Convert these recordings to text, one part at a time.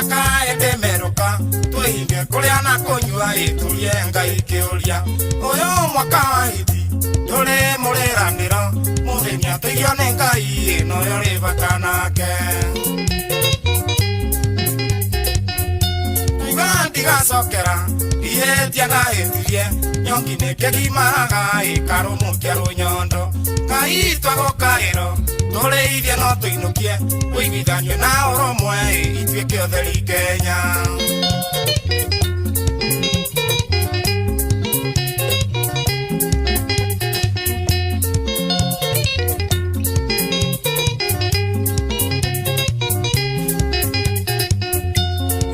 Mĩaka ĩndĩmerũka twĩhinge kũrĩa na kũnyua ĩtũrie Ngai kĩũria. Ũyũ mwaka wa hiti ndũrĩ mũrĩranĩro mũthenya tũigio nĩ Ngai ĩno yo rĩ bata nake. Kuga ndigacokera ihĩtia ndahĩtirie nyongi nĩ kĩgimaraga ĩkarũmũkia rũnyondo. Ngai twagũkaĩro tũrĩithie no tũinũkie ũiguithanio na ũrũmwe ituĩke ũtheri Kenya.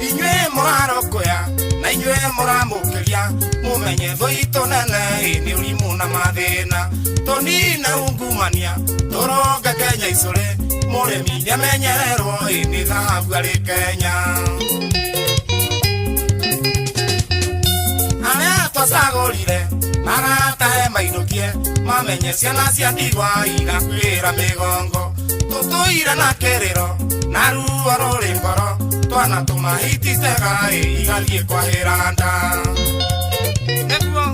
Inyuĩ mũrarokũya na inyuĩ mũramũkĩria mũmenye thũ itũ nene nĩ ũrimũ na mathĩna tũnine ungumania tũronge Kenya icũrĩ mũrĩmi nĩamenyererwo nĩ thahabu arĩ Kenya. Arĩa twacagũrire maratahe mainũkie mamenye ciana cia ndigwa igakuĩra mĩgongo tũtũire na kĩrĩro na ruo rũrĩ ngoro twana tũmahititega igathiĩ kwahĩra nda. Nĩguo.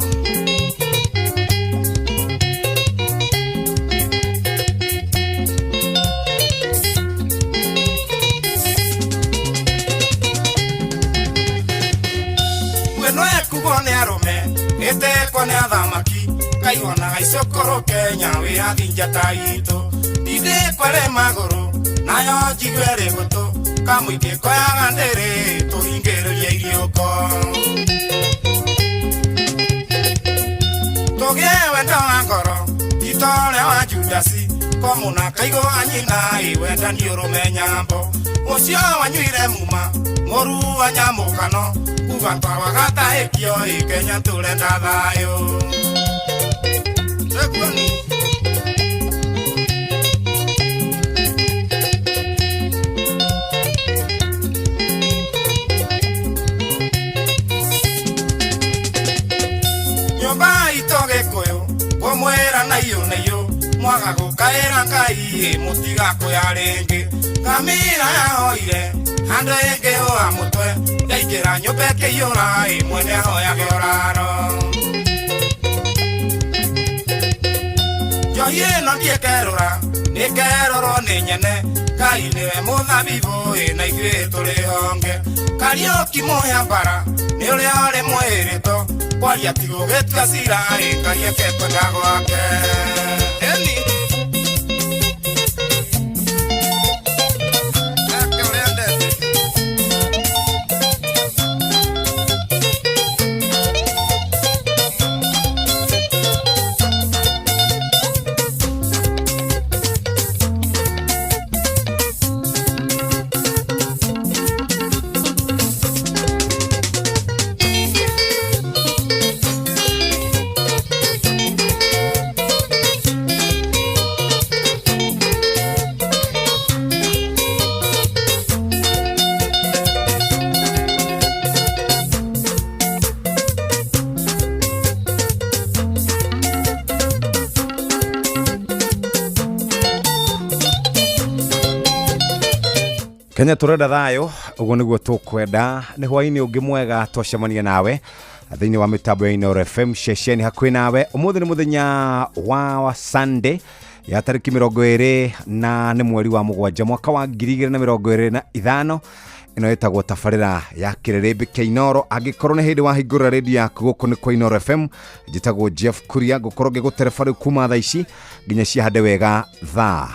Mweno ekugwo nĩ arũme ĩtekwo nĩ athamaki kaihonaga icũkũrũ Kenya wĩyathi njata itũ ndindĩkwere magũrũ nayo njigue ĩrĩ gũtũ kamũingĩ koyaga ndĩrĩ tũhingĩrĩrie iriũko tũgĩe wendo wa ngoro ti ta ũrĩa wa Judasi komũna kaigũ wa nyina ĩ wendani ũrũme nyambo ũcio wanyuire muma mũru wa nyamũkano kuga twarwagatahĩkio ĩ Kenya tũrenda thayũ. Nĩguo ni. Nyũmba itũ Gĩkũyũ kũmwĩra na iyũ na iyũ mwaga gũkaĩra Ngai mũtigakũya rĩngĩ. Ngamĩra yahoire handũ ĩngĩhũa mũtwe yaingĩra nyũmba ĩkĩiyũra mwene ahoyage ũraro. Njohi ĩno ndiĩkerũra nĩkerũrwo nĩ nyene Ngai nĩwe mũthabibũ na ithuĩ tũrĩ honge. Kariũki mũhĩa mbara nĩ ũrĩa ũrĩ mwĩrĩto kwaria ti gũgĩtua cira Ngai eke kwenda gwake. Ĩni. Eke ũrĩa endete. Kenya turenda thayo uguo niguo tukwenda nĩ hwainĩ ũngĩ mwega twacemania nawe thĩinĩ wa mĩtambo ya Inooro FM ceceni hakuhĩ nawe. Ũmũthĩ nĩ mũthenya wa Sunday ya tarĩki 28 na nĩ mweri wa 7 mwaka wa 2025. Ĩno ĩtagwo tabarĩra ya kĩrĩrĩmbĩ kĩa Inooro. Angĩkorwo nĩ hĩndĩ wahingũra redio yaku gũkũ nĩ kwa Inooro FM, njĩtagwo Jeff Kuria, ngũkorwo ngĩgũtereba rĩu kuma thaa ici nginya ciahande wega thaa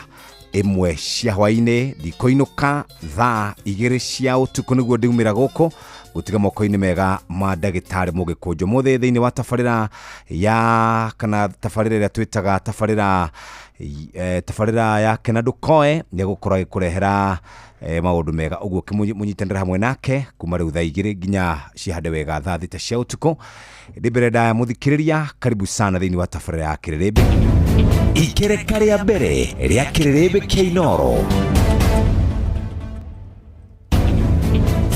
1 cia hwainĩ, ndikũinũka thaa 2 cia ũtukũ nĩguo ndiumĩra gũkũ gũtiga moko-inĩ mega ma ndagĩtarĩ Mũgĩkũnjũ. Mũthĩ thĩinĩ wa tabarĩra ya kana tabarĩra ĩrĩa twĩtaga tabarĩra tabarĩra ya Kena Ndũkoe nĩ egũkorwo agĩkũrehera maũndũ mega ũguo mũnyitanĩre hamwe nake kuma rĩu thaa 2 nginya cihande wega thaa 6 cia ũtukũ. Ndĩ mbere ndaya mũthikĩrĩria, karibu sana thĩinĩ wa tabarĩra ya kĩrĩrĩmbĩ. Ikereka rĩa mbere rĩa kĩrĩrĩmbĩ kĩa Inooro.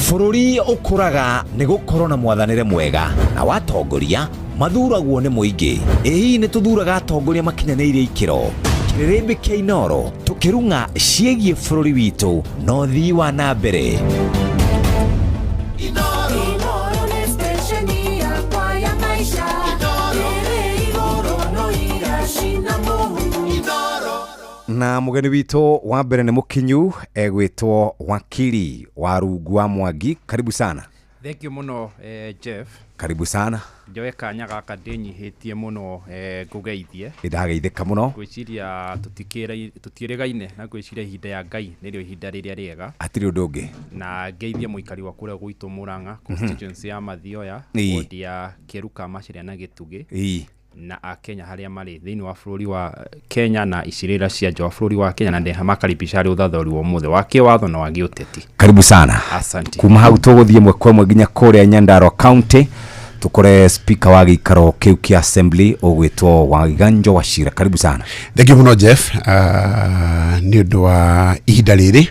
Bũrũri ũkũraga nĩ gũkorwo na mwathanĩre mwega na watongoria mathuragwo nĩ mũingĩ. Ĩ hihi nĩ tũthuraga atongoria makinyanĩirie ikĩro? Kĩrĩrĩmbĩ kĩa Inooro tũkĩrung'a ciĩgiĩ bũrũri witũ na ũthii wa na mbere. Inoro nĩ stesheni yakwa ya maisha ĩrĩ igũrũ no iracina mũhu. Na mugeni witũ wa mbere nĩ mũkinyu, egwĩtwo wakiri wa Rungu wa Mwangi. Karibu sana. Thank you mũno, Jeff. Karibu sana. Njoe kanya gaka ndĩnyihĩtie mũno, ngũgeithie. Nĩndageithĩka mũno. Ngwĩciria tũtiĩrĩgaine na ngwĩciria ihinda ya Ngai nĩrĩo ihinda rĩrĩa rĩega. Hatirĩ ũndũ ũngĩ. Na ngeithie mũikari wa kũrĩa gwitũ Mũrang'a, constituency ya Mathioya, ward ya Kĩeruka, Macharia na Gĩtugĩ, na akenya harĩa marĩ thĩinĩ wa bũrũri wa Kenya na icirĩra cia nja wa bũrũri wa Kenya, na ndĩmakaribisha harĩ ũthathori wa ũmũthĩ wa kĩwatho na wa gĩũteti. Karibu sana. Asante. Kuma hau tũgũthiĩ ĩmwe kwa ĩmwe nginya kũrĩa Nyandarua County, tukore speaker wa gĩikaro kĩu kĩa assembly ũgwĩtwo Waiganjo Wachira. Karibu sana. Thank you mũno, Jeff, nĩ ũndũ wa ihinda rĩrĩ.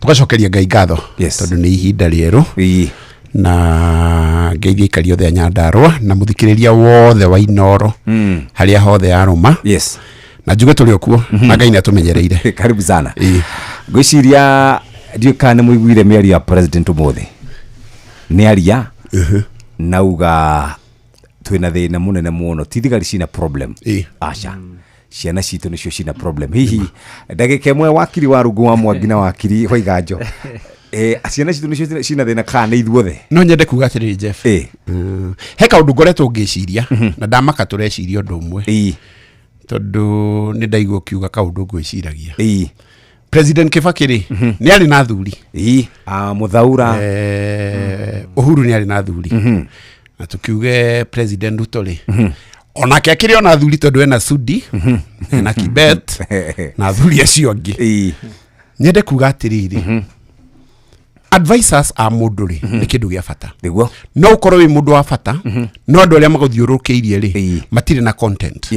Tũgacokeria Ngai ngatho tondũ nĩ ihinda rĩerũ, na ngeithia aikari othe a Nyandarua na mũthikĩrĩria wothe wa Inoro harĩa hothe arũma, na njuge tũrĩ o kuo na Ngai nĩ atũmenyereire. Karibu sana. Ngwĩciria ndiũĩ kana nĩ mũiguire mĩario ya president ũmũthĩ. Nĩ aria nauga twĩna thĩna mũnene mũno, ti thigari cina problem, aca, ciana citũ nĩcio cina problem. Hihi ndagĩka ĩmwe, wakiri wa Rungu wa Mwangi na wakiri Waiganjo, ciana citũ nĩcio cina thĩna kana nĩ ithuothe? No nyende kuga atĩrĩrĩ, Jeff, he kaũndũ ngoretwo ngĩciria na ndamaka tũreciria ũndũ ũmwe, tondũ nĩ ndaigua ũkiuga kaũndũ ngwĩciragia. President Kibaki rĩ, nĩ arĩ na athuri. Mũthaura. Uhuru nĩ arĩ na athuri, na tukiuge President Ruto rĩ, onake akĩrĩ ona athuri, tondũ ena Sudi, ena Kibet na athuri acio angĩ. Nyende kuga atĩrĩrĩ, advisors a mũndũ rĩ, nĩ kĩndũ gĩa bata. No ũkorwo wĩ mũndũ wa bata, no andũ arĩa magũthiũrũrũkĩirie rĩ, matirĩ na content,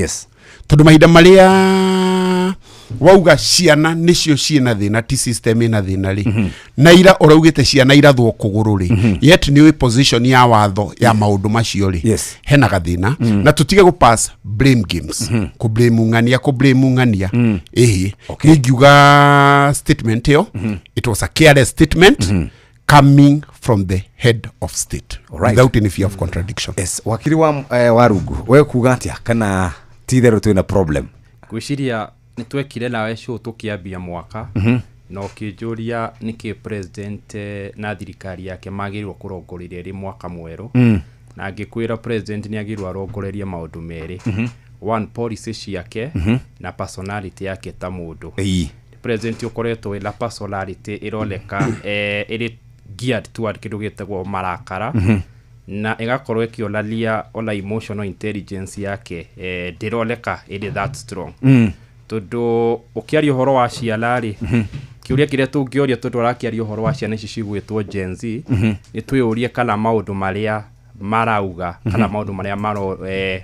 tondũ mahinda marĩa wauga ciana nĩcio ciĩna thĩna, ti system ĩna thĩna rĩ, na ira ũraugĩte ciana irathwo kũgũrũ rĩ, yet nĩ ũĩ position ya watho ya maũndũ macio rĩ, hena gathĩna. Na tũtige gũ pass blame games, kũ blame ng'ania, kũ blame ng'ania. Ĩhĩ, niĩ ngiuga statement ĩyo, it was a careless statement coming from the head of state without any fear of contradiction. Yes, wakiri wa Rungu, we kuga atĩa, kana ti itherũ twĩna problem? Ngwĩciria nĩ twekire nawe show tũkĩambia mwaka, na ũkĩnjũria nĩkĩ president na thirikari yake magĩrĩirwo kũrongoreria ĩrĩ mwaka mwerũ, na ngĩkwĩra president nĩ agĩrĩirwo arongorerie maũndũ merĩ: one, policy ciake, na personality yake ta mũndũ. President ũkoretwo wĩna personality ĩroneka ĩrĩ geared toward kĩndũ gĩtagwo marakara, na ĩgakorwo ĩkĩonania ona emotional intelligence yake ndĩroneka ĩrĩ that strong, tondũ ũkĩaria ũhoro wa ciana rĩ, kĩũria kĩrĩa tũngĩũria, tondũ arakĩaria ũhoro wa ciana ici cigwĩtwo Gen Z, nĩ twĩyũrie kana maũndũ marĩa marauga, kana maũndũ marĩa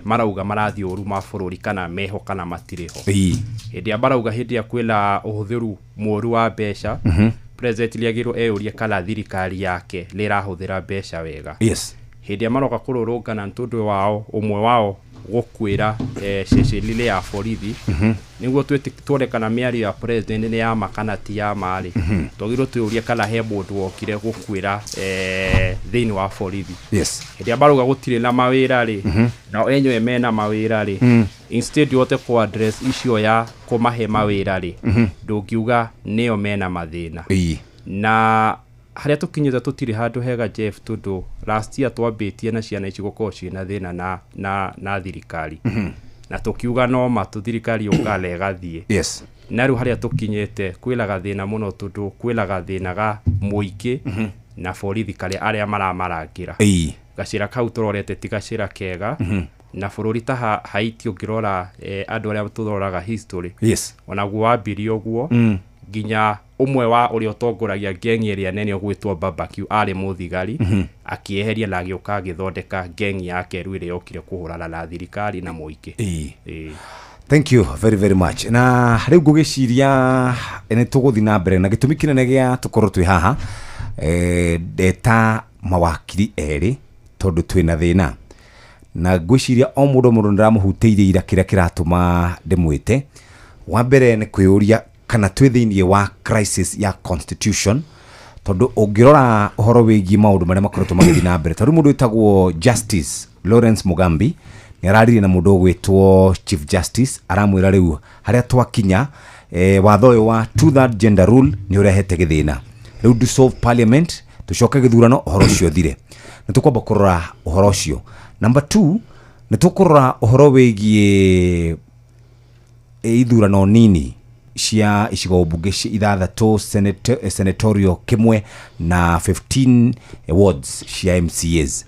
marauga marathiĩ ũru ma bũrũri, kana meho kana matirĩ ho. Hĩndĩ ĩrĩa marauga, hĩndĩ ĩrĩa kwĩna ũhũthĩru mũru wa mbeca, president nĩagĩrĩirwo eyũrie kana thirikari yake nĩ ĩrahũthĩra mbeca wega. Hĩndĩ ĩrĩa maroka kũrũrũngana nĩ tondũ wao ũmwe wao gũkuĩra ceceni-inĩ ya borithi, nĩguo tuone kana mĩario ya president nĩ ya ma kana ti ya ma rĩ, twagĩrĩirwo twĩyũrie kana he mũndũ wokire gũkuĩra thĩinĩ wa borithi. Hĩndĩ ĩrĩa marauga gũtirĩ na mawĩra rĩ, nao enyewe mena mawĩra rĩ, instead ũhote kũ address issue ya kũmahe mawĩra rĩ, ndũngiuga nĩo mena mathĩna. Na harĩa tũkinyĩte tũtirĩ handũ hega, Jeff, tondũ last year twambĩtie na ciana ici gũkorwo ciĩna thĩna na thirikari, na tũkiuga no ma tũ thirikari yũkaga na ĩgathiĩ. Na rĩu harĩa tũkinyĩte kwĩna gathĩna mũno, tondũ kwĩna gathĩna ga mũingĩ na borithi karĩa arĩa maramarangĩra. Gacĩra kau tũrorete ti gacĩra kega. Na bũrũri ta Haiti, ũngĩrora, andũ arĩa tũroraga history, onaguo wambirie ũguo, nginya ũmwe wa ũrĩa ũtongoragia ngengi ĩrĩa nene ũgwĩtwo Barbecue arĩ mũthigari, akĩeheria na agĩũka agĩthondeka ngengi yake rĩu ĩrĩa yokire kũhũrana na thirikari na mũingĩ. Thank you very very much. Na rĩu ngũgĩciria nĩ tũgũthiĩ na mbere na gĩtũmi kĩnene gĩa tũkorwo twĩ haha, ndeta mawakiri erĩ tondũ twĩna thĩna, na ngwĩciria o mũndũ o mũndũ nĩndĩramũhutĩirie ira kĩrĩa kĩratũma ndĩmwĩte. Wa mbere nĩ kwĩyũria kana twĩ thĩinĩ wa crisis ya constitution, tondũ Tondũ ũngĩrora ũhoro wĩgiĩ maũndũ marĩa makoretwo magĩthiĩ na mbere, tondũ mũndũ wĩtagwo Justice Lawrence Mugambi nĩ araririe na mũndũ ũgwĩtwo Chief Justice, aramwĩra rĩu harĩa twakinya, watho ũyũ wa two third gender rule nĩ ũrehete gĩthĩna. Rĩu dissolve parliament, tũcoke gĩthurano, ũhoro ũcio ũthire. Nĩ tũkwamba kũrora ũhoro ũcio. Number 2, nĩ tũkũrora ũhoro wĩgiĩ ithurano nini cia icigo mbunge ithathatũ, senatorial kĩmwe na 15 wards cia MCAs.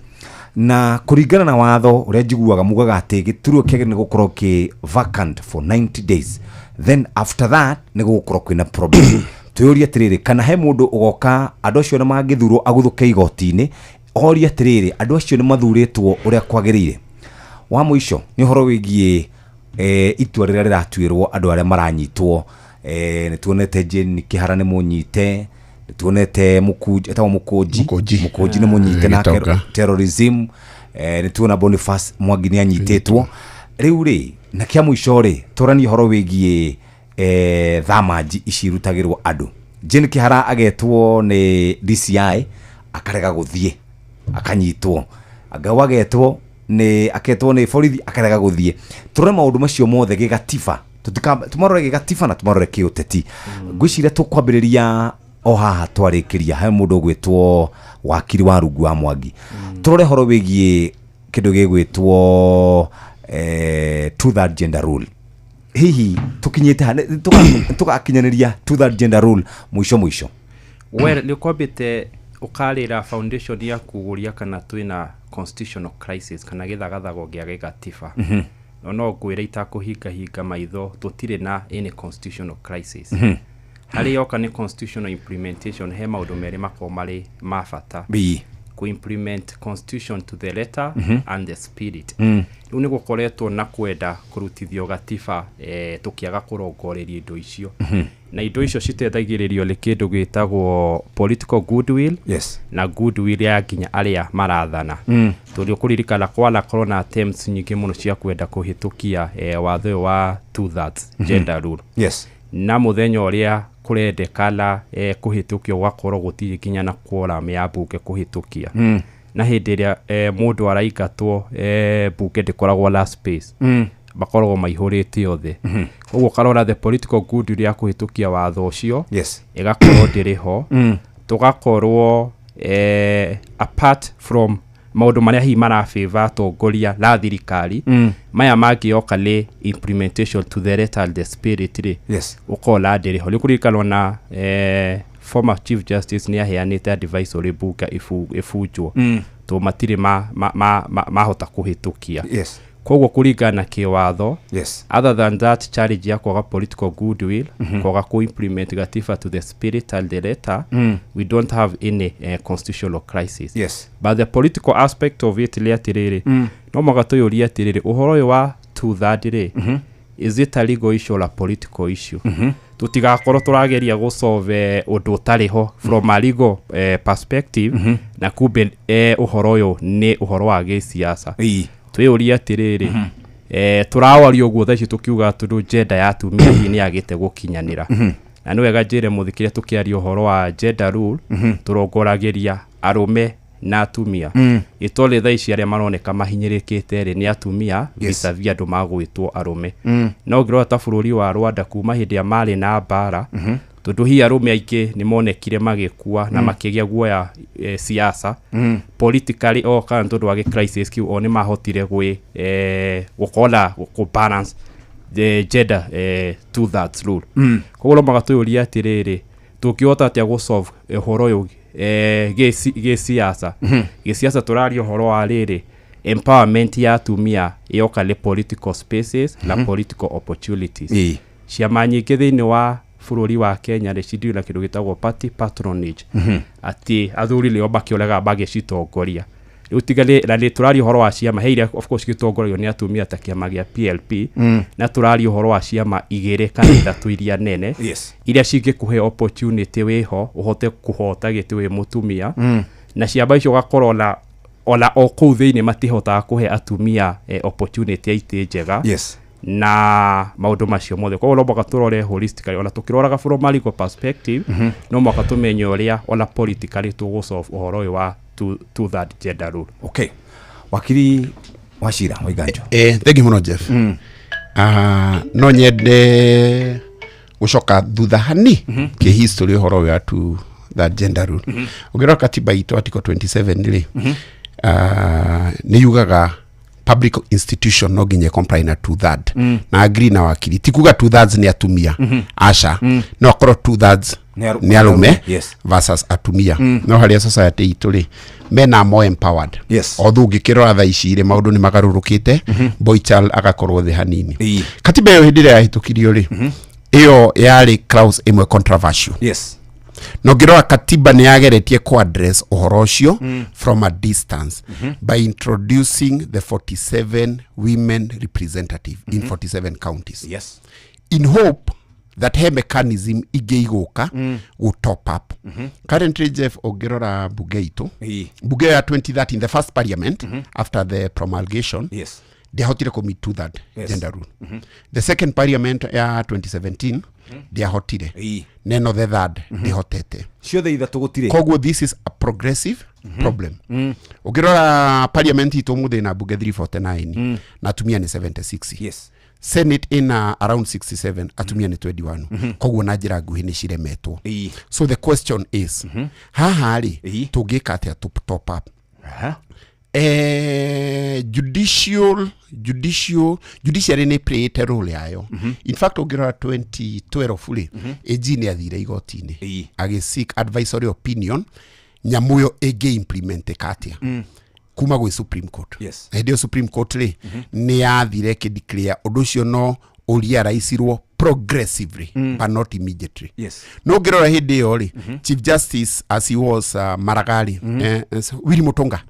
Na kũringana na watho ũrĩa njiguaga mugaga atĩ gĩturwa kĩagĩrĩire nĩ gũkorwo kĩ vacant for 90 days, then after that nĩ gũgũkorwo kwĩna problem. Twĩyũrie atĩrĩrĩ, kana he mũndũ ũgoka andũ acio nĩ mangĩthurwo aguthũke igoti-inĩ, orie atĩrĩrĩ, andũ acio nĩ mathurĩtwo ũrĩa kwagĩrĩire? Wa mũico nĩ ũhoro wĩgiĩ itua rĩrĩa rĩratuĩrwo andũ arĩa maranyitwo. Nĩ tuonete Jane Kĩhara nĩ mũnyite, nĩ tuonete Mũkunji, etagwo Mũkũnji. Mũkũnji. Mũkũnji nĩ mũnyite nake. Gĩtonga. Terrorism. Nĩ tuona Boniface Mwangi nĩ anyitĩtwo rĩu rĩ. Na kĩa mũico rĩ, tũranie ũhoro wĩgiĩ thamanji ici irutagĩrwo andũ. Jane Kĩhara agetwo nĩ DCI akarega gũthiĩ, akanyitwo. Ngau agetwo nĩ aketwo nĩ borithi akarega gũthiĩ. Tũrore maũndũ macio mothe gĩgatiba, tũmarore gĩgatiba na tũmarore kĩũteti. Ngwĩciria tũkwambĩrĩria o haha twarĩkĩria he mũndũ ũgwĩtwo wakiri wa rungu wa Mwangi. Tũrore ũhoro wĩgiĩ kĩndũ gĩgwĩtwo two third gender rule. Hihi tũkinyĩte ha? Tũgakinyanĩria two third gender rule mũico mũico? Well, nĩ ũkwambĩte ũkarĩra foundation ya kũgũria kana twĩna constitutional crisis kana gĩthagathago gĩa gĩgatiba. No ngwĩre itakũhingahinga maitho, tũtirĩ na any constitutional crisis. Harĩ yoka nĩ constitutional implementation. He maũndũ merĩ makoragwo marĩ ma bata: ku-implement constitution to the letter and the spirit. Rĩu nĩ gũkoretwo na kwenda kũrutithio gatiba, tũkĩaga kũrongoreria indo icio, na indo icio citeithagĩrĩrio nĩ kĩndũ gĩtagwo political goodwill na goodwill ya nginya arĩa marathana, tondũ ũkũririkana kwanakorwo na attempts nyingĩ mũno cia kwenda kũhĩtũkia watho ũyũ wa two thirds gender rule, na mũthenya ũrĩa kũrendekana kũhĩtũkio gwakorwo gũtirĩ nginya na quorum ya mbunge kũhĩtũkia. Na hĩndĩ ĩrĩa mũndũ araingatwo, mbunge ndĩkoragwo na space, makoragwo maihũrĩte othe. Koguo ũkarora the political goodwill ya kũhĩtũkia watho ũcio ĩgakorwo ndĩrĩ ho. Tũgakorwo apart from maũndũ marĩa hihi marafavor atongoria na thirikari, maya mangĩoka nĩ implementation to the letter and the spirit rĩ, ũkona ndĩrĩ ho. Nĩ kũririkanwo na former Chief Justice nĩ aheanĩte advice ũrĩ mbunge ĩbunjwo, tondũ matirĩ mahota kũhĩtũkia. Koguo kũringana na kĩwatho, other than that challenge ya kwaga political goodwill, kwaga ku-implement gatiba to the spirit and the letter, we don't have any constitutional crisis. But the political aspect of it nĩ atĩrĩrĩ, no mũhaka tũyũrie atĩrĩrĩ, ũhoro ũyũ wa two third rĩ, is it a legal issue or a political issue? Tũtigakorwo tũrageria gũsolve ũndũ ũtarĩ ho from a legal perspective, na kumbe ũhoro ũyũ nĩ ũhoro wa gĩsiasa. Twĩyũrie atĩrĩrĩ, tũrawaria ũguo thaa ici tũkiuga tondũ gender ya atumia hihi nĩ yagĩte gũkinyanĩra. Na nĩ wega njĩre mũthikĩria, tũkĩaria ũhoro wa gender rule, tũrongoragĩria arũme na atumia. Ĩtorĩ thaa ici arĩa maroneka mahinyĩrĩkĩte rĩ nĩ atumia vis-a-vis andũ magwĩtwo arũme. No ũngĩrora ta bũrũri wa Rwanda, kuma hĩndĩ ĩrĩa marĩ na mbara, tondũ hihi arũme aingĩ nĩ monekire magĩkua na makĩgĩa guoya, siasa politically o kana tondũ wa gĩ crisis kĩu, o nĩ mahotire gwĩ gũkorwo na kũ balance the gender two thirds rule. Koguo no mũhaka twĩyũrie atĩrĩrĩ, tũngĩhota atĩa gũsolve ũhoro ũyũ gĩsiasa? Gĩsiasa tũraria ũhoro wa rĩrĩ, empowerment ya atumia yoka nĩ political spaces na political opportunities. Ciama nyingĩ thĩinĩ wa bũrũri wa Kenya nĩ cideal na kĩndũ gĩtagwo party patronage, atĩ athuri nĩo makĩonaga magĩcitongoria. Rĩu tiga na nĩ tũraria ũhoro wa ciama he iria of course gĩtongoragio nĩ atumia ta kĩama gĩa PLP, na tũraria ũhoro wa ciama igĩrĩ kana ithatũ iria nene iria cingĩkũhe opportunity wĩho ũhote kũhota gĩtĩ wĩ mũtumia. Na ciama icio ũgakorwo na ona o kũu thĩinĩ matihotaga kũhe atumia opportunity ya itĩ njega. Na maũndũ macio mothe. Koguo no mũhaka tũrore holistically, ona tũkĩroraga from a legal perspective, no mũhaka tũmenye ũrĩa ona politically tũgũsolve ũhoro ũyũ wa two third gender rule. Okay, wakiri Wachira Waiganjo. Thengi muno, Jeff. No nyende gucoka thutha hani kä history ũhoro ũyũ wa two third gender rule. Ũngĩrora katiba itũ, article 27 rĩ, nĩ yugaga public institution no nginya comply na two third. Na agree na wakiri, ti kuga two thirds nĩ atumia, aca, no akorwo two thirds nĩ arũme versus atumia. No harĩa society itũ rĩ, men are more empowered. Although ũngĩkĩrora thaa ici rĩ, maũndũ nĩ magarũrũkĩte, boy child agakorwo thĩ hanini. Katiba ĩyo hĩndĩ ĩrĩa yahĩtũkirio rĩ, ĩyo yarĩ clause ĩmwe controversial. Na ũngĩrora katiba nĩ yageretie ku address ũhoro ũcio from a distance by introducing the 47 women representative in 47 counties, in hope that he mechanism ingĩ igũka gũ top up. Currently, Jeff, ũngĩrora bunge itũ, bunge ya 2013, the first parliament after the promulgation, ndiahotire kũ meet two third gender rule. The second parliament ya 2017 ndiahotire. Neno the third ndihotete. Ciothe ithatũ gũtirĩ. Koguo this is a progressive problem. Ũngĩrora parliament itũ mũthĩ na bunge 349 na atumia nĩ 76. Senate ina around 67, atumia nĩ 21. Koguo na njĩra nguhĩ nĩ ciremetwo. So the question is, haha rĩ, tũngĩka atĩa to top up? Judiciary nĩ playĩte role yayo. In fact, ũngĩrora 2012 rĩ, AG nĩ athire igoti-inĩ agĩ seek advisory opinion nyamũ ĩyo ĩngĩ implementĩka atĩa kuma gwĩ Supreme Court. Na hĩndĩ ĩyo Supreme Court rĩ, nĩ yathire ĩkĩ ũndũ ũcio no ũrealizeirwo progressively but not immediately. No ngĩrora hĩndĩ ĩyo rĩ, Chief Justice, as he was, Maragali, Willy Mutunga,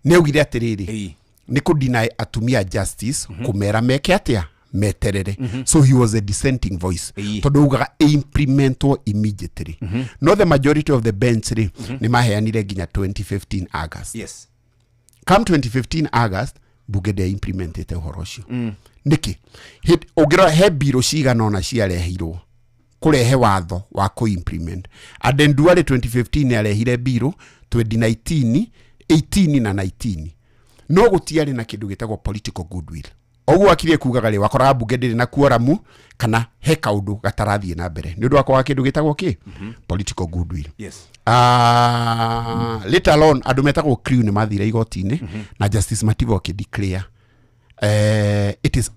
nĩ augire atĩrĩrĩ, nĩ kũ deny atumia justice kũmera meke atĩa, meterere. So he was a dissenting voice, tondũ augaga implementwo immediately. No the majority of the bench rĩ, nĩ maheanire nginya 2015 August. Come 2015 August, bunge ndĩa implementĩte ũhoro ũcio. Nĩkĩ? Ũngĩrora he mbirũ cigana ũna ciarehirwo kũrehe watho wa kũ-implement. Aden Duale 2015 arehire mbirũ, 2019, 18 na 19, no gũtiarĩ na kĩndũ gĩtagwo political goodwill. Oguo akirie kugaga rĩ, wakoraga bunge ndĩrĩ na quorum kana he kaũndũ gatarathiĩ na mbere nĩ ũndũ wa kwaga kĩndũ gĩtagwo kĩ political goodwill. Later on andũ metagwo crew nĩ mathire igoti-inĩ na Justice Mativo akĩdeclare it is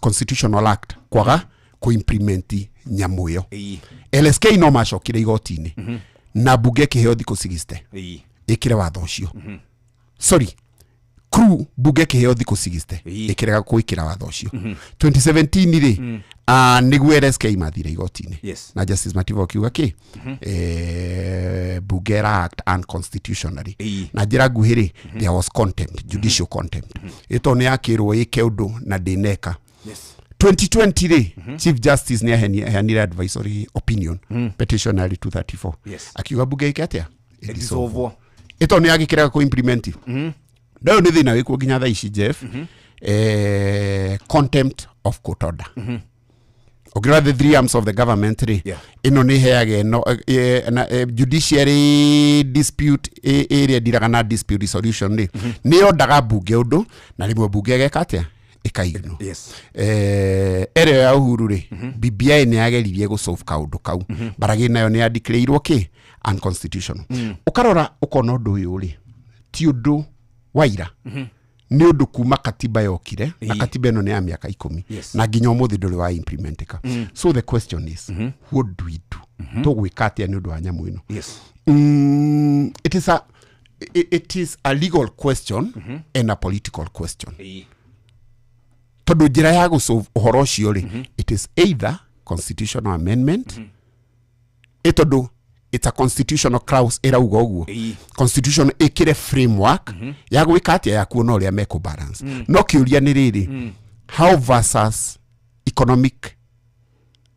constitutional act kwaga kũimplement nyamũ ĩyo. LSK no macokire igoti-inĩ na bunge ĩkĩheo thikũ 60 ĩkĩre watho ũcio. Sorry, crew, bunge ĩkĩheo thikũ 60, ĩkĩrega gwĩkĩra watho ũcio. 2017 rĩ, nĩguo LSK mathire igoti-inĩ na Justice Mativo akiuga kĩ bunge ĩra act unconstitutionally. Na njĩra nguhĩ rĩ, there was contempt, judicial contempt, ĩtondũ nĩ yakĩrwo ĩke ũndũ na ndĩneka. 2020 rĩ, Chief Justice nĩ aheanire advisory opinion, petition yarĩ 234, akiuga bunge ĩke atĩa? Ĩdissolvwo. Ĩtondũ nĩ yagĩkĩrega kũ implement. No ũyũ nĩ thĩna wĩkuo nginya thaa ici, Jeff, contempt of court order. Ũngĩrora the three arms of the government rĩ, ĩno nĩ ĩheaga ĩno na judiciary dispute ĩrĩa ndiraga na dispute resolution rĩ, nĩ yondaga mbunge ũndũ na rĩmwe mbunge ĩgeka atĩa? Ĩkaignwo. Ĩrĩa ya Uhuru rĩ, BBI nĩ yageririe gũsolve kaũndũ kau baragĩ nayo nĩ yadeclareirwo kĩ unconstitutional. Ũkarora ũkona ũndũ ũyũ rĩ, ti ũndũ waira, nĩ ũndũ kuma katiba yokire, na katiba ĩno nĩ ya mĩaka 10, na nginya ũmũthĩ ndũrĩ wa implementika. So the question is, what do we do? Tũgwĩka atĩa nĩ ũndũ wa nyamũ ĩno? It is a legal question and a political question, tondũ njĩra ya gũsolve ũhoro ũcio rĩ, it is either constitutional amendment, ĩ tondũ it's a constitutional clause ĩrauga ũguo, constitution ĩkĩre framework ya gwĩka atĩa, ya kuona ũrĩa mekũ balance. No kĩũria nĩ rĩrĩ, how versus economic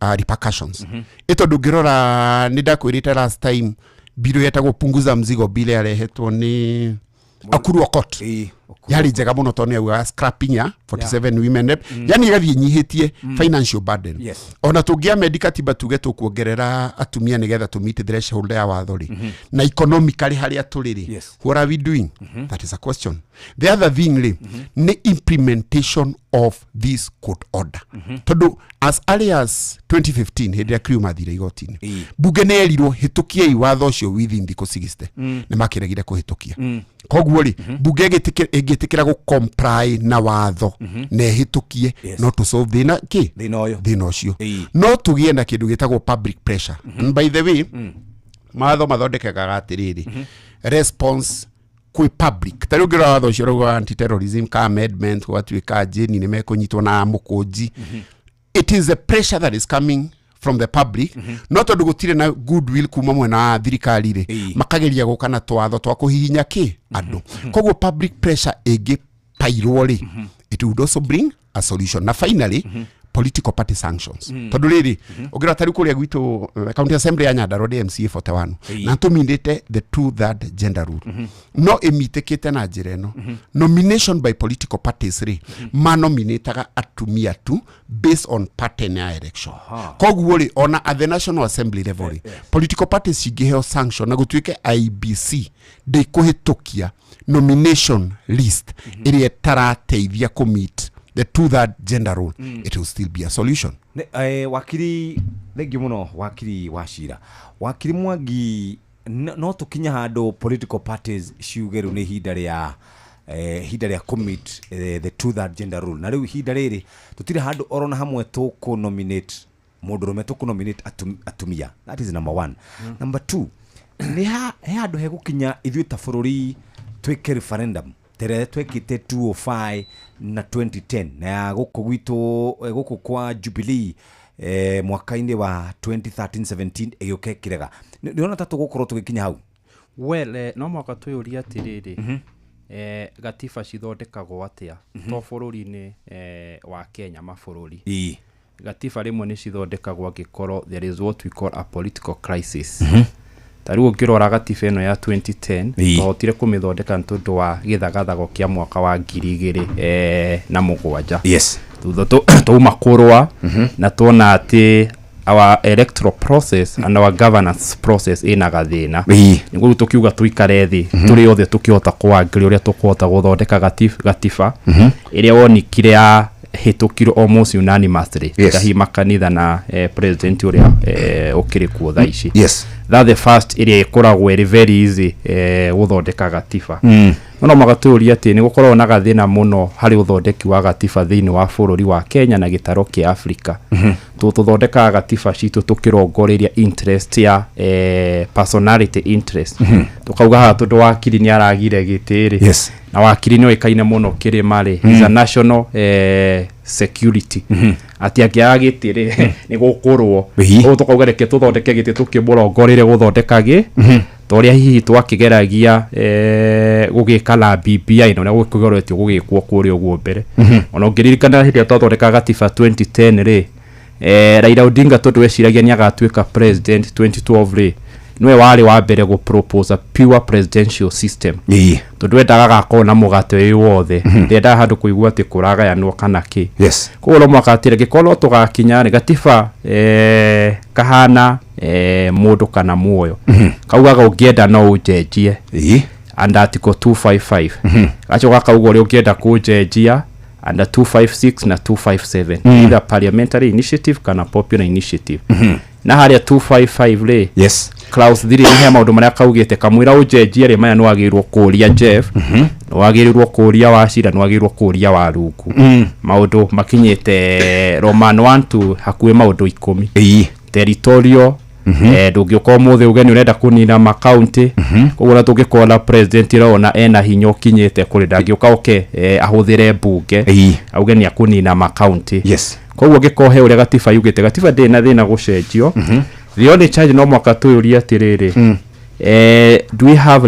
repercussions? Ĩ tondũ ngĩrora nĩ ndakwĩrĩte last time, mbirũ yetagwo punguza mzigo bill yarehetwo nĩ Ekuru Aukot. Yarĩ njega mũno tondũ nĩ augaga scrapping ya 47 women rep, yani ĩgathiĩ ĩnyihĩtie financial burden. Ona tũngĩamend katiba tuge tũkuongerera atumia nĩgetha tũmeet threshold ya watho rĩ, na economically harĩa tũrĩ rĩ, what are we doing? That is a question. The other thing rĩ, nĩ implementation of this court order, tondũ as early as 2015, hĩndĩ ĩrĩa crew mathire igoti-inĩ, bunge nĩ yerirwo hĩtũkiei watho ũcio within thikũ 60. Nĩ makĩregire kũhĩtũkia. Koguo rĩ, bunge ĩngĩtĩkĩra gũ comply na watho na ĩhĩtũkie, no tũ solve thĩna kĩ? Thĩna ũyũ. Thĩna ũcio. No tũgĩe na kĩndũ gĩtagwo public pressure. And by the way, mawatho mathondekekaga atĩrĩrĩ, response kwĩ public. Ta rĩu ũngĩrora watho ũcio ũrauga anti terrorism ka amendment, gwatuĩka jeni nĩ mekũnyitwo na mũkũnji. It is a pressure that is coming from the public. No tondũ gũtirĩ na goodwill kuma mwena wa thirikari rĩ, makageria gũka na twatho twa kũhihinya kĩ andũ. Koguo public pressure ĩngĩpairwo rĩ, it would also bring a solution. Na finally, political party sanctions, tondũ rĩrĩ, ũngĩrora tarĩu kũrĩa gwitũ, county assembly ya Nyandarua ndĩ MCA 41 na tũmindĩte the two third gender rule, no ĩmitĩkĩte na njĩra ĩno: nomination by political parties rĩ, manominĩtaga atumia tu based on pattern ya election. Koguo rĩ, ona at the national assembly level rĩ, political parties cingĩheo sanction na gũtuĩke IEBC ndĩkũhĩtũkia nomination list ĩrĩa ĩtarateithia kũmeet the two third gender rule, it will still be a solution. Wakiri, thengiũ mũno, wakiri wa cira, wakiri Mwangi. No tũkinye handũ political parties ciuge rĩu nĩ ihinda rĩa commit the two third gender rule, na rĩu ihinda rĩrĩ tũtirĩ handũ orona hamwe tũkũ nominate mũndũrũme, tũkũ nominate atumia. That is number one. Number two, nĩ he handũ hegũkinya ithuĩ ta bũrũri twĩke referendum tere twekĩte 205 na 2010 na ya gũkũ gwitũ, gũkũ kwa Jubilee, mwaka-inĩ wa 2013 17 ĩgĩũka ĩkĩrega. Nĩũrona ta tũgũkorwo tũgĩkinya hau? Well, no mwaka twĩyũrie atĩrĩrĩ, gatiba cithondekagwo atĩa? To bũrũri-inĩ wa Kenya, mabũrũri gatiba rĩmwe nĩ cithondekagwo angĩkorwo there is what we call a political crisis. Ta rĩu ũngĩrora gatiba ĩno ya 2010, twahotire kũmĩthondeka nĩ tondũ wa gĩthagathago kĩa mwaka wa 2007. Thutha twauma kũrũa na tuona atĩ our electoral process and our governance process ĩna gathĩna, nĩguo rĩu tũkiuga tũikare thĩ tũrĩ othe tũkĩhota kũangĩria ũrĩa tũkũhota gũthondeka gatiba ĩrĩa wonikire ya hĩtũkirwo almost unanimously, tiga makanitha na president ũrĩa ũkĩrĩ kuo thaa ici. That the first ĩrĩa ĩkoragwo ĩrĩ very easy gũthondeka gatiba. No magatũria atĩ nĩ gũkoragwo na gathĩna mũno harĩ ũthondeki wa gatiba thĩinĩ wa bũrũri wa Kenya na gĩtaro kĩa Afrika. Tũthondekaga gatiba citũ tũkĩrongoreria interest ya personality interest. Tũkauga haha tondũ wakiri nĩ aragire gĩtĩ rĩ, na wakiri nĩ oĩkaine mũno kĩrĩma rĩ, is a national security, atĩ angĩaga gĩtĩ rĩ, nĩ gũkũrwo. Ũguo tũkauga reke tũthondeke gĩtĩ tũkĩmũrongoreire gũthondeka gĩ ta ũrĩa hihi twakĩgeragia gũgĩka na BBI na ũrĩa gũkĩgeretio gũgĩkwo kũrĩa ũguo mbere. Ona ũngĩririkana hĩndĩ ĩrĩa twathondekaga gatiba 2010 rĩ, Raila Odinga, tondũ eciragia nĩ agatuĩka president 2012 rĩ, nĩwe warĩ wa mbere gũ propose a pure presidential system, tondũ endaga agakorwo na mũgate wĩ wothe, ndendaga handũ kũigua atĩ kũragayanwo kana kĩ. Koguo no mwaka atĩrĩ, angĩkorwo tũgakinya rĩ, gatiba kahana mũndũ kana muoyo, kaugaga ũngĩenda no ũnjenjie under article 255, gacoka kauga ũrĩa ũngĩenda kũnjenjia under 256 na 257, either parliamentary initiative kana popular initiative. Na harĩa 255 rĩ, clause 3 nĩ he maũndũ marĩa kaugĩte, kamwĩra ũnjenjie rĩ, maya nĩ wagĩrĩirwo kũũria Jeff, nĩ wagĩrĩirwo kũũria Wacira, nĩ wagĩrĩirwo kũũria Warungu, maũndũ makinyĩte Roman 1 to hakuhĩ maũndũ 10. Territorial, ndũngĩũka ũmũthĩ uge nĩ ũrenda kũnina makaunti. Koguo ona tũngĩkorwo na president ĩrona ena hinya ũkinyĩte kũrĩ, ndangĩũka oke ahũthĩre mbunge auge nĩ akũnina makaunti. Koguo angĩkorwo he ũrĩa gatiba yugĩte, gatiba ndĩrĩ na thĩna gũcenjio. The only charge, no mwaka twĩyũrie atĩrĩrĩ, do we have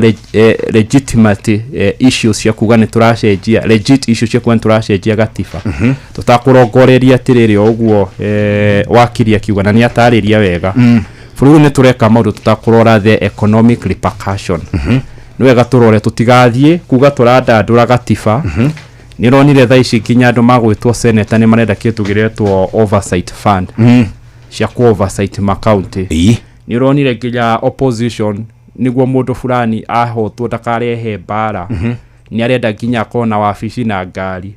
legitimate issues cia kuga nĩ tũracenjia, legit issues cia kuga nĩ tũracenjia gatiba, tũtakũrongoreria atĩrĩrĩ, o ũguo wakiri akiuga na nĩ atarĩria wega, bũrũri nĩ tũreka maũndũ tũtakũrora the economic repercussion. Nĩ wega tũrore tũtigathiĩ kuga tũrandandũra gatiba. Nĩ ũronire thaa ici nginya andũ magwĩtwo senator nĩ marenda kĩndũ gĩretwo oversight fund cia ku oversight makaunti. Nĩ ũronire nginya opposition, nĩguo mũndũ fulani ahotwo ndakarehe mbara, nĩ arenda nginya akorwo na wabici na ngari.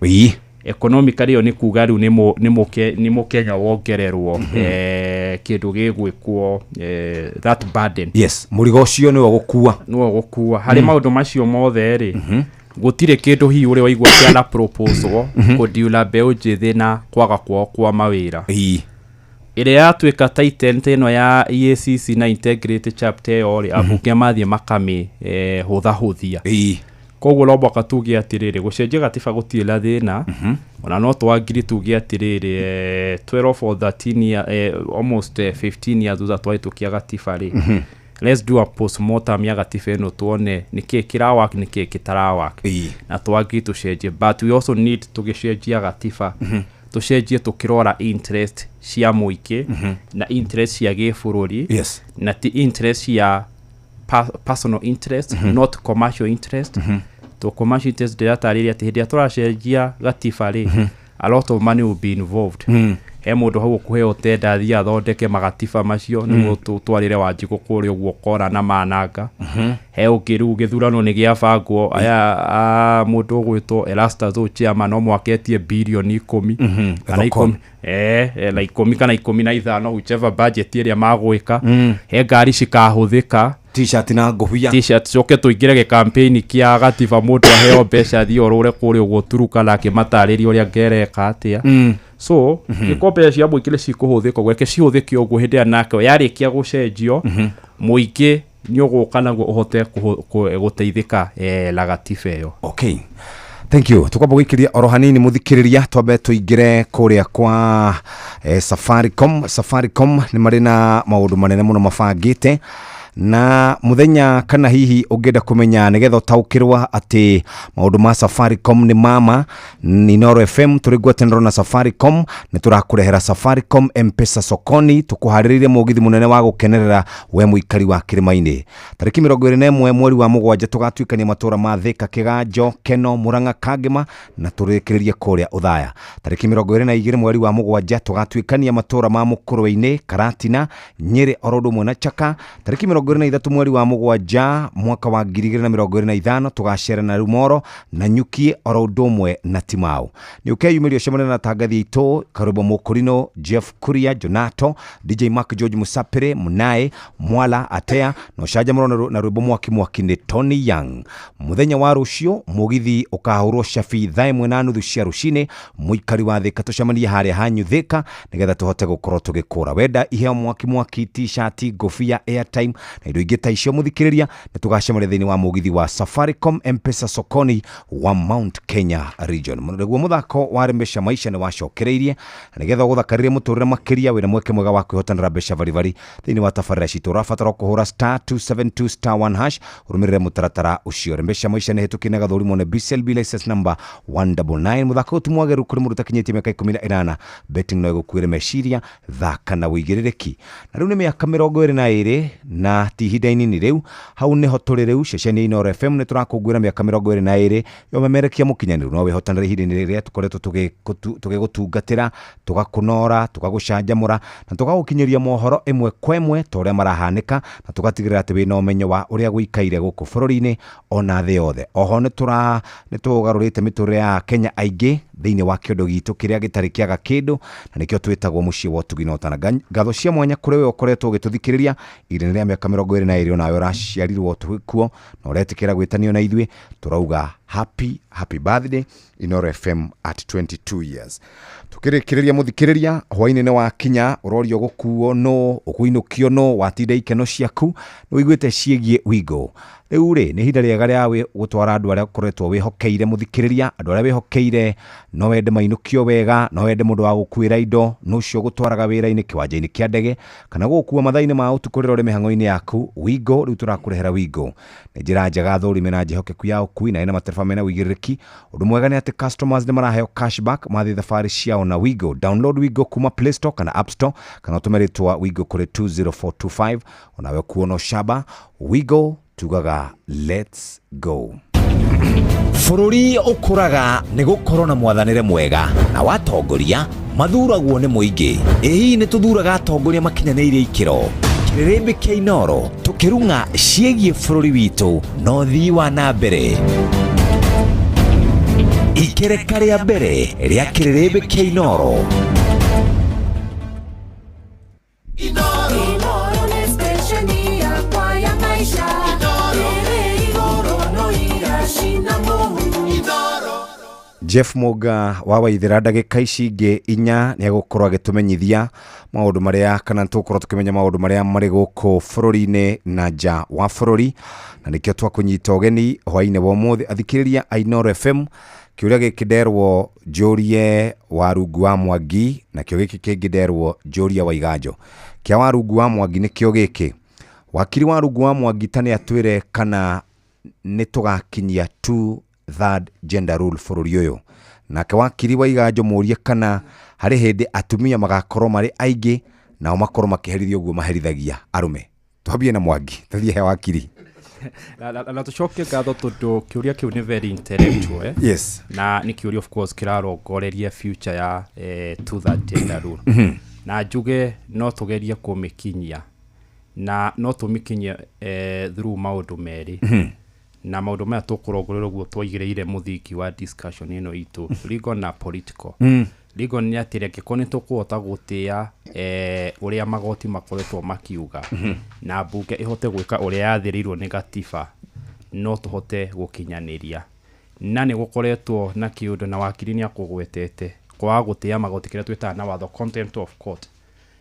Economically ĩyo nĩ kuga rĩu nĩ mũkenya wongererwo kĩndũ gĩgwĩkwo that burden. Yes, mũrigo ũcio nĩwe ũgũkua. Nĩwe ũgũkua harĩ maũndũ macio mothe rĩ. Gũtirĩ kĩndũ hihi ũrĩ waigua kĩana proposal kũndiũla mbeũ njĩthĩ na kwaga kwao kwa mawĩra. Ĩrĩa yatuĩka titan ta ĩno ya EACC na integrated chapter ĩyo rĩ, ambunge mathiĩ makamĩ hũthahũthia. Koguo no mwaka tuge atĩrĩrĩ, gũcenjia gatiba gũtirĩ na thĩna. Ona no twangiri tuge atĩrĩrĩ, 12 or 13 year, almost 15 years thutha twahĩtũkia gatiba rĩ, let's do a postmortem ya gatiba ĩno, tuone nĩkĩĩ kĩrawak, nĩkĩĩ kĩtarawak, na twangiri tũcenjie. But we also need, tũgĩcenjia gatiba, tũcenjie tũkĩrora interest cia mũingĩ na interest cia gĩbũrũri, na ti interest cia personal interest, not commercial interest. To commercial interest ndĩratarĩria atĩ hĩndĩ ĩrĩa tũracenjia gatiba rĩ, a lot of money will be involved. He mũndũ hau ũkũheo tenda athiĩ athondeke magatiba macio nĩguo tũtwarĩre Wanjikũ kũrĩa ũguo kora na mananga. He ũngĩ rĩu gĩthurano nĩ gĩabangwo aya a mũndũ ũgwĩtwo Erastus ũyũ chairman no mwaka etie birioni 10 kana Thoko. 10 na 10 kana 15, whichever budget ĩrĩa magwĩka. He ngari cikahũthĩka, T-shirt na ngũbia. T-shirt, coke tũingĩre gĩkampĩini kĩa gatiba, mũndũ aheo mbeca athiĩ orũre kũrĩa ũguo Turukana akĩmatarĩria ũrĩa ngereka atĩa. So gĩko mbeca cia mũingĩ nĩ cikũhũthĩka ũguo, reke cihũthĩke ũguo. Hĩndĩ ĩrĩa nake yarĩkia gũcenjio, mũingĩ nĩ ũgũka naguo ũhote gũteithĩka na gatiba ĩyo. Okay, thank you. Tukwamba gũikĩria oro hanini, mũthikĩrĩria, twambe tũingĩre kũrĩa kwa Safaricom. Safaricom nĩ marĩ na maũndũ manene mũno mabangĩte na muthenya, kana hihi ũngĩenda kũmenya nĩgetha ũtaũkĩrwo atĩ maũndũ ma Safaricom nĩ mama. Inooro FM tũrĩ ngwatanĩro na Safaricom nĩ tũrakũrehera Safaricom M-Pesa Sokoni. Tũkũharĩrĩirie mũgithi mũnene wa gũkenerera we mũikari wa kĩrĩma-inĩ. Tarĩki 21 mweri wa mũgwanja tũgatuĩkania matũra ma Thĩka, Kĩganjo, Keno, Mũrang'a, Kangĩma na tũrĩkĩrĩrie kũrĩa Ũthaya. Tarĩki 22 mweri wa mũgwanja tũgatuĩkania matũra ma Mũkũrwe-inĩ, Karatina, Nyĩrĩ oro ũndũ ũmwe na Chaka. Tarĩki 23 mweri wa mũgwanja mwaka wa 2025 tũgacera na Rumoro na Nyuki oro ũndũ ũmwe na Timau. Nĩ ũkeyumĩria ũcemania na tangathi aitũ Karũmbo Mũkũrinũ, Jeff Kuria, Jonato, DJ Mark, George Musapire, Munae Mwala, Atea na ũcanjamũrwo na rwĩmbo mwaki mwaki nĩ Tony Young. Mũthenya wa rũciũ mũgithi ũkahũrwo cabi thaa 1:30 cia rũcinĩ. Mũikari wa Thĩka, tũcemanie harĩa hanyu Thĩka nĩgetha tũhote gũkorwo tũgĩkũra. Wenda iheo mwaki mwaki, T-shirt, ngũbia, airtime na indo ingĩ ta icio, mũthikĩrĩria, nĩ tũgacemania thĩinĩ wa mũgithi wa Safaricom M-Pesa Sokoni wa Mount Kenya Region. Nĩguo mũthako wa Rembesha Maisha nĩ wacokereirie, na nĩgetha ũgũthakarĩrie mũtũrĩre makĩria, wĩna mweke mwega wa kwĩhotanĩra mbeca baribari thĩinĩ wa tabarĩra citũ. Ũrabatara kũhũra *272*1# ũrũmĩrĩre mũtaratara ũcio. Rembesha Maisha nĩ hĩtũkie na gathũrimwo nĩ BCLB license number 199. Mũthako ũyũ ti mwagĩrĩru kũrĩ mũndũ ũtakinyĩtie mĩaka 18. Betting no ĩgũkuĩre meciria. Thaka na ũigĩrĩrĩki. Na rĩu nĩ mĩaka 22 na ti ihinda inini rĩu, hau nĩho tũrĩ rĩu ceceni ya Inooro FM. Nĩ tũrakũngũĩra mĩaka 22 ya ũmemerekia mũkinyanĩru. No wĩhotanĩre ihinda-inĩ rĩrĩa tũkoretwo tũgĩgũtungatĩra, tũgakũnora, tũgagũcanjamũra na tũgagũkinyĩria mohoro ĩmwe kwa ĩmwe ta ũrĩa marahanĩka, na tũgatigĩrĩra atĩ wĩna ũmenyo wa ũrĩa gũikaire gũkũ bũrũri-inĩ ona thĩ yothe. Oho nĩ tũgarũrĩte mĩtũrĩre ya Kenya aingĩ thĩinĩ wa kĩondo gitũ kĩrĩa gĩtarĩ kĩaga kĩndũ, na nĩkĩo twĩtagwo mũciĩ wa ũtugi na ũtana. Ngatho cia mwanya kũrĩ we ũkoretwo ũgĩtũthikĩrĩria ihinda-inĩ rĩa mĩaka 22, onawe ũraciarirwo twĩkuo na ũretĩkĩra gwĩtanio na ithuĩ, tũrauga happy happy birthday Inooro FM at 22 years. Tukĩrĩkĩrĩria, mũthikĩrĩria, hwainĩ nĩ wakinya. Ũrorio gũkuo no ũkũinũkio, no watinda ikeno ciaku nĩ ũiguĩte ciĩgiĩ Wigo. Rĩu rĩ, nĩ ihinda rĩega rĩa gũtwara andũ arĩa ũkoretwo wĩhokeire. Mũthikĩrĩria, andũ arĩa wĩhokeire no wende mainũkio wega, no wende mũndũ wa gũkuĩra indo, no ũcio gũtwaraga wĩra-inĩ, kĩwanja-inĩ kĩa ndege, kana gũgũkua mathaa-inĩ ma ũtukũ rĩrĩa ũrĩ mĩhang'o-inĩ yaku. Wigo, rĩu tũrakũrehera Wigo. Nĩ njĩra njega thũrime na njĩhokeku ya ũkui na ĩna matereba mena ũigĩrĩrĩki. Ũndũ mwega nĩ atĩ customers nĩ maraheo cashback mathiĩ thabarĩ ciao na Wigo. Download Wigo kuma Play Store kana App Store, kana ũtũme rĩtwa Wigo kũrĩ 20425, onawe kuona ũcamba. Wigo. Tugaga let's go. Bũrũri ũkũraga nĩ gũkorwo na mwathanĩre mwega na watongoria mathuragwo nĩ mũingĩ. Ĩ hihi nĩ tũthuraga atongoria makinyanĩirie ikĩro? Kĩrĩrĩmbĩ kĩa Inooro tũkĩrung'a ciĩgiĩ bũrũri witũ na ũthii wa na mbere. Ikereka rĩa mbere rĩa kĩrĩrĩmbĩ kĩa Inooro. Inooro nĩ station yakwa ya maisha. Ĩrĩ igũrũ no iracina mũhu. Jeff Muga wa Waithera ndagĩka ici ingĩ inya nĩ egũkorwo agĩtũmenyithia maũndũ marĩa kana tũgũkorwo tũkĩmenya maũndũ marĩa marĩ gũkũ bũrũri-inĩ na nja wa bũrũri, na nĩkĩo twakũnyita ũgeni hwaĩ-inĩ wa ũmũthĩ. Athikĩrĩria a Inooro FM, kĩũria gĩkĩ nderwo njũrie Warungu wa Mwangi, nakĩo gĩkĩ kĩngĩ nderwo njũrie Waiganjo. Kĩa Warungu wa Mwangi nĩkĩo gĩkĩ: wakiri Warungu wa Mwangi ta nĩ atwĩre kana nĩ tũgakinyia two-third gender rule bũrũri ũyũ. Nake wakiri Waiganjo mũrie kana harĩ hĩndĩ atumia magakorwo marĩ aingĩ nao makorwo makĩherithio ũguo maherithagia arũme. Twambie na Mwangi, tũthiĩ he wakiri. Na tũcokie ngatho tondũ kĩũria kĩu nĩ very intellectual, eh? Yes. Na nĩ kĩũria of course kĩrarongoreria future ya two-third gender rule. Na njuge no tũgerie kũmĩkinyia, na no tũmĩkinyie through maũndũ merĩ, na maũndũ maya tũkũrongoreria ũguo twaigĩrĩire mũthingi wa discussion ĩno itũ, legal na political. Legal nĩ atĩ angĩkorwo nĩ tũkũhota gũtĩa ũrĩa magoti makoretwo makiuga na mbunge ĩhote gwĩka ũrĩa yathĩrĩirwo nĩ gatiba, no tũhote gũkinyanĩria. Na nĩ gũkoretwo na kĩũndũ, na wakiri nĩ akũgwetete, kwaga gũtĩa magoti, kĩrĩa twĩtaga na watho contempt of court.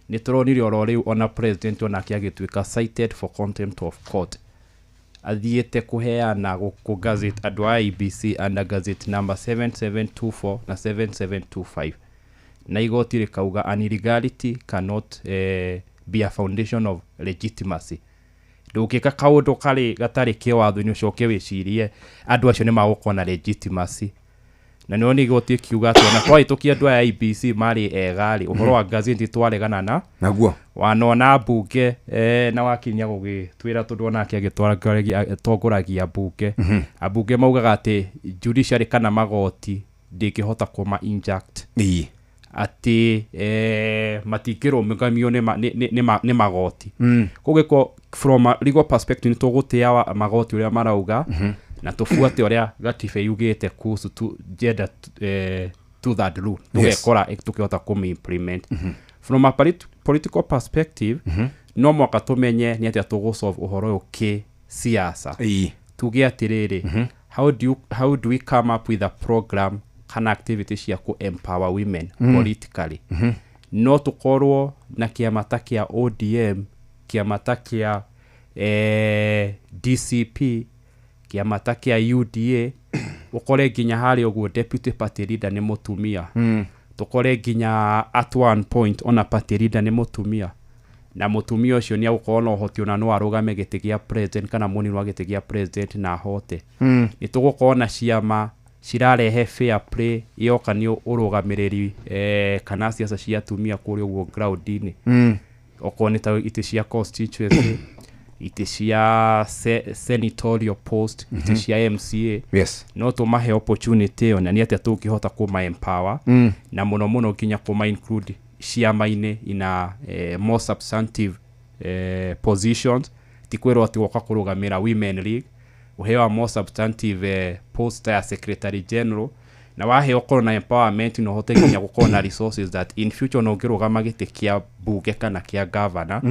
Nĩ tũronire oro rĩu ona president onake agĩtuĩka cited for contempt of court, athiĩte kũheana gũkũ gazette andũ a IEBC under gazette number 7724 na 7725, na igoti rĩkauga an illegality cannot be a foundation of legitimacy. Ndũngĩka kaũndũ karĩ gatarĩ kĩwatho-inĩ ũcoke wĩcirie andũ acio nĩ magũkorwo na legitimacy. Na nĩo nĩ igoti ĩkiuga atĩ ona twahĩtũkia andũ aya IEBC marĩ ega rĩ, ũhoro wa gazeti twaregana na naguo wanona mbunge na wakinya gũgĩtwĩra tondũ onake agĩtongoragia mbunge, ambunge maugaga atĩ judiciary kana magoti ndĩngĩhota kũma inject, atĩ matingĩrũgamio nĩ magoti. Kũgĩko from a legal perspective nĩ tũgũtĩa magoti ũrĩa marauga na tũbuate ũrĩa gatiba yugĩte kuhusu tu gender two-third rule, tũgekora tũkĩhota kũmĩ-implement. From a political perspective, no mwaka tũmenye nĩ atĩa tũgũsolve ũhoro ũyũ kĩ siasa. Tuge atĩrĩrĩ, how do we come up with a program kana activity cia ku empower women politically? No tũkorwo na kĩama ta kĩa ODM, kĩama ta kĩa DCP, kĩama ta kĩa UDA, ũkore nginya harĩa ũguo deputy party leader nĩ mũtumia, tũkore nginya at one point ona party leader nĩ mũtumia, na mũtumia ũcio nĩ agũkorwo na ũhoti ona no arũgame gĩtĩ gĩa president kana mũnini wa gĩtĩ gĩa president na ahote. Nĩ tũgũkorwo na ciama cirarehe fair play yoka nĩ ũrũgamĩrĩri kana ciaca cia atumia kũrĩa ũguo ground-inĩ, okorwo nĩ ta itĩ cia constituency, itĩ cia senatorial post, itĩ cia MCA. No tũmahe opportunity ĩyo, na nĩ atĩa tũngĩhota kũma empower na mũno mũno nginya kũma include ciama-inĩ ina more substantive positions. Ti kwĩrwo atĩ woka kũrũgamĩra women league, ũheo more substantive post ya secretary general, na waheo ũkorwo na empowerment na ũhote nginya gũkorwo na resources that in future ona ũngĩrũgama gĩtĩ kĩa mbunge kana kĩa governor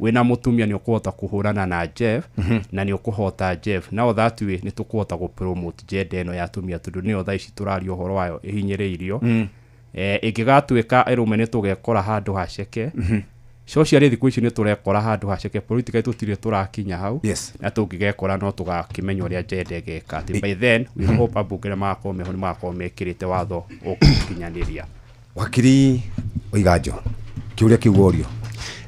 wĩna mũtumia, nĩ ũkũhota kũhũrana na Jeff na nĩ ũkũhota Jeff. Now that way nĩ tũkũhota gũ promote gender ĩno ya atumia, tondũ nĩyo thaa ici tũraria ũhoro wayo ĩhinyĩrĩirio. Ĩngĩgatuĩka ĩrũme nĩ tũgekora handũ haceke socially, thikũ ici nĩ tũrekora handũ haceke politically, tũtirĩ tũrakinya hau. Na tũngĩgekora no tũgakĩmenya ũrĩa gender ĩgeka, atĩ by then we hope ambunge arĩa magakorwo meho nĩ magakorwo mekĩrĩte watho ũgũkinyanĩria. Wakiri Waiganjo, kĩũria kĩu worio.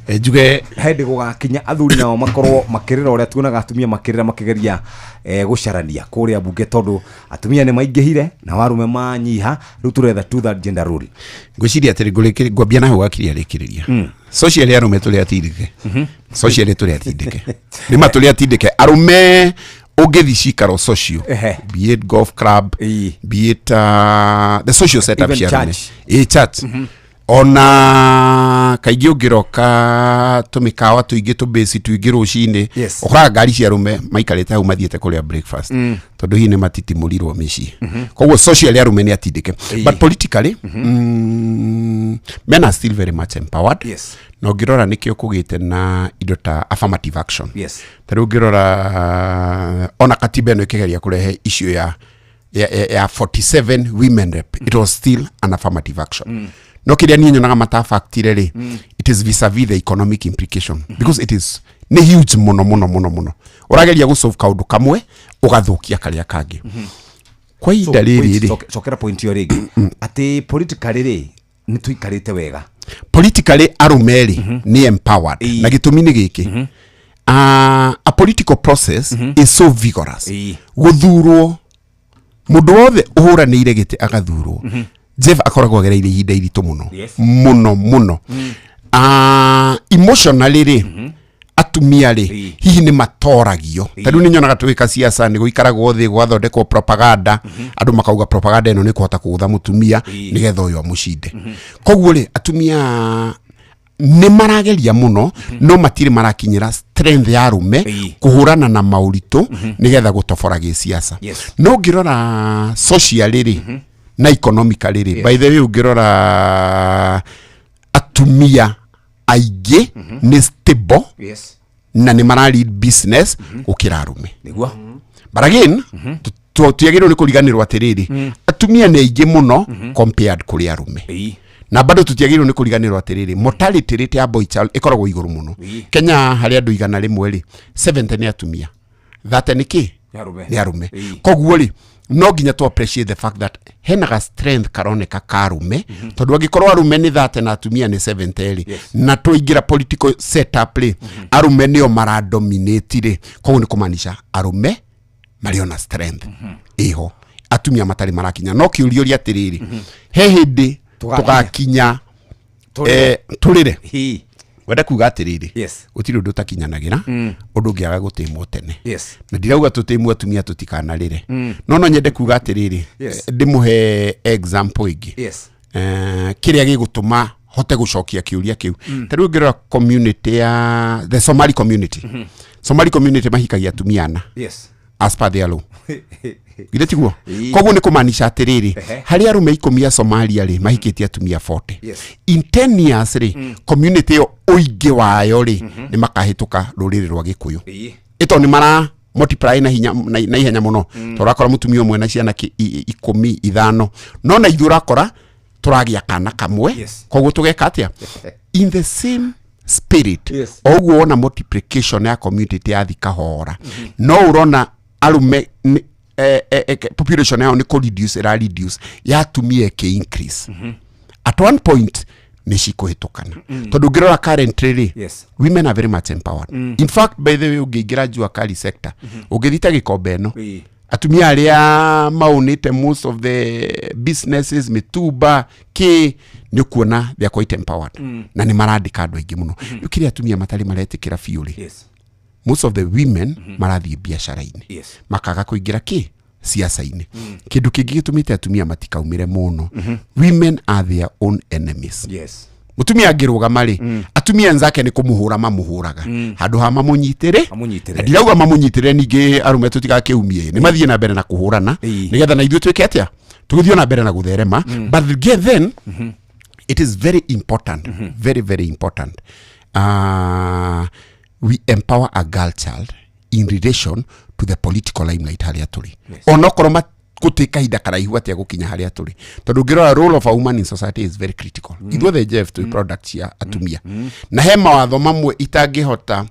Njuge Hĩndĩ gũgakinya athuri nao makorwo makĩrĩra ũrĩa tuonaga atumia makĩrĩra makĩgeria gũcarania kũrĩa mbunge, tondũ atumia nĩ maingĩhire na arume manyiha, rĩu tũretha two third gender rule. Ngwĩciria atĩrĩ, ngwambia na hau gakiria rĩkĩrĩria social, arũme tũrĩ atindĩke, social tũrĩ atindĩke, nĩma tũrĩ atindĩke arũme. Ũngĩthi cikaro social, be it golf club, be it the social setup Even cia arũme, church. ĩ church, ona kaingĩ ũngĩroka tũmĩkawa tũingĩ, tũbĩci tũingĩ rũcinĩ, ũkoraga ngari cia arũme maikarĩte hau mathiĩte kũrĩa breakfast, tondũ hihi nĩ matitimũrirwo mĩciĩ. Koguo social arũme nĩ atindĩke, but politically men are still very much empowered. Na ũngĩrora nĩkĩo kũgĩte na indo ta affirmative action. Ta rĩu ũngĩrora ona katiba ĩno ĩkĩgeria kũrehe issue ya 47 women rep, it was still an affirmative action. No kĩrĩa niĩ nyonaga matabaktire rĩ, it is vis-a-vis the economic implication, because it is nĩ huge mũno mũno mũno mũno. Ũrageria gũsolve kaũndũ kamwe, ũgathũkia karĩa kangĩ kwa ihinda So, rĩrĩ wait, rĩ. Cokera point ĩyo rĩngĩ, atĩ politically rĩ, nĩ tũikarĩte wega. Politically arũme rĩ nĩ empowered, na gĩtũmi nĩ gĩkĩ: a political process is so vigorous. Gũthurwo, mũndũ wothe ũhũranĩire gĩtĩ agathurwo, Jeff, akoragwo agereire ihinda iritũ mũno mũno mũno. Emotionally rĩ, atumia rĩ, hihi nĩ matoragio. Ta rĩu nĩ nyonaga tũgĩka ciaca, nĩ gũikaragwo thĩ gũgathondekwo propaganda, andũ makauga propaganda ĩno nĩ kũhota kũgũtha mũtumia nĩgetha ũyũ amũcinde. Koguo rĩ, atumia nĩ marageria mũno, no matirĩ marakinyĩra strength ya arũme kũhũrana na maũritũ nĩgetha gũtobora gĩciaca. No ũngĩrora socially rĩ na economically rĩ, by the way, ũngĩrora atumia aingĩ nĩ stable na nĩ mara lead business gũkĩra arũme. But again, tiagĩrĩirwo nĩ kũriganĩrwo atĩrĩrĩ, atumia nĩ aingĩ mũno compared kũrĩ arũme. Na bado tutiagĩrĩirwo nĩ kũriganĩrwo atĩrĩrĩ, mortality rate ya boy child ĩkoragwo igũrũ mũno. Kenya harĩ andũ 100 rĩ, 70 nĩ atumia, 30 nĩ kĩ? Nĩ arũme. Nĩ arũme. Koguo rĩ, no nginya to appreciate the fact that hena ga strength karoneka ka arũme, tondũ angĩkorwo arũme nĩ 30 na atumia nĩ 70 rĩ, na twaingĩra political setup rĩ, arũme nĩo maradominate rĩ, koguo nĩ kũmaanisha arũme marĩ ona strength ĩho atumia matarĩ marakinya. No kĩũria ũria atĩrĩrĩ, he hĩndĩ Tũgakinya. tũgakinya Tũrĩre. Tũrĩre. Wenda kuga atĩrĩrĩ, gũtirĩ ũndũ ũtakinyanagĩra, ũndũ ũngĩaga gũtĩmwo tene. Na ndirauga tũtĩmwo atumia tũtikanarĩre, no nyende kuga atĩrĩrĩ, ndĩmũhe example ĩngĩ. Kĩrĩa gĩgũtũma hote gũcokia kĩũria kĩu, ta rĩu ũngĩrora community ya the Somali community, Somali community mahikagia atumia ana as per their law. Githĩ tiguo? Koguo nĩ kũmaanisha atĩrĩrĩ, harĩ arũme 10 a Somalia rĩ, mahikĩtie atumia 40. In 10 years rĩ, community ĩyo ũingĩ wayo rĩ, nĩ makahĩtũka rũrĩrĩ rwa Gĩkũyũ, ĩto nĩ mara multiply na hinya na ihenya mũno, tondũ ũrakora mũtumia ũmwe na ciana 15, no na ithuĩ ũrakora tũragĩa kana kamwe. Koguo tũgeka atĩa? In the same spirit, o ũguo wona multiplication ya community yathi kahora, no ũrona arũme population yao nĩ kũ reduce ĩra reduce, ya atumia ĩkĩ increase. At one point nĩ cikũhĩtũkana, tondũ ũngĩrora currently rĩ, women are very much empowered. In fact, by the way, ũngĩingĩra jua kali sector, ũngĩthita gĩkombe ĩno, atumia arĩa maunĩte most of the businesses, mĩtumba kĩ, nĩ ũkuona they are quite empowered na nĩ marandĩka andũ aingĩ mũno. Rĩu kĩrĩa atumia matarĩ maretĩkĩra biũ rĩ, most of the women marathiĩ biacara-inĩ, makaga kũingĩra kĩ ciaca-inĩ. Kĩndũ kĩngĩ gĩtũmĩte atumia matikaumĩre mũno, women are their own enemies. Mũtumia angĩrũgama rĩ, atumia enzake nĩ kũmũhũra mamũhũraga handũ ha mamũnyitĩre. Mamũnyitĩrĩre. Na ndirauga mamũnyitĩrĩre ningĩ, arũme tũtigakĩumie, nĩ mathiĩ na mbere na kũhũrana, nĩgetha na ithuĩ twĩke atĩa, tũgĩthiĩ na mbere na gũtherema. But again, then it is very important, very very important, we empower a girl child in relation to the political limelight harĩa tũrĩ, onokorwo gũtĩ kahinda karaihu atĩa gũkinya harĩa tũrĩ, tondũ ũngĩrora role of a woman in society is very critical. Ithuothe, Jeff, twĩ product cia atumia, na he mawatho mamwe itangĩhota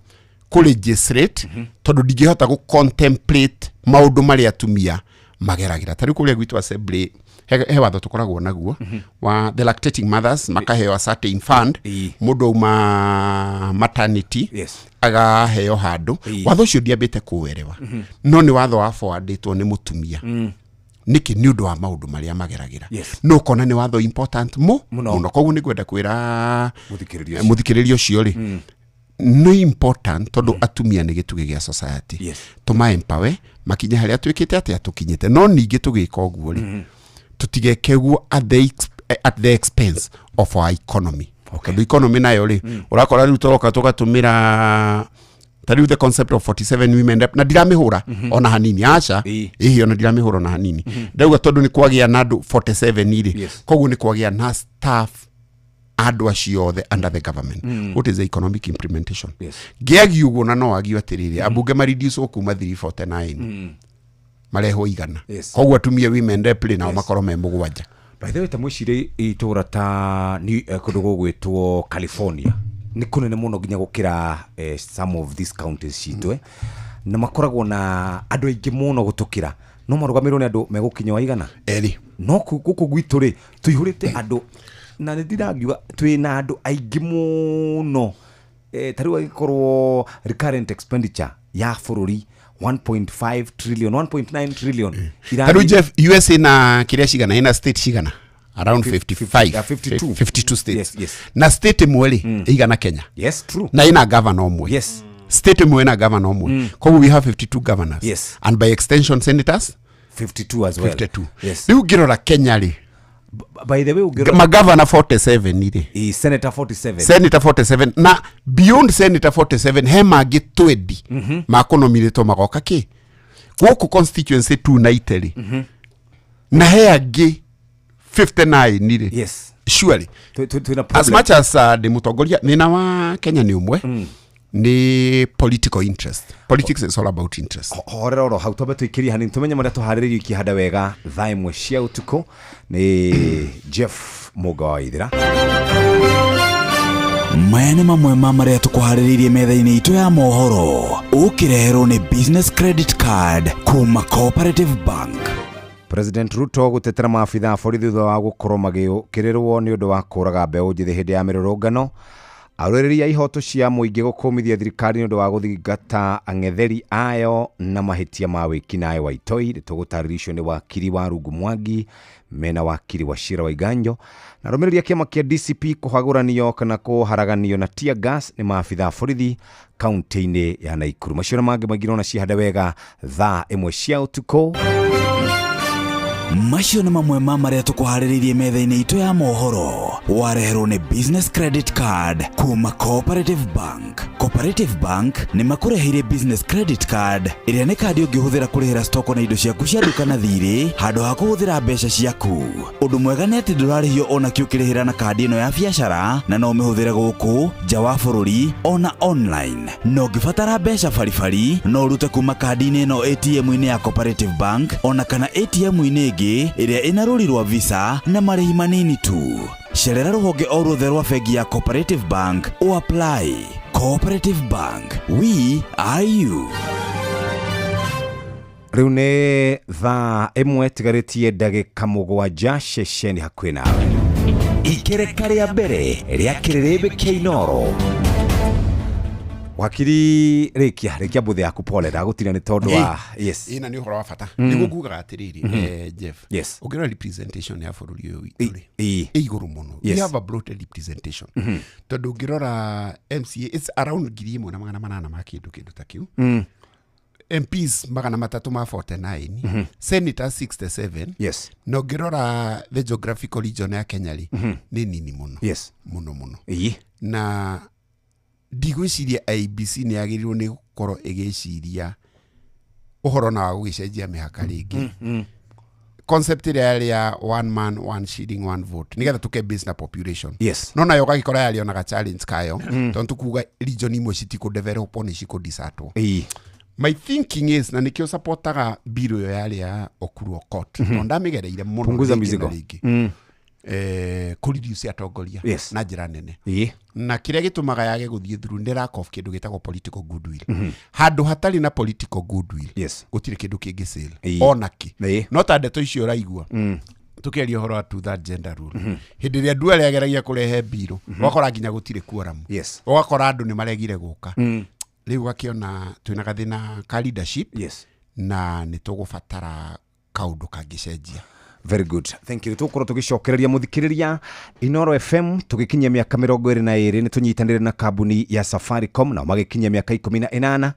kũ legislate, tondũ ndingĩhota gũ contemplate maũndũ marĩa atumia mageragĩra. Ta rĩu kũrĩa gwitũ assembly He watho tũkoragwo naguo wa the lactating mothers makaheo a certain fund. Mũndũ auma maternity agaheo handũ. Watho ũcio ndiambĩte kũwerewa, no nĩ watho wa forwardĩtwo nĩ mũtumia. Nĩkĩ? Nĩ ũndũ wa maũndũ marĩa mageragĩra. No ũkona nĩ watho important mũno. Koguo nĩ ngwenda kwĩra Mũthikĩrĩria ũcio. Mũthikĩrĩria ũcio rĩ, nĩ important tondũ atumia nĩ gĩtugĩ gĩa society. Tũma empower makinye harĩa twĩkĩte atĩa tũkinyĩte, no ningĩ tũgĩka ũguo rĩ, tũtigeke ũguo at the expense of our economy, tondũ economy nayo rĩ, ũrakora rĩu tũroka tũgatũmĩra ta rĩu the concept of 47 women rep, na ndiramĩhũra ona hanini, aca. Ĩhĩ, ona ndiramĩhũra ona hanini. Ndauga tondũ nĩ kwagĩa na andũ 47 rĩ, koguo nĩ kwagĩa na staff andũ acio othe under the government. What is the economic implementation? Ngĩagia ũguo na no agio atĩrĩrĩ, ambunge mareduce kuma 349 marehwo 100. Koguo atumia women rep rĩ, nao makorwo me 7. By the way, ta mwĩcirie itũra ta nĩ kũndũ gũgwĩtwo California nĩ kũnene mũno nginya gũkĩra some of these counties citũ, na makoragwo na andũ aingĩ mũno gũtũkĩra, no marũgamĩrĩrwo nĩ andũ megũkinya wa 100. 2. No gũkũ gwitũ rĩ, tũihũrĩte andũ na nĩ ndirangiuga twĩna andũ aingĩ mũno, ta rĩu agĩkorwo recurrent expenditure ya bũrũri 1.5 trillion, 1.9 trillion. Ta rĩu Jeff, USA na kĩrĩa cigana, ĩna state cigana? Around 55. Yeah, 52. 52 states. Yes. Na state ĩmwe rĩ, ĩigana Kenya. Yes, true. Na ĩna governor ũmwe. State ĩmwe ĩna governor ũmwe, koguo we have 52 governors. And by extension senators. 52 as well. 52. Yes. Rĩu ngĩrora Kenya rĩ, By the way, ũngĩrora magavana 47 rĩ, senator 47. Senator 47, na beyond senator 47 he mangĩ 20 makũnominĩtwo magoka kĩ gũkũ constituency 290 rĩ, na he angĩ 59 rĩ. Surely Twĩna as problem. much as ndĩ mũtongoria, thĩna wa Kenya nĩ ũmwe, nĩ political interest. Politics is all about interest. Horera oro hau, twambe tũikĩrie hanini tũmenye marĩa tũharĩrĩirie ikĩhanda wega thaa 1 cia ũtukũ. Nĩ Jeff Mũnga wa Ithira. Maya nĩ mamwe ma marĩa tũkũharĩrĩirie metha-inĩ itũ ya mohoro, ũkĩreherwo nĩ business credit card kuma Cooperative Bank. President Ruto gũtetera maabitha a borithi thutha wa gũkorwo magĩũkĩrĩrwo nĩ ũndũ wa kũraga mbeũ njĩthĩ hĩndĩ ya mĩrũrũngano. Arũĩrĩri a ihoto cia mũingĩ gũkũmithia thirikari nĩ ũndũ wa gũthingata ang'etheri ayo na mahĩtia ma wĩkinaĩ wa itoi. Nĩ tũgũtarĩrio icio nĩ wakiri wa Rungu Mwangi mena wakiri wa Shira wa Iganjo. Na arũmĩrĩri a kĩama kĩa DCP kũhagũranio kana kũharaganio na tear gas nĩ maabitha a borithi kaunti-inĩ ya Naikuru. Macio na mangĩ maingĩ nona cihande wega thaa 1 cia ũtukũ. Macio nĩ mamwe ma marĩa tũkũharĩrĩirie metha-inĩ itũ ya mohoro, wareherwo nĩ business credit card kuma Cooperative Bank. Cooperative Bank nĩ makũreheire business credit card ĩrĩa nĩ kandi ũngĩhũthĩra kũrĩhĩra stoko na indo ciaku cia nduka na thirĩ handũ ha kũhũthĩra mbeca ciaku. Ũndũ mwega nĩ atĩ ndũrarĩhio ona kĩ ũkĩrĩhĩra na kandi ĩno ya biacara, na no ũmĩhũthĩre gũkũ nja wa bũrũri ona online. Na ũngĩbatara mbeca baribari, no ũrute kuma kandi-inĩ ĩno ATM-inĩ ya Cooperative Bank ona kana ATM-inĩ ĩngĩ ĩrĩa ĩna rũri rwa Visa na marĩhi manini tu. Cerera rũhonge o ruothe rwa bengi ya Cooperative Bank o apply. Cooperative Bank, we are you. Rĩu nĩ thaa 1 tigarĩtie ndagĩka 7 ceceni hakuhĩ nawe. Ikereka rĩa mbere rĩa kĩrĩrĩmbĩ kĩa Inoro. Wakiri, rĩkia rĩkia mbũthĩ yaku, pole ndagũtina nĩ tondũ wa yes. Ĩna nĩ ũhoro wa bata nĩguo ngugaga atĩrĩrĩ, Jeff, ũngĩrora representation ya bũrũri ũyũ witũ rĩ, ĩ igũrũ mũno. We have a bloated representation tondũ ũngĩrora MCA it's around 1800 ma kĩndũ ta kĩu, MPs 349, senators 67. Na ũngĩrora the geographical region ya Kenya rĩ, nĩ nini mũno. Mũno mũno. Na ndigwĩciria IEBC nĩ yagĩrĩirwo nĩ gũkorwo ĩgĩciria ũhoro na wa gũgĩcenjia mĩhaka rĩngĩ. Concept ĩrĩa yarĩ ya one man one shilling one vote nĩgetha tũke base na population, no nayo ũgagĩkora yarĩ ona ga challenge kayo, tondũ tukuga region imwe citikũ develop nĩ cikũ desatwo. My thinking is, na nĩkĩo supportaga bill ĩyo yarĩ ya Okuru Okot, tondũ ndamĩgereire mũno Punguza rĩngĩ na mizigo. rĩngĩ, kũreduce atongoria na njĩra nene. Na kĩrĩa gĩtũmaga yage gũthiĩ through nĩ lack of kĩndũ gĩtagwo political goodwill. Handũ hatarĩ na political goodwill, gũtirĩ kĩndũ kĩngĩ sail ona kĩ. No ta ndeto icio ũraigua, Tukiaria ũhoro wa two third gender rule, hĩndĩ ĩrĩa Duale ageragia kũrehe mbirũ, ũgakora nginya gũtirĩ quorum. Ũgakora andũ nĩ maregire gũka. Rĩu ũgakĩona twĩna gathĩna ka leadership na nĩ tũgũbatara kaũndũ kangĩcenjia. Very good, thank you. Tũgũkorwo tũgĩcokereria mũthikĩrĩria Inoro FM tũgĩkinyia mĩaka 22, nĩ tũnyitanĩre na kambuni ya Safaricom, nao magĩkinyia mĩaka 18,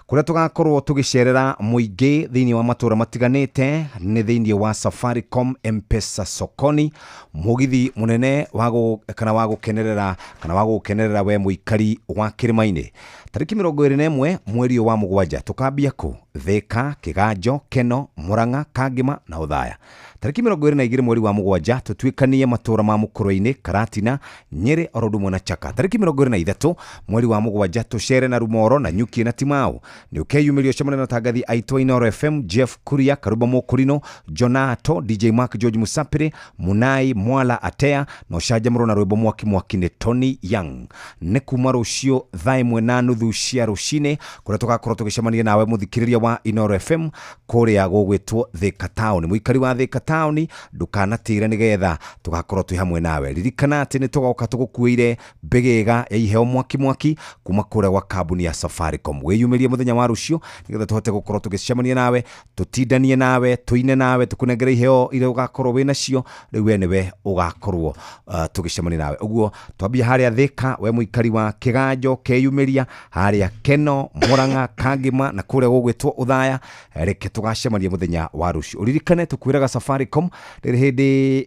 kũrĩa tũgakorwo tũgĩcerera mũingĩ thĩinĩ wa matũra matiganĩte nĩ thĩinĩ wa Safaricom Mpesa Sokoni, mũgithi mũnene wa kana wa gũkenerera kana wa gũkenerera we mũikari wa kĩrĩma-inĩ. Tarĩki 21 mweri ũyũ wa mũgwanja tũkambia kũ Thĩka, Kĩganjo, Keno, Mũrang'a, Kangĩma na Ũthaya. Tarĩki 22 mweri wa mũgwanja tũtuĩkanie matũra ma Mũkũrwe-inĩ, Karatina, Nyĩrĩ oro ũndũ ũmwe na Chaka. Tarĩki 23 mweri wa mũgwanja tũcere na Rumoro na Nyuki na Timau. Nĩ ũkeyumĩria ũcemanie na tangathi aitũ a Inoro FM, Jeff Kuria, Karuba Mũkũrinũ, Jonato, DJ Mark, George Musapiri, Munai Mwala, Atea na ũcanjamũrwo na rwĩmbo mwaki mwaki nĩ Tony Young. Nĩ kuma rũciũ thaa 1:30 cia rũcinĩ kũrĩa tũgakorwo tũgĩcemania nawe mũthikĩrĩria wa Inoro FM kũrĩa gũgwĩtwo Thika Town. Mũikari wa Thika Town, ndũkanatĩre nĩgetha tũgakorwo twĩ hamwe nawe. Ririkana atĩ nĩ tũgoka tũgũkuĩire mbĩgĩga ya iheo mwaki mwaki kuma kũrĩa gwa kambuni ya Safaricom. Wĩyumĩrie mũthenya wa rũciũ nĩgetha tũhote gũkorwo tũgĩcemania nawe, tũtindanie nawe, tũine nawe, tũkũnengere iheo iria ũgakorwo wĩ nacio. Rĩu we nĩwe ũgakorwo tũgĩcemania nawe. Ũguo twambia harĩa Thika, we mũikari wa Kĩganjo, keyumĩria harĩa Keno, Mũrang'a, Kangĩma na kũrĩa gũgwĩtwo Ũthaya. Reke tũgacemania mũthenya wa rũciũ. Ũririkane tũkwĩraga Safaricom rĩrĩ hĩndĩ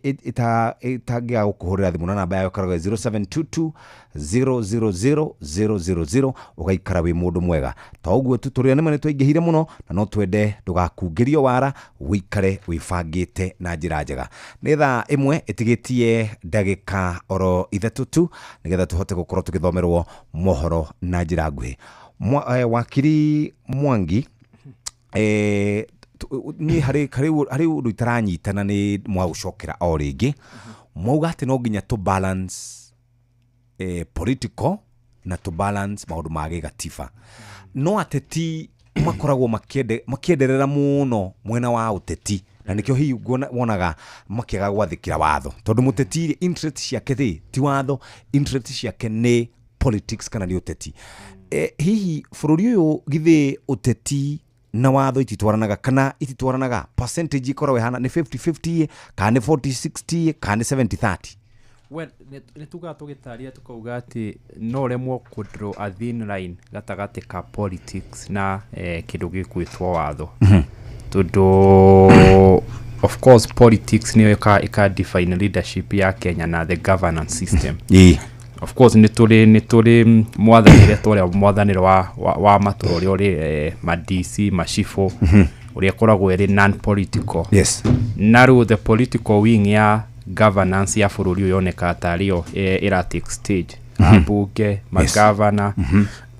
ĩtangĩaga gũkũhũrĩra thimũ na namba yayo ĩkoragwo 0722 000 000, ũgaikara wĩ mũndũ mwega. To ũguo tu, tũrĩa nĩma nĩ twaingĩhire mũno na no twende ndũgakungĩrio wara, wĩikare wĩbangĩte na njĩra njega. Nĩ thaa 1 ĩtigĩtie ndagĩka oro 3 tu nĩgetha tũhote gũkorwo tũgĩthomerwo mohoro na njĩra nguhĩ. Wakiri Mwangi, niĩ harĩ ũndũ itaranyitana nĩ mwagũcokera o rĩngĩ. Mwauga atĩ no nginya tũ balance political na tũ balance maũndũ ma gĩgatiba. No ateti makoragwo makĩenderera mũno mwena wa ũteti, na nĩkĩo hihi wonaga makĩaga gwathĩkĩra watho, tondũ mũteti interest ciake rĩ ti watho, interest ciake nĩ politics kana nĩ ũteti. Hihi bũrũri ũyũ githĩ ũteti na watho ititwaranaga kana ititwaranaga? Percentage ikoragwo ĩhana nĩ 50-50 kana nĩ 40-60 kana nĩ 70-30? Well, nĩ tugaga tũgĩtaria tũkauga atĩ no ũremwo kũ draw a thin line gatagatĩ ka politics na kĩndũ gĩkwĩtwo watho, tondũ of course politics nĩyo ĩka define leadership ya Kenya na the governance system. Of course nĩ tũrĩ mwathanĩre ta ũrĩa mwathanĩre wa matũra ũrĩa ũrĩ ma DC, macibũ, ũrĩa ĩkoragwo ĩrĩ non political. Na rĩu the political wing ya governance ya bũrũri ũyũ yonekaga tarĩyo ĩra take stage, ambunge, magavana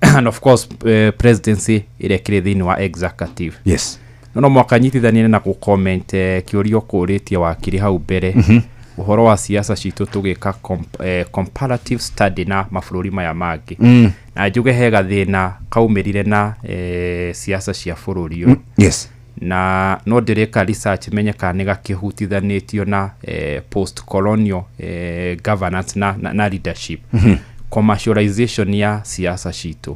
and of course presidency ĩrĩa ĩkĩrĩ thĩinĩ wa executive. No mwaka nyitithanie na gũcomment kĩũria ũkũrĩtie wakiri hau mbere, ũhoro wa siasa citũ tũgĩka comparative study na mabũrũri maya mangĩ, na njuge he gathĩna kaumĩrire na siasa cia bũrũri ũyũ. Na no ndĩrĩka research menye kana nĩ gakĩhutithanĩtio na post colonial governance na leadership, commercialization ya siasa citũ,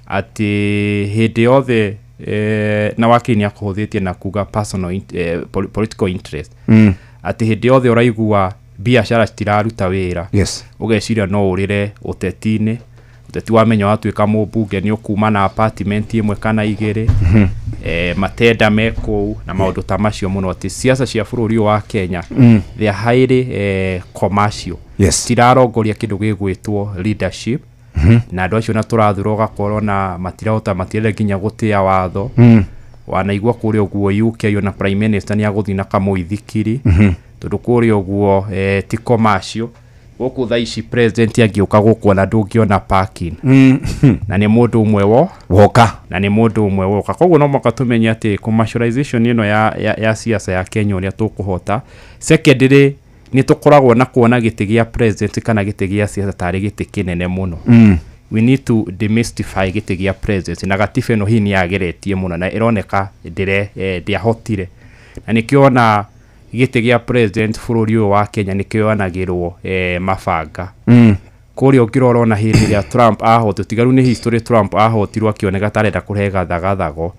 atĩ hĩndĩ yothe na wakiri nĩ akũhũthĩtie na kuga personal political interest, atĩ hĩndĩ yothe ũraigua biacara citiraruta wĩra, ũgeciria no ũrĩre ũteti-inĩ. Ũteti wamenya watuĩka mũmbunge nĩ ũkuma na apartment ĩmwe kana igĩrĩ, matenda me kũu na maũndũ ta macio mũno, atĩ siasa cia bũrũri ũyũ wa Kenya, they are highly commercial. Tirarongoria kĩndũ gĩgwĩtwo leadership, na andũ acio na tũrathura ũgakorwo na matirahota, matirenda nginya gũtĩa watho. Wanaigua kũrĩa ũguo UK ona prime minister nĩ agũthiĩ na kamũithikiri, tondũ kũrĩa ũguo ti commercial. Gũkũ thaa ici president angĩũka gũkũ ona ndũngĩona parking, na nĩ mũndũ ũmwe wo woka. Na nĩ mũndũ ũmwe woka. Koguo no mũhaka tũmenye atĩ commercialization ĩno ya siasa ya Kenya, ũrĩa tũkũhota. Secondly, nĩ tũkoragwo na kuona gĩtĩ gĩa president kana gĩtĩ gĩa siasa tarĩ gĩtĩ kĩnene mũno. We need to demystify gĩtĩ gĩa president, na gatiba ĩno hihi nĩ yageretie mũno na ĩroneka ndĩre ndĩahotire, na nĩkĩo ona Gĩtĩ gĩa president bũrũri ũyũ wa Kenya nĩ kĩoyanagĩrwo mabanga. Kũrĩa ũngĩrora ona hĩndĩ ĩrĩa Trump ahotirwo, tiga rĩu nĩ history, Trump ahotirwo akĩoneka ta arenda kũrehe gathagathago.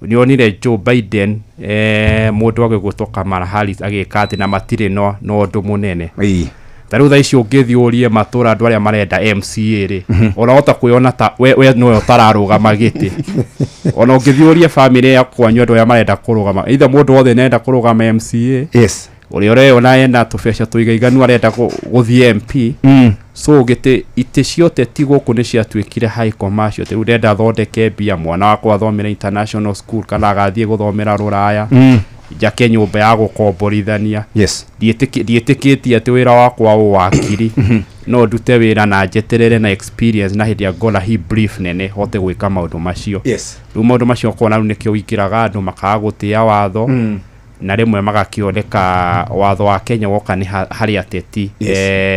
Nĩonire Joe Biden, mũndũ agĩgwĩtwo Kamala Harris agĩka atĩ na matirĩ no ũndũ mũnene. Ta rĩu thaa ici ũngĩthiĩ ũrie matũra andũ arĩa marenda MCA rĩ, ũrahota kwĩona ta we nĩwe ũtararũgama gĩtĩ. Ona ũngĩthiĩ ũrie bamĩrĩ ya kwanyu andũ arĩa marenda kũrũgama, either mũndũ wothe nĩarenda kũrũgama MCA, ũrĩa ũreyona ena tũbeca tũigaiganu arenda gũthiĩ MP. So gĩtĩ itĩ cia ũteti gũkũ nĩ ciatuĩkire high commercial. Rĩu ndenda thondeke mbia, mwana wakwa athomere international school kana agathiĩ gũthomera rũraya, njake nyũmba ya gũkomborithania. Ndiĩtĩkĩtie atĩ wĩra wakwa wa wakiri no ndute wĩra na njeterere na experience na hĩndĩ ĩrĩa ngona hi brief nene hote gwĩka maũndũ macio. Rĩu maũndũ macio ũkona rĩu nĩkĩo wĩingĩraga andũ makaga gũtĩa watho, na rĩmwe magakĩoneka watho wa Kenya woka nĩ harĩ ateti,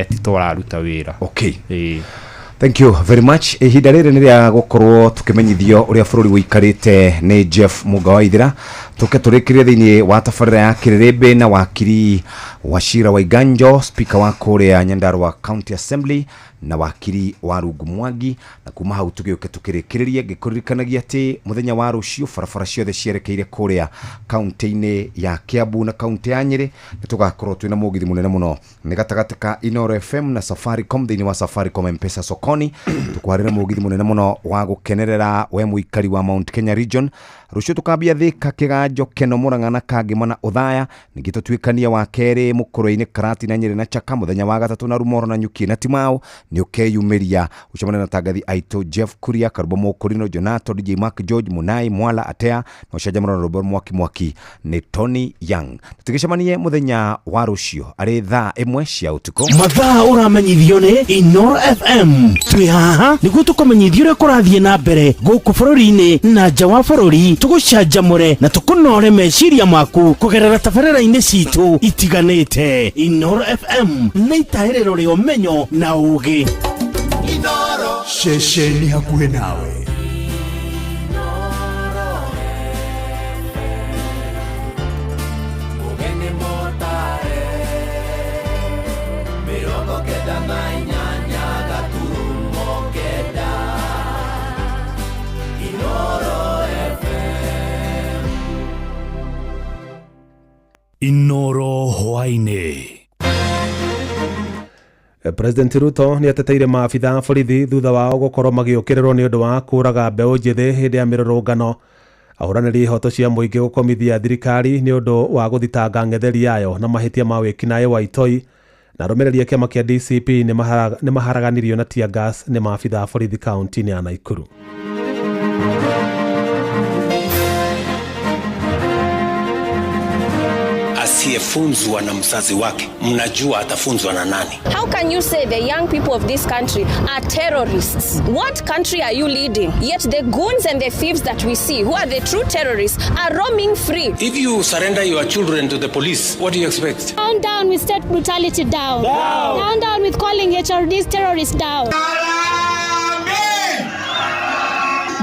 ti ta ũraruta wĩra. Thank you very much. Ihinda rĩrĩ nĩ rĩa gũkorwo tũkĩmenyithio ũrĩa bũrũri ũikarĩte nĩ Jeff Mũga wa Ithira. Tũke tũrĩkĩrie thĩinĩ wa tabarĩra ya Kĩrĩrĩmbĩ na wakiri Wachira Waiganjo, speaker wa kũrĩa Nyandarua County Assembly, na wakiri wa Rungu Mwangi. Na kuma hau tũgĩũke tũkĩrĩkĩrĩrie ngĩkũririkanagia atĩ mũthenya wa rũciũ barabara ciothe cierekeire kũrĩa kaunti-inĩ ya Kiambu na kaunti ya Nyĩrĩ nĩ tũgakorwo twĩna mũgithi mũnene mũno nĩ gatagatĩ ka Inooro FM na Safaricom thĩinĩ wa Safaricom M-Pesa sokoni. Tũkwarĩra mũgithi mũnene mũno wa gũkenerera we mũikari wa Mount Kenya region. Rũciũ tũkambia Thika, Kĩganjo, Keno, Murang'a na Kangema na Othaya, ningĩ tũtuĩkanie wa kerĩ Mũkũrwe-inĩ, Karatina, Nyĩrĩ na Chaka, mũthenya wa gatatũ na Rumoro na Nyuki na Timau. Nĩ ũkeyumĩria ũcemanie na tangathi aitũ Jeff Kuria, Karubo Mũkũrino, Jonato, DJ Mark, George Munai, Mwala Atea na ũcanjamũra na rwĩmbo mwaki mwaki nĩ Tony Young. Tũgĩcemanie mũthenya wa rũciũ arĩ thaa 1 cia ũtukũ. Mathaa ũramenyithio nĩ Inooro FM. Twĩ haha nĩguo tũkũmenyithie ũrĩa kũrathiĩ na mbere gũkũ bũrũri-inĩ na nja wa bũrũri, tũgũcanjamũre na tũkũnore meciria maku kũgerera tabarĩra-inĩ citũ itiganĩte. Inooro FM nĩ itahĩrĩro rĩa ũmenyo na ũgĩ. Ceceni hakuhĩ nawe. Inooro hwaĩ-inĩ. President Ruto nĩ ateteire maabitha a borithi thutha wao gũkorwo magĩũkĩrĩrwo nĩ ũndũ wa kũraga mbeũ njĩthĩ hĩndĩ ya mĩrũrũngano. Ahũranĩri ihoto cia mũingĩ gũkomithia thirikari nĩ ũndũ wa gũthitanga ng'etheri yayo na mahĩtia ma wĩkinaĩ wa itoi, na arũmĩrĩri a kĩama kĩa DCP nĩ maharaganirio na tear gas nĩ maabitha a borithi kaunti-inĩ ya Nakuru. Asiyefunzwa na mzazi wake, mnajua atafunzwa na nani? How can you say the young people of this country are terrorists? What country are you leading? Yet the goons and the thieves that we see, who are the true terrorists, are roaming free. If you surrender your children to the police, what do you expect? Down, down with state brutality, down. Down, down, down with calling HRDs terrorists, down.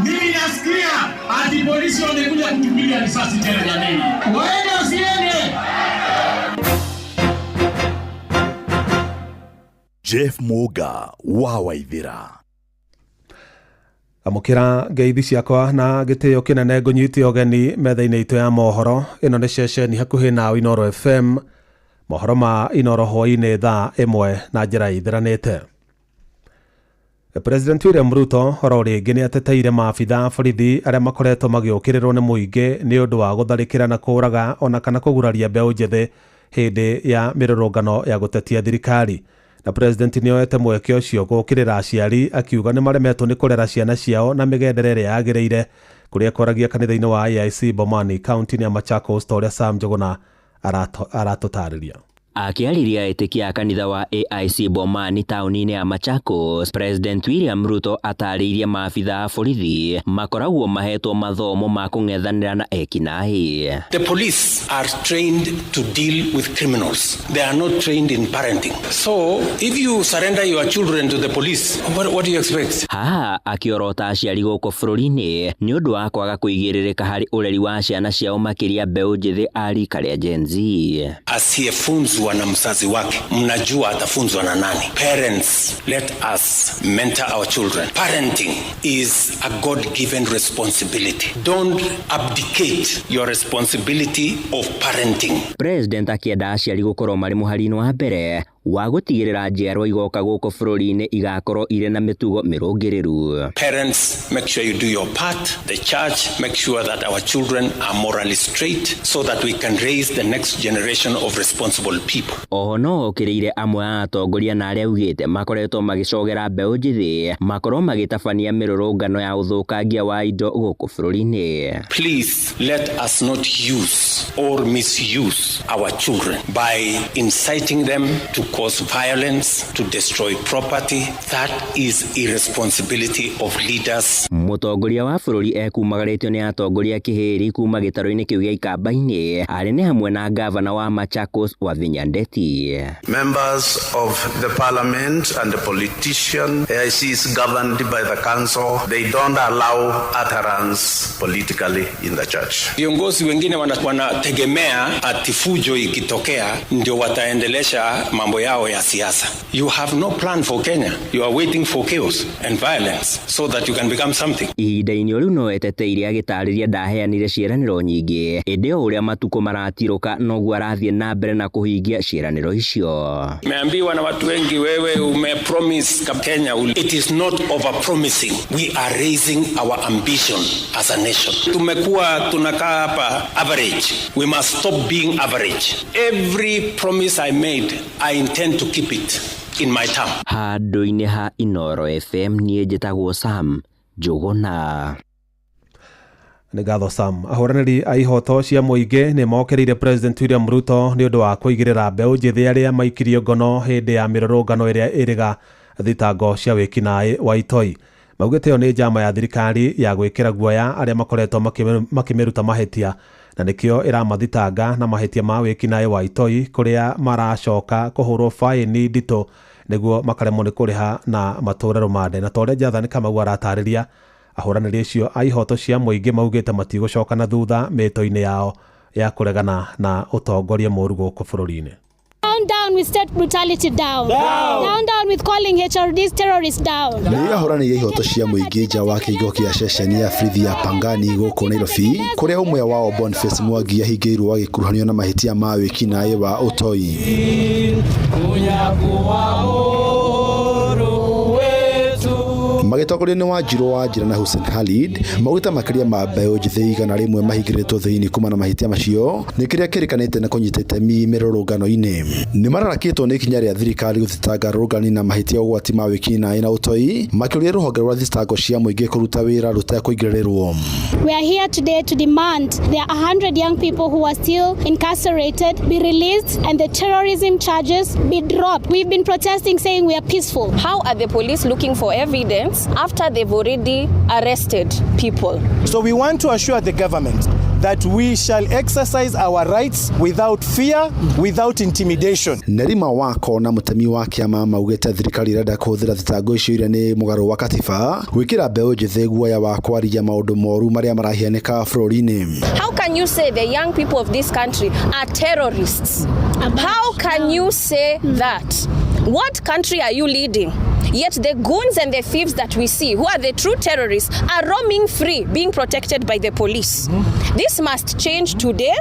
Mimi nasikia ati polisi wamekuja kutupiga risasi tena jameni. Waende wasiende? Jeff Muga wa Waithira. Amũkĩra ngeithi ciakwa na gĩtĩo kĩnene ngũnyite ũgeni metha-inĩ itũ ya mohoro. Ĩno nĩ ceceni hakuhĩ nawe Inooro FM. Mohoro ma Inooro hwaĩ-inĩ thaa 1 na njĩra ĩtheranĩte. President William Ruto oro rĩngĩ nĩ ateteire maabitha a borithi arĩa makoretwo magĩũkĩrĩrwo nĩ mũingĩ nĩ ũndũ wa gũtharĩkĩra na kũũraga ona kana kũguraria mbeũ njĩthĩ hĩndĩ ya mĩrũrũngano ya gũtetia thirikari. Na president nĩ oete mweke ũcio gũũkĩrĩra aciari akiuga nĩ maremetwo nĩ kũrera ciana ciao na mĩgendere ĩrĩa yagĩrĩire, kũrĩa kwaragia kanitha-inĩ wa AIC Bomani kaunti-inĩ ya Machakos, ta ũrĩa Sam Njuguna aratũtarĩria. Akĩarĩria etĩkia a kanitha wa AIC Bomani taũni-inĩ ya Machakos, President William Ruto atarĩirie maabitha a borithi makoragwo mahetwo mathomo ma kũng'ethanĩra na ekinaĩ. The police are trained to deal with criminals. They are not trained in parenting. So if you surrender your children to the police, what do you expect? Haha akĩorota aciari gũkũ bũrũri-inĩ nĩ ũndũ wa kwaga kũigĩrĩrĩka harĩ ũreri wa ciana ciao makĩria mbeũ njĩthĩ a rika rĩa Gen Z. Asiyefunzwa na mzazi wake, mnajua atafunzwa na nani? Parents, let us mentor our children. Parenting is a God-given responsibility. Don't abdicate your responsibility of parenting. President akĩenda aciari gũkorwo marĩ mũhari-inĩ wa mbere wa gũtigĩrĩra njiarwa igoka gũkũ bũrũri-inĩ igakorwo irĩ na mĩtugo mĩrũngĩrĩru. Parents, make sure you do your part. The church, make sure that our children are morally straight so that we can raise the next generation of responsible people. Oho no okĩrĩire amwe a atongoria na arĩa augĩte makoretwo magĩcogera mbeũ njĩthĩ makorwo magĩtabania mĩrũrũngano ya ũthũkangia wa indo gũkũ bũrũri-inĩ. Please let us not use or misuse our children by inciting them to cause violence, to destroy property. That is irresponsibility of leaders. Mũtongoria wa bũrũri ekumagarĩtio nĩ atongoria kĩhĩri kuma gĩtarũ-inĩ kĩu gĩa Ikamba-inĩ arĩ nĩ hamwe na gavana wa Machakos Wavinya Ndeti. Members of the parliament and the politician, AIC is governed by the council. They don't allow utterance politically in the church. Viongozi wengine wanategemea ati fujo ikitokea ndio wataendelesha mambo yao ya siasa. You have no plan for Kenya. You are waiting for chaos and violence so that you can become something. Ihinda-inĩ o rĩu no eteteire agĩtarĩria ndaheanire ciĩranĩro nyingĩ ĩndĩ o ũrĩa matukũ maratirũka noguo arathiĩ na mbere na kũhingia ciĩranĩro icio. Meambiwa na watu wengi, wewe umepromise Kenya. It is not over promising. We are raising our ambition as a nation. Tumekuwa tunakaa hapa average. We must stop being average. Every promise I made, I intend to keep it in my term. Handũ-inĩ ha Inoro FM niĩ njĩtagwo Sam Njũgũna. Nĩ ngatho Sam. Ahũranĩri a ihoto cia mũingĩ nĩ mokĩrĩire President William Ruto nĩ ũndũ wa kũigĩrĩra mbeũ njĩthĩ arĩa maikirio ngono hĩndĩ ya mĩrũrũngano ĩrĩa ĩrĩga thitango cia wĩkinaĩ wa itoi. Maugĩte ĩyo nĩ njama ya thirikari ya gwĩkĩra guoya arĩa makoretwo makĩmĩruta mahĩtia na nĩkĩo ĩramathitanga na mahĩtia ma wĩkinaĩ wa itoi kũrĩa maracoka kũhũrwo faĩni nditũ nĩguo makaremwo nĩ kũrĩha na matũre rũmande. Na ta ũrĩa Jathani Kamau aratarĩria, ahũranĩri acio a ihoto cia mũingĩ maugĩte matigũcoka na thutha mĩto-inĩ yao ya kũregana na ũtongoria mũũru gũkũ bũrũri-inĩ. Down, down with state brutality down. Down, down, down with calling HRDs terrorists down. Nĩ ahũranĩri a ihoto cia mũingĩ nja wa kĩhingo kĩa ceceni ya borithi ya Pangani gũkũ Nairobi kũrĩa ũmwe wao Boniface Mwangi ahingĩirwo agĩkuruhanio na mahĩtia ma wĩkinaĩ wa ũtoi. Magĩtongorio nĩ Wanjirũ wa Njira na Hussein Khalid maugĩte makĩria ma mbeũ njĩthĩ 100 mahingĩrĩtwo thĩinĩ kuma na mahĩtia macio nĩ kĩrĩa kĩrĩkanĩte na kũnyita itemi mĩrũrũngano-inĩ. Nĩ mararakĩtwo nĩ ikinya rĩa thirikari gũthitanga arũrũngani na mahĩtia ũgwati ma wĩkinaĩ na ũtoi makĩũria rũhonge rwa thitango cia mũingĩ kũruta wĩra rũtekũingĩrĩrwo. We are here today to demand there are 100 young people who are still incarcerated be released and the terrorism charges be dropped. We've been protesting saying we are peaceful. How are the police looking for evidence after they've already arrested people? So we want to assure the government that we shall exercise our rights without fear, without intimidation. Nerima Wako na mũtemi wa kĩama maugĩte thirikari ĩrenda kũhũthĩra thitango icio iria nĩ mũgarũ wa katiba gwĩkĩra mbeũ njĩthĩ guoya wa kwaria maũndũ moru marĩa marahianĩka bũrũri-inĩ. How can you say the young people of this country are terrorists? How can you say that? What country are you leading? Yet the goons and the thieves that we see, who are the true terrorists, are roaming free, being protected by the police. This must change today,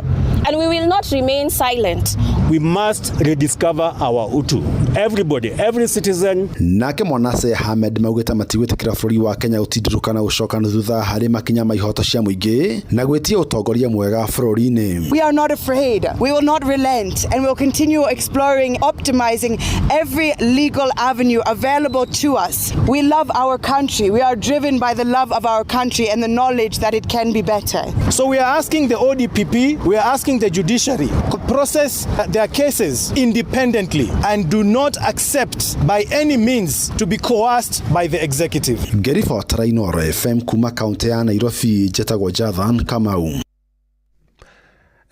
and we will not remain silent. We must rediscover our utu. Everybody, every citizen. Nake Mwanase Ahmed maugĩte matigwĩtĩkĩra bũrũri wa Kenya gũtindĩrũka na gũcoka na thutha harĩ makinya ma ihoto cia mũingĩ na gwĩtia ũtongoria mwega bũrũri-inĩ. We are not afraid. We will not relent and we'll continue exploring, optimizing every legal avenue available to us. We love our country. We are driven by the love of our country and the knowledge that it can be better. So we are asking the ODPP, we are asking the judiciary to process their cases independently and do not accept by any means to be coerced by the executive. Ngĩribotera Inooro FM kuma kaunti ya Nairobi, njĩtagwo Jathan Kamau.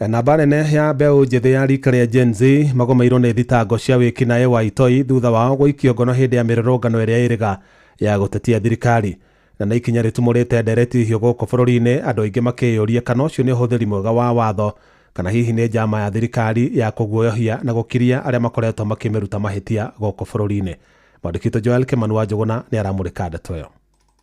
Namba nene ya mbeũ njĩthĩ ya rika rĩa Gen Z magomeirwo nĩ thitango cia wĩkinaĩ wa itoi thutha wao gũikio ngono hĩndĩ ya mĩrũrũngano ĩrĩa ĩrĩga ya gũtetia thirikari. Na nĩ ikinya rĩtumũrĩte ndereti hiũ gũkũ bũrũri-inĩ, andũ aingĩ makĩyũria kana ũcio nĩ ũhũthĩri mwega wa watho kana hihi nĩ njama ya thirikari ya kũguoyohia na gũkiria arĩa makoretwo makĩmĩruta mahĩtia gũkũ bũrũri-inĩ. Mwandĩki witũ Joel Kimani wa Njũgũna nĩ aramũrĩka ndeto ĩyo.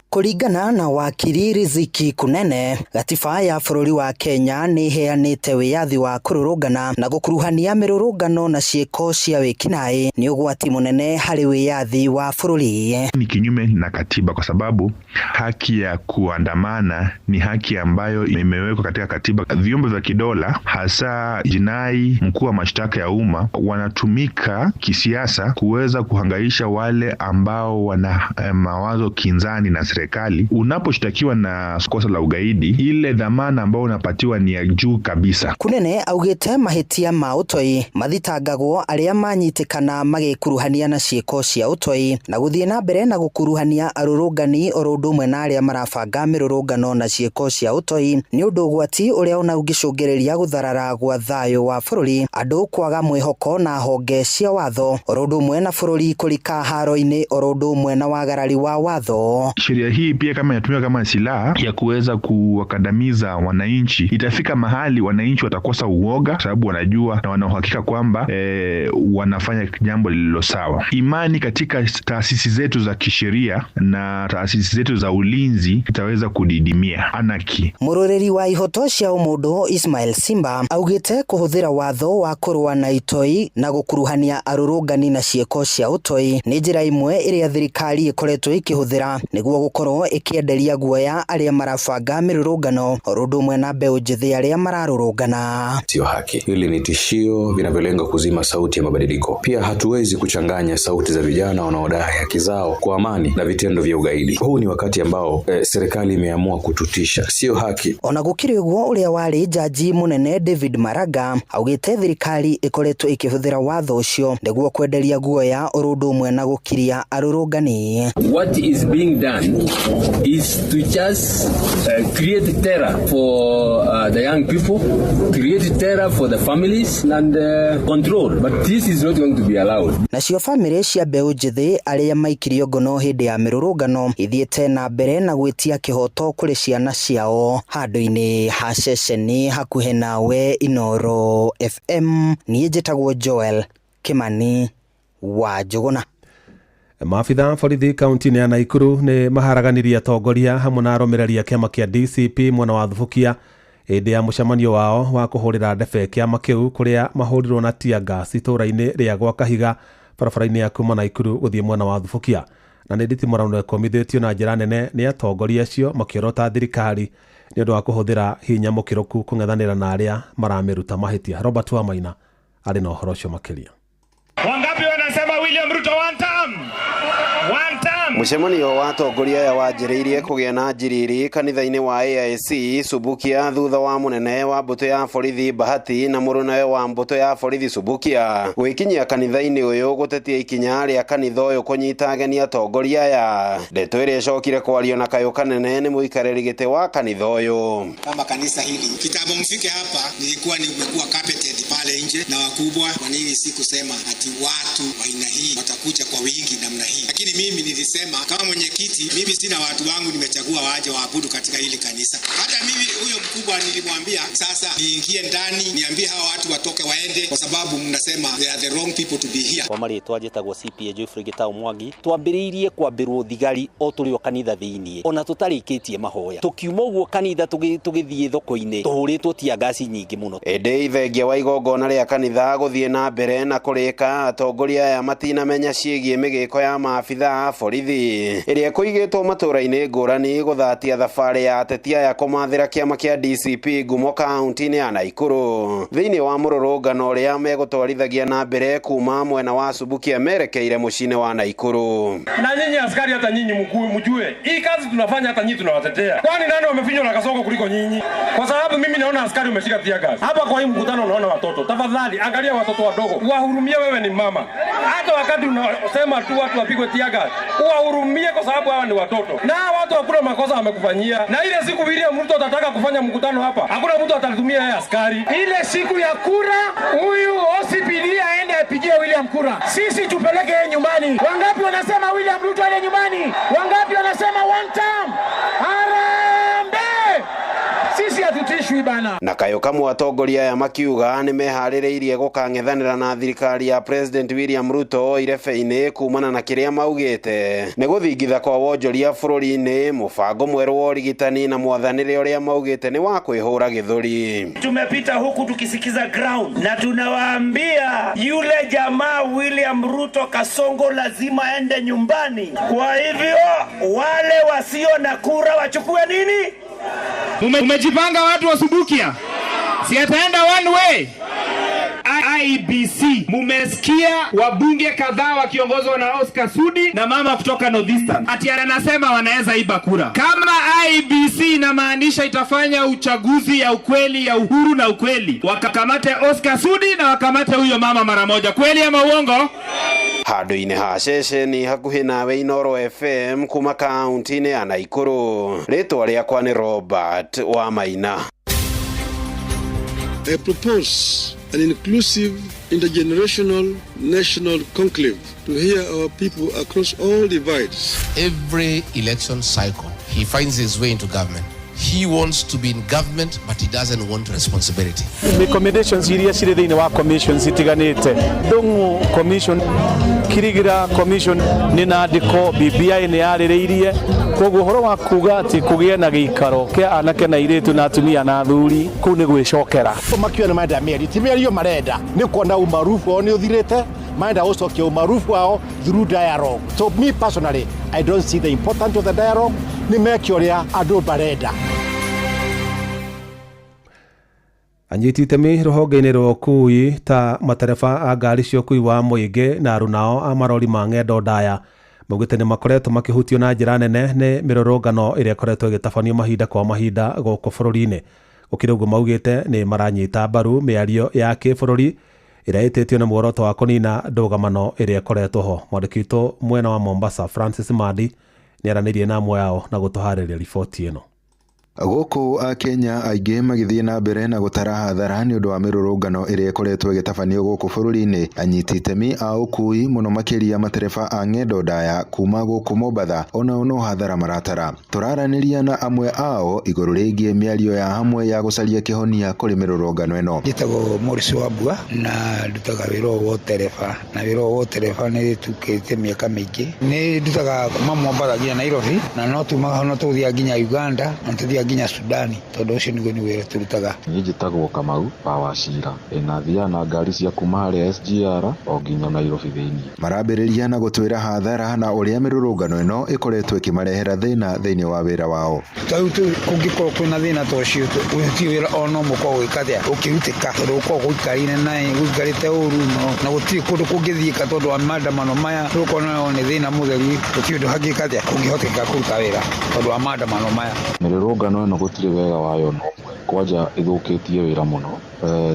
Kũringana na wakiri Riziki Kunene, gatiba ya bũrũri wa Kenya nĩ ĩheanĩte wĩyathi wa kũrũrũngana na gũkuruhania mĩrũrũngano na ciĩko cia wĩkinaĩ nĩ ũgwati mũnene harĩ wĩyathi wa bũrũri. Ni kinyume na katiba kwa sababu haki ya kuandamana ni haki ambayo imewekwa katika katiba. Vyombo vya kidola hasa jinai, mkuu wa mashtaka ya umma wanatumika kisiasa kuweza kuhangaisha wale ambao wana mawazo kinzani na serikali. Unaposhtakiwa na kosa la ugaidi, ile dhamana ambayo unapatiwa ni ya juu kabisa. Kunene augite mahĩtia ma ũtoi mathitangagwo arĩa manyitĩkana magĩkuruhania na ciĩko cia ũtoi na gũthiĩ na mbere na gũkuruhania arũrũngani oro ũndũ ũmwe na arĩa marabanga mĩrũrũngano na ciĩko cia ũtoi nĩ ũndũ ũgwati ũrĩa ona ũngĩcũngĩrĩria gũtharara gwa thayũ wa bũrũri, andũ kwaga mwĩhoko na honge cia watho oro ũndũ ũmwe na bũrũri kũrika haro-inĩ oro ũndũ ũmwe na wagarari wa watho. Sheria hii pia kama inatumika kama silaha ya kuweza kuwakandamiza wananchi, itafika mahali wananchi watakosa uoga, sababu wanajua na wanauhakika kwamba wanafanya jambo lililo sawa. Imani katika taasisi zetu za kisheria na taasisi zetu za ulinzi itaweza kudidimia. Anarchy. Mũrũĩrĩri wa ihoto cia ũmũndũ Ismail Simba augĩte kũhũthĩra watho wa kũrũa na itoi na gũkuruhania arũrũngani na ciĩko cia ũtoi nĩ njĩra ĩmwe ĩrĩa thirikari ĩkoretwo ĩkĩhũthĩra nĩguo gũkorwo ĩkĩenderia guoya arĩa marabanga mĩrũrũngano oro ũndũ ũmwe na mbeũ njĩthĩ arĩa mararũrũngana. Sio haki. Hili ni tishio vinavyolenga kuzima sauti ya mabadiliko. Pia hatuwezi kuchanganya sauti za vijana wanaodai haki zao kwa amani na vitendo vya ugaidi. Huu ni wakati ambao serikali imeamua kututisha. Sio haki. Ona gũkĩrĩ ũguo, ũrĩa warĩ jaji mũnene David Maraga augĩte thirikari ĩkoretwo ĩkĩhũthĩra watho ũcio nĩguo kwenderia guoya oro ũndũ ũmwe na gũkiria arũrũngani. What is being done is to just create terror for the young people, create terror for the families and control. But this is not going to be allowed. Nacio bamĩrĩ cia mbeũ njĩthĩ arĩa maikirio ngono hĩndĩ ya mĩrũrũngano ithiĩte na mbere na gwĩtia kĩhoto kũrĩ ciana ciao handũ-inĩ ha ceceni hakuhĩ nawe Inooro FM. Niĩ njĩtagwo Joel Kimani wa Njũgũna. Maabitha borithi kaunti-inĩ ya Naikuru nĩ maharaganirie atongoria hamwe na arũmĩrĩri a kĩama kĩa DCP mwena wa Thubukia hĩndĩ ya mũcemanio wao wa kũhũrĩra ndebe kĩama kĩu kũrĩa mahũrirwo na tear gas itũũra-inĩ rĩa gwa Kahiga barabara-inĩ ya kuma Naikuru gũthiĩ mwena wa Thubukia. Na nĩ nditimũrano ĩkomithĩtio na njĩra nene nĩ atongoria acio makĩorota thirikari nĩ ũndũ wa kũhũthĩra hinya mũkĩrũku kũng'ethanĩra na arĩa maramĩruta mahĩtia. Robert Wamaina arĩ na ũhoro ũcio makĩria. Wangapi wanasema William Ruto one term? One term. Mũcemanio wa atongoria aya wanjĩrĩirie kũgĩa na njiriri kanitha-inĩ wa AIC Subukia thutha wa mũnene wa mbũtũ ya borithi Bahati na mũrũnawe wa mbũtũ ya borithi Subukia gwĩkinyia kanitha-inĩ ũyũ gũtetia ikinya rĩa kanitha ũyũ kũnyita ageni atongoria aya. Ndeto ĩrĩa ĩcokire kwario na kayũ kanene nĩ mũikarĩri gĩtĩ wa kanitha ũyũ. Kama kanisa hili kitambo mfike hapa, nilikuwa nimekuwa carpeted pale nje na wakubwa. Kwa nini sikusema ati watu wa aina hii watakuja kwa wingi namna hii? Lakini mimi nilisema kama mwenyekiti, mimi sina watu wangu nimechagua waje waabudu katika hili kanisa. Hata mimi huyo mkubwa nilimwambia sasa niingie ndani niambie hawa watu watoke waende, kwa sababu mnasema they are the wrong people to be here. Kwa marĩtwa njĩtagwo CPA Geoffrey Gitau Mwangi, twambĩrĩirie kwambĩrwo thigari o tũrĩ o kanitha thĩiniĩ ona tũtarĩkĩtie mahoya. Tũkiuma ũguo kanitha tũgĩthiĩ thoko-inĩ tũhũrĩtwo tear gas nyingĩ mũno. Ĩndĩ ithengia wa igongona Igongona rĩa kanitha gũthiĩ na mbere na kũrĩka, atongoria aya matinamenya ciĩgiĩ mĩgĩko ya maabitha a borithi ĩrĩa ĩkũigĩtwo matũũra-inĩ ngũrani gũthatia thabarĩ ya ateti aya kũmathĩra kĩama kĩa DCP ngumo kaunti-inĩ ya Naikuru thĩinĩ wa mũrũrũngano ũrĩa megũtwarithagia na mbere kuma mwena wa Subukia merekeire mũciĩ-inĩ wa Naikuru. Na nyinyi askari, hata nyinyi mjue hii kazi tunafanya, hata nyinyi tunawatetea. Kwani nani wamefinywa na Kasongo kuliko nyinyi? Kwa sababu mimi naona askari umeshika tear gas hapa kwa hii mkutano, unaona watoto. Tafadhali angalia watoto wadogo, wahurumie. Wewe ni mama, hata wakati unasema tu watu wapigwe tear gas, wahurumie, kwa sababu hawa ni watoto na hawa watu hakuna makosa wamekufanyia. Na ile siku William Ruto atataka kufanya mkutano hapa, hakuna mtu atatumia yeye askari. Ile siku ya kura, huyu OCPD aende apigie William kura, sisi tupeleke yeye nyumbani. Wangapi wanasema William Ruto aende nyumbani? Wangapi wanasema one term? Harambee! Sisi hatutishwi bana. Na kayo kamwe atongoria aya makiuga nĩ meharĩrĩirie gũkang'ethanĩra na thirikari ya President William Ruto irebe-inĩ kumana na kĩrĩa maugĩte nĩ gũthingitha kwa wonjoria bũrũri-inĩ, mũbango mwerũ wa ũrigitani na mwathanĩre ũrĩa maugĩte nĩ wa kwĩhũra gĩthũri. Tumepita huku tukisikiza ground na tunawaambia yule jamaa William Ruto Kasongo lazima aende nyumbani. Kwa hivyo wale wasio na kura wachukue nini? Umejipanga watu wa Subukia, si ataenda one way. IEBC mumesikia wabunge kadhaa wakiongozwa na Oscar Sudi na mama kutoka Northeastern ati anasema wanaweza iba kura. Kama IEBC inamaanisha itafanya uchaguzi ya ukweli ya uhuru na ukweli, wakakamate Oscar Sudi na wakamate huyo mama mara moja. Kweli ama uongo? Handũ-inĩ ha ceceni hakuhĩ nawe Inooro FM kuma kaunti-inĩ ya Naikuru, rĩtwa rĩakwa nĩ Robert Wamaina. I propose an inclusive, intergenerational national conclave to hear our people across all divides. Every election cycle, he finds his way into government. He wants to be in government, but he doesn't want responsibility. Recommendations iria cirĩ thĩinĩ wa commissions itiganĩte, Ndung'u Commission, Kirigira Commission, nĩ na ndĩko BBI nĩ yarĩrĩirie. Koguo ũhoro wa kuga atĩ kũgĩe na gĩikaro kĩa anake na airĩtu na atumia na athuri, kũu nĩ gwĩcokera. Makiuga nĩ marenda mĩario, ti mĩario marenda, nĩ kuona umaarufu wao nĩ ũthirĩte, marenda gũcokia umaarufu wao through dialogue. So me personally, I don't see the importance of the dialogue. Nĩ meke ũrĩa andũ marenda. Anyiti itemi rũhonge-inĩ rwa ũkui ta matereba a ngari cia ũkui wa mũingĩ na arunao a marori ma ng'endo ndaya maugĩte nĩ makoretwo makĩhutio na njĩra nene nĩ mĩrũrũngano ĩrĩa ĩkoretwo ĩgĩtabanio mahinda kwa mahinda gũkũ bũrũri-inĩ. Gũkĩrĩ ũguo maugĩte nĩ maranyita mbaru mĩario ya kĩbũrũri ĩrĩa ĩtĩtio na muoroto wa kũnina ndũgamano ĩrĩa ĩkoretwo ho. Mwandĩki witũ mwena wa Mombasa Francis Mandi nĩ aranĩirie na amwe ao na gũtũharĩria riboti ĩno. Gũkũ akenya aingĩ magĩthiĩ na mbere na gũtara hathara nĩ ũndũ wa mĩrũrũngano ĩrĩa ĩkoretwo ĩgĩtabanio gũkũ bũrũri-inĩ, anyiti itemi a ũkui mũno makĩria matereba a ng'endo ndaya kuma gũkũ Mombatha onao no hathara maratara. Tũraranĩria na amwe ao igũrũ rĩgiĩ mĩario ya hamwe ya gũcaria kĩhonia kũrĩ mĩrũrũngano ĩno. Njĩtagwo Morris Wambua na ndutaga wĩra ũyũ wa ũtereba, na wĩra ũyũ wa ũtereba nĩ tukĩte mĩaka mĩingĩ. Nĩ ndutaga kuma Mombatha nginya Nairobi, na no tumaga no tũthiaga nginya Uganda na tũthiaga nginya Sudani, tondũ ũcio nĩguo nĩ wĩra tũrutaga. Niĩ njĩtagwo Kamau wa Wachira, na thiaga na ngari cia kuma harĩa SGR o nginya Nairobi thĩinĩ. Marambĩrĩria na gũtwĩra hathara na ũrĩa mĩrũrũngano ĩno ĩkoretwo ĩkĩmarehera thĩna thĩinĩ wa wĩra wao. Ta rĩu kũngĩkorwo kwĩna thĩna ta ũcio, gũtirĩ wĩra ona ũmwe ũkoragwo ũgĩka atĩa ũkĩrutĩka, tondũ ũkoragwo gũikarĩte na gũikarĩte ũru mũno, na gũtirĩ kũndũ kũngĩthiĩka tondũ wa maandamano maya. Rĩu ũkona nĩ thĩna mũtheri, gũtirĩ ũndũ hangĩka atĩa kũngĩhoteka kũruta wĩra tondũ wa maandamano maya. Mĩrũrũngano ĩno gũtirĩ wega wayo no kwanja ĩthũkĩtie wĩra mũno,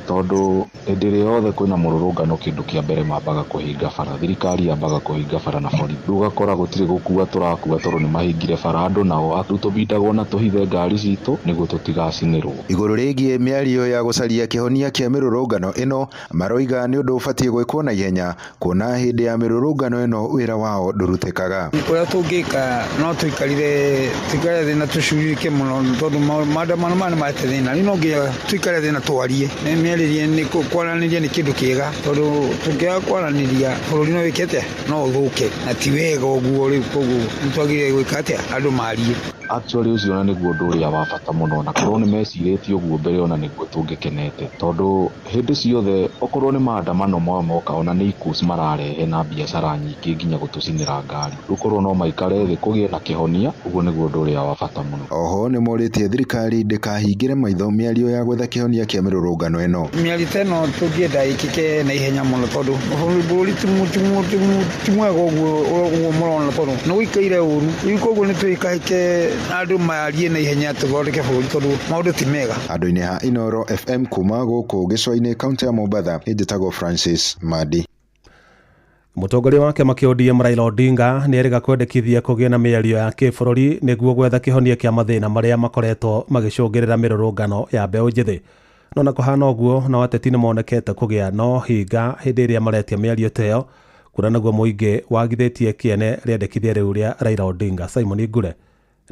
tondũ hĩndĩ ĩrĩa yothe kwĩna mũrũrũngano kĩndũ kĩa mbere mambaga kũhinga bara, thirikari yambaga kũhinga bara na borithi. Rĩu ũgakora gũtirĩ gũkua tũrakua tondũ nĩ mahingire bara, andũ nao rĩu tũbindagwo na tũhithe ngari citũ nĩguo tũtigacinĩrwo. Igũrũ rĩgiĩ mĩario ya gũcaria kĩhonia kĩa mĩrũrũngano ĩno, maroiga nĩ ũndũ ũbatiĩ gwĩkwo na ihenya kuona hĩndĩ ya mĩrũrũngano ĩno wĩra wao ndũrutĩkaga. Ũrĩa tũngĩka no tũikarire thĩ na tũcurike mũno, tondũ maandamano maya nĩ marete thĩna. Rĩu no nginya tũikare thĩ na twarie. Nĩ mĩarĩrie nĩ kwaranĩria nĩ kĩndũ kĩega, tondũ tũngĩaga kwaranĩria bũrũri no wĩke atĩa, no ũthũke, na ti wega ũguo. Rĩu koguo nĩ twagĩrĩire gwĩka atĩa, andũ marie. Actually ũcio ona nĩguo ũndũ ũrĩa wa bata mũno, na korwo nĩ mecirĩtie ũguo mbere ona nĩguo tũngĩkenete, tondũ hĩndĩ ciothe okorwo nĩ maandamano mao moka ona nĩ ikuũ mararehe na biacara nyingĩ nginya gũtũcinĩra ngari. Rĩu korwo no maikare thĩ kũgĩe na kĩhonia, ũguo nĩguo ũndũ ũrĩa wa bata mũno. Oho nĩmorĩtie thirikari ndĩkahingĩre maitho mĩario ya gwetha kĩhonia kĩa mĩrũrũngano ĩno. Mĩario ta ĩno tũngĩenda ĩkĩke na ihenya mũno tondũ bũrũri ti mwega ũguo mũrona tondũ nĩ gũikaire ũru. Rĩu koguo nĩ tũhĩkahĩke andũ marie na ihenya tũthondeke bũrũri tondũ maũndũ ti mega. Andũ-inĩ ha Inoro FM kuma gũkũ gĩcũa-inĩ kaũntĩ ya Mombatha, njĩtagwo Francis Madi. Mũtongoria wa kĩama kĩa ODM Raila Odinga nĩ erĩga kwendekithia kũgĩe na mĩario ya kĩbũrũri nĩguo gwetha kĩhonia kĩa mathĩna marĩa makoretwo magĩcũngĩrĩra mĩrũrũngano ya mbeũ njĩthĩ. No na kũhana ũguo, nao ateti nĩ monekete kũgĩa no hinga hĩndĩ ĩrĩa maretia mĩario ta ĩyo, kuona naguo mũingĩ wagithĩtie kĩene rĩendekithia rĩu rĩa Raila Odinga. Simon Ngure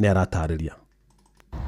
nĩ aratarĩria.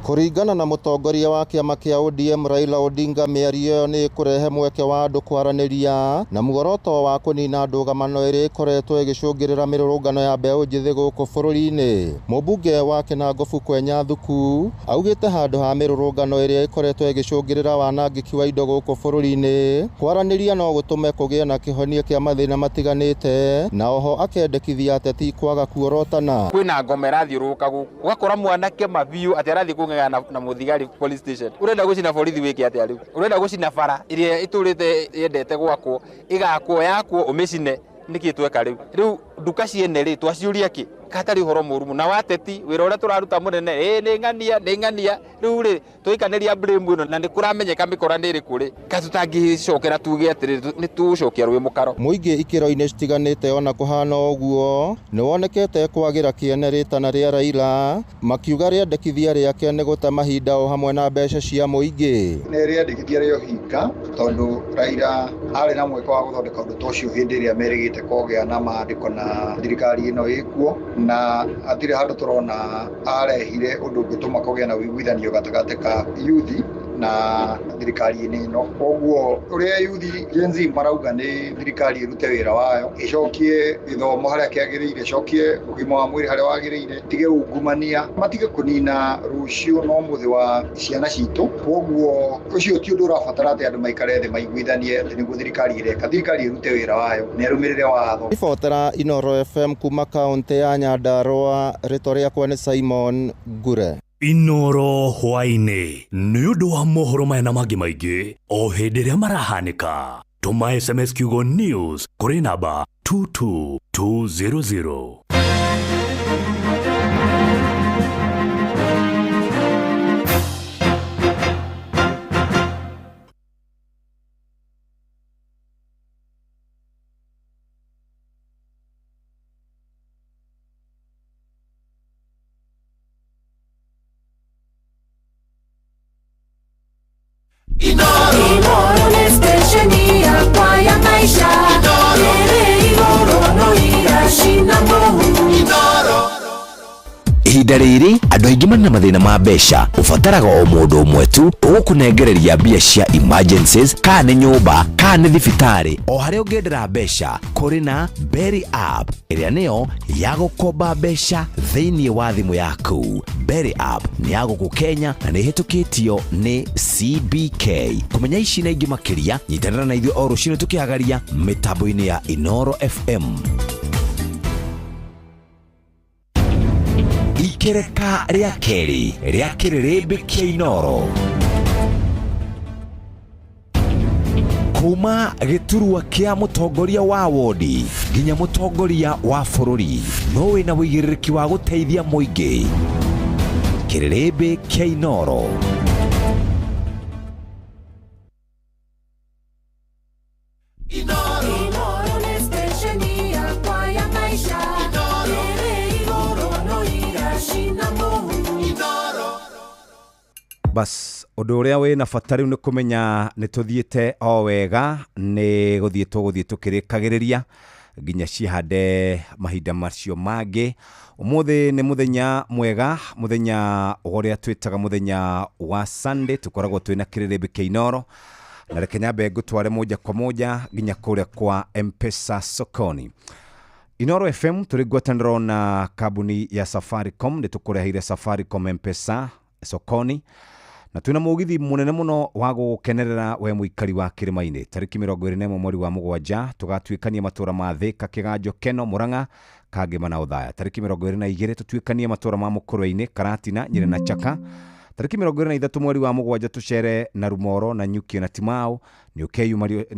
Kũringana na mũtongoria wa kĩama kĩa ODM Raila Odinga, mĩario ĩyo nĩ ĩkũrehe mweke wa andũ kwaranĩria na muoroto wa kũnina ndũgamano ĩrĩa ĩkoretwo ĩgĩcũngĩrĩra mĩrũrũngano ya mbeũ njĩthĩ gũkũ bũrũri-inĩ. Mũmbunge wa Kinangofu Kwenya Thuku augĩte handũ ha mĩrũrũngano ĩrĩa ĩkoretwo ĩgĩcũngĩrĩra wanangĩki wa indo gũkũ bũrũri-inĩ, kwaranĩria no gũtũme kũgĩe na kĩhonia kĩa mathĩna matiganĩte, na oho akendekithia ateti kwaga kuorotana. Kwĩna ngoma ĩrathiũrũrũka gũkũ, ũgakora mwanake mabiũ atĩ arathiĩ kũng'eng'ana na mũthigari police station. Ũrenda gũcina borithi wĩke atĩa rĩu? Ũrenda gũcina bara ĩrĩa ĩtũrĩte yendete gwakwo, ĩgakwo yakwo ũmĩcine, nĩkĩ tweka rĩu? Rĩu nduka ciene rĩ twaciũria kĩ? Hatarĩ ũhoro mũru mũno. Na wateti wĩra ũrĩa tũraruta mũnene, ĩ nĩ ng'ania nĩ ng'ania, rĩu rĩ tũikanĩria blame ĩno na nĩ kũramenyeka mĩkora nĩ ĩrĩkũ rĩ, ka tũtangĩcokera tuge atĩrĩrĩ nĩ tũgũcokia rwĩ mũkaro. Mũingĩ ikĩro-inĩ citiganĩte ona kũhana ũguo nĩ wonekete kwagĩra kĩene rĩtana rĩa Raila, makiuga rĩendekithia rĩake nĩ gũte mahinda o hamwe na mbeca cia mũingĩ. Nĩ rĩendekithia rĩa ũhinga tondũ Raila arĩ na mweke wa gũthondeka ũndũ ta ũcio hĩndĩ ĩrĩa merĩgĩte kũgĩa na maandĩko na thirikari ĩno ĩkuo, na hatirĩ handũ tũrona arehire ũndũ ũngĩtũma kũgĩa na ũiguithanio gatagatĩ ka yuthi na thirikari-inĩ ĩno. Koguo ũrĩa yuthi Gen Z marauga nĩ thirikari ĩrute wĩra wayo, ĩcokie gĩthomo harĩa kĩagĩrĩire, ĩcokie ũgima wa mwĩrĩ harĩa wagĩrĩire, tige ungumania, matige kũnina rũciũ na ũmũthĩ wa ciana citũ. Koguo ũcio ti ũndũ ũrabatara atĩ andũ maikare thĩ maiguithanie atĩ nĩguo thirikari ĩreka. Thirikari ĩrute wĩra wayo na ĩrũmĩrĩre watho. Ribotera Inoro FM kuma kaũntĩ ya Nyandarua, rĩtwa rĩakwa nĩ Simon Ngure. Inoro hwaĩ-inĩ nĩ ũndũ wa mohoro maya na mangĩ maingĩ o hĩndĩ ĩrĩa marahanĩka. Tũma SMS kiugo news kũrĩ namba 22200. Inoro nĩ stesheni yakwa ya maisha ĩrĩ igũrũ no iracina mũhu. Ihinda rĩrĩ andũ aingĩ marĩ na mathĩna ma mbeca, ũbataraga o mũndũ ũmwe tu ũgũkũnengereria mbia cia emergencies, kana nĩ nyũmba kana nĩ thibitarĩ, o harĩa ũngĩendera mbeca. Kũrĩ na Berry app ĩrĩa nĩyo ya gũkomba mbeca thĩinĩ wa thimũ yaku. Berry app nĩ ya gũkũ Kenya na nĩ ĩhĩtũkĩtio nĩ CBK. Kũmenya ici na ingĩ makĩria, nyitanĩra na ithuĩ o rũcinĩ tũkĩhagaria mĩtambo-inĩ ya Inoro FM. Ikereka rĩa kerĩ rĩa kĩrĩrĩmbĩ kĩa Inoro kuma gĩturwa kĩa mũtongoria wa wodi nginya mũtongoria wa bũrũri, no wĩna wĩigĩrĩrĩki wa gũteithia mũingĩ. Kĩrĩrĩmbĩ kĩa Inoro. Inoro nĩ stesheni yakwa ya maisha ĩrĩ igũrũ no iracina mũhu. Bas ũndũ ũrĩa wĩna bata rĩu nĩ kũmenya nĩ tũthiĩte o wega, nĩ gũthiĩ tũgũthiĩ tũkĩrĩkagĩrĩria nginya cihande mahinda macio mangĩ. Ũmũthĩ nĩ mũthenya mwega, mũthenya ũrĩa twĩtaga mũthenya wa Sunday, tũkoragwo twĩna kĩrĩrĩmbĩ kĩa Inoro, na reke nyambe ngũtware moja kwa moja nginya kũrĩa kwa M-Pesa sokoni. Inoro FM tũrĩ ngwatanĩro na kambuni ya Safaricom nĩ tũkũreheire Safaricom M-Pesa sokoni na twĩna mũgithi mũnene mũno wa gũgũkenerera we mũikari wa kĩrĩma-inĩ. Tarĩki 21 mweri wa 7 tũgatuĩkania matũra ma Thĩka, Kĩganjo, Keno, Mũrang'a, Kangĩma na Othaya. Tarĩki 22 tũtuĩkanie matũra ma Mũkũrwe-inĩ, Karatina, Nyĩrĩ na Chaka. Tarĩki 23 mweri wa 7 tũcere na Rumoro na Nyuki na Timau. Nĩ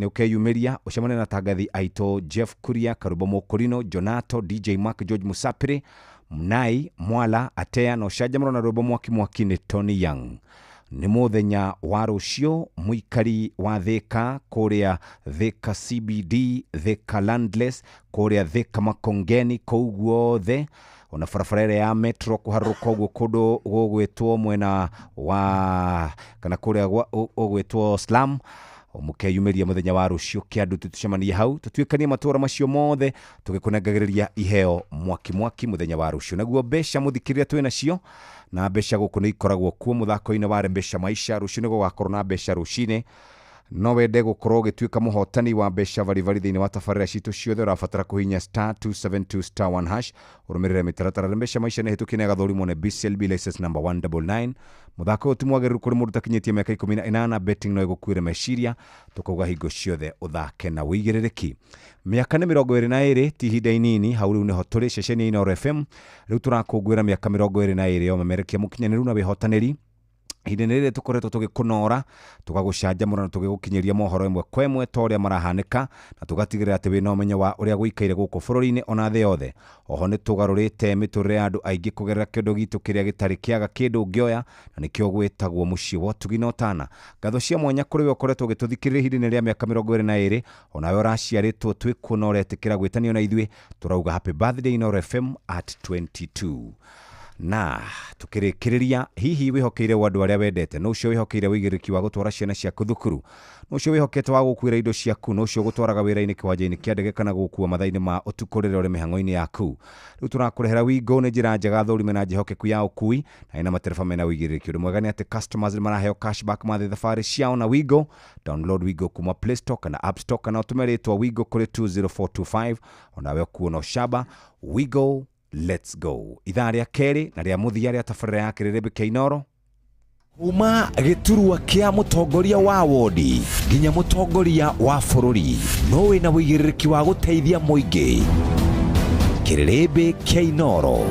ũkeyumĩria ũcemanie na tangathi aitũ Jeff Kuria, Karumbo Mũkũrinũ, Jonato, DJ Mark, George Musapiri, Mnai, Mwala, Atea na ũcanjamũro na rwĩmbo mwaki mwaki nĩ Tony Young. Nĩ mũthenya wa rũciũ mũikari wa Thĩka kũrĩa Thĩka CBD, Thĩka Landless, kũrĩa Thĩka Makongeni, kũu guothe ona barabara ĩrĩa ya metro kũharũrũka ũguo kũndũ gũgwĩtwo mwena wa kana kũrĩa gũgwĩtwo slum, mũkeyumĩria mũthenya wa rũciũ kĩandu tũcemanie hau tũtuĩkanie matũra macio mothe tũgĩkũnengagĩrĩria iheo mwaki mwaki mũthenya wa rũciũ. Naguo mbeca mũthikĩrĩria twĩ nacio na mbeca gũkũ nĩ ikoragwo kuo mũthako-inĩ wa Mbeca Maisha. Rũciũ nĩ gũgakorwo na mbeca rũcinĩ. No wende gũkorwo ũgĩtuĩka mũhotani wa mbeca baribari thĩinĩ wa tabarĩra citũ ciothe, ũrabatara kũhihinya star 272 star 1 hash ũrũmĩrĩre mĩtaratara. Mbeca Maisha nĩ hĩtũkie na ĩgathũrimwo nĩ BCLB license number 199. Mũthako ũyũ ti mwagĩrĩru kũrĩ mũndũ ũtakinyĩtie mĩaka 18. Betting no ĩgũkuĩre meciria, tũkauga hingo ciothe ũthake na ũigĩrĩrĩki. Mĩaka nĩ 22, ti ihinda inini. Hau rĩu nĩho tũrĩ ceceni ya Inooro FM. Rĩu tũrakũngũĩra mĩaka 22 ya ũmemerekia mũkinyanĩru na wĩhotanĩri. Ihinda-inĩ rĩrĩ tũkoretwo tũgĩkũnora, tũgagũcanjamũra na tũgĩgũkinyĩria mohoro ĩmwe kwa ĩmwe ta ũrĩa marahanĩka, na tũgatigĩrĩra atĩ wĩna ũmenyo wa ũrĩa gũikaire gũkũ bũrũri-inĩ ona thĩ yothe. Oho nĩ tũgarũrĩte mĩtũrĩre ya andũ aingĩ kũgerera kĩndũ gitũ kĩrĩa gĩtarĩ kĩaga kĩndũ ũngĩoya, na nĩkĩo gwĩtagwo mũciĩ wa ũtugi na ũtana. Ngatho cia mwanya kũrĩ we ũkoretwo ũgĩtũthikĩrĩria ihinda-inĩ rĩa mĩaka 22, onawe ũraciarĩtwo twĩ kuo na ũretĩkĩra gwĩtanio na ithuĩ, tũrauga happy birthday Inooro FM at 22. Na tukĩrĩkĩrĩria, hihi wĩhokeire andũ arĩa wendete? Nũ ũcio wĩhokeire ũigĩrĩrĩki wa gũtwara ciana ciaku thukuru? Nũ ũcio wĩhokete wa gũkuĩra indo ciaku? Nũ ũcio ũgũtwaraga wĩra-inĩ kĩwanja-inĩ kĩa ndege kana gũgũkua mathaa-inĩ ma ũtukũ rĩrĩa ũrĩ mĩhang'o-inĩ yaku? Rĩu tũrakũrehera Wingo nĩ njĩra njega thũrime na njĩhokeku ya ũkui na ĩna matereba mena ũigĩrĩrĩki. Ũndũ mwega nĩ atĩ customers nĩ maraheo cashback mathiĩ thabarĩ ciao na Wingo. Download Wingo kuma Play Store kana App Store kana ũtũme rĩtwa Wingo kũrĩ 20425 onawe ũkuo na ũcamba. Wingo, let's go. Ithaa rĩa kerĩ na rĩa mũthia rĩa tabarĩra ya kĩrĩrĩmbĩ kĩa Inooro. Kuma gĩturwa kĩa mũtongoria wa wodi nginya mũtongoria wa bũrũri, no wĩna ũigĩrĩrĩki wa gũteithia mũingĩ. Kĩrĩrĩmbĩ kĩa Inooro.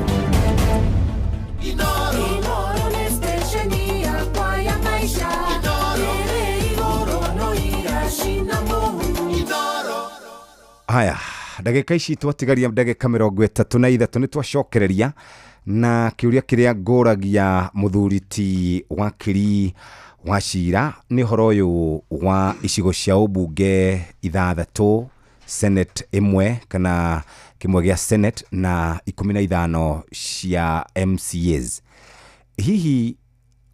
Inooro nĩ stesheni yakwa ya maisha. Ĩrĩ igũrũ no iracina mũhu. Haya, ndagĩka ici twatigaria ndagĩka 33 nĩ twacokereria na kĩũria kĩrĩa ngũragia mũthuri ti wakiri wa cira nĩ ũhoro ũyũ wa icigo cia ũmbunge 6, Senate 1 kana kĩmwe gĩa Senate na 15 cia MCAs. Hihi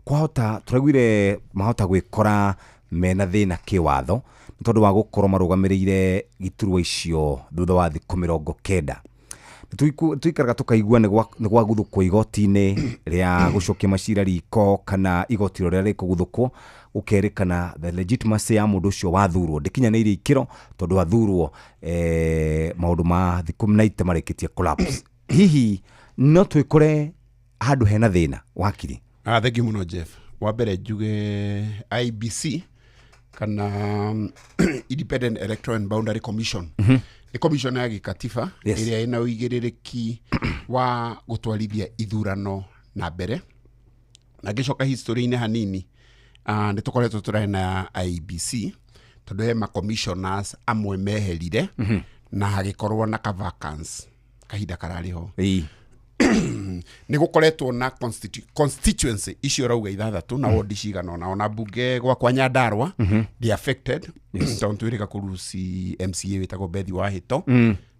kwahota tũraiguire mahota gwĩkora mena thĩna kĩwatho nĩ tondũ wa gũkorwo marũgamĩrĩire iturwa icio thutha wa thikũ 90. Tuikaraga tũkaigua nĩ gwaguthũkwo igoti-inĩ rĩa gũcokia macira riko kana igoti rĩrĩa rĩkũguthũkwo, gũkerĩkana the legitimacy ya mũndũ ũcio wathurwo ndĩkinyanĩirie ikĩro tondũ athurwo maũndũ ma thikũ 90 marĩkĩtie collapse. Hihi no twĩkore handũ hena thĩna wakiri? Thank you mũno Jeff. Wa mbere njuge IBC kana Independent Electoral and Boundary Commission nĩ commission ya gĩkatiba ĩrĩa ĩna ũigĩrĩrĩki wa gũtwarithia ithurano na mbere. Na ngĩcoka history-inĩ hanini, nĩ tũkoretwo tũrarĩ na IBC tondũ he ma commissioners amwe meherire na hagĩkorwo na ka vacancy kahinda kararĩ ho. Nĩ gũkoretwo na constituency icio rauga 6 na wodi cigana ona bunge gwakwa Nyandarua they affected tondũ twĩrĩga kũruci MCA wĩtagwo Bethi wa Hĩto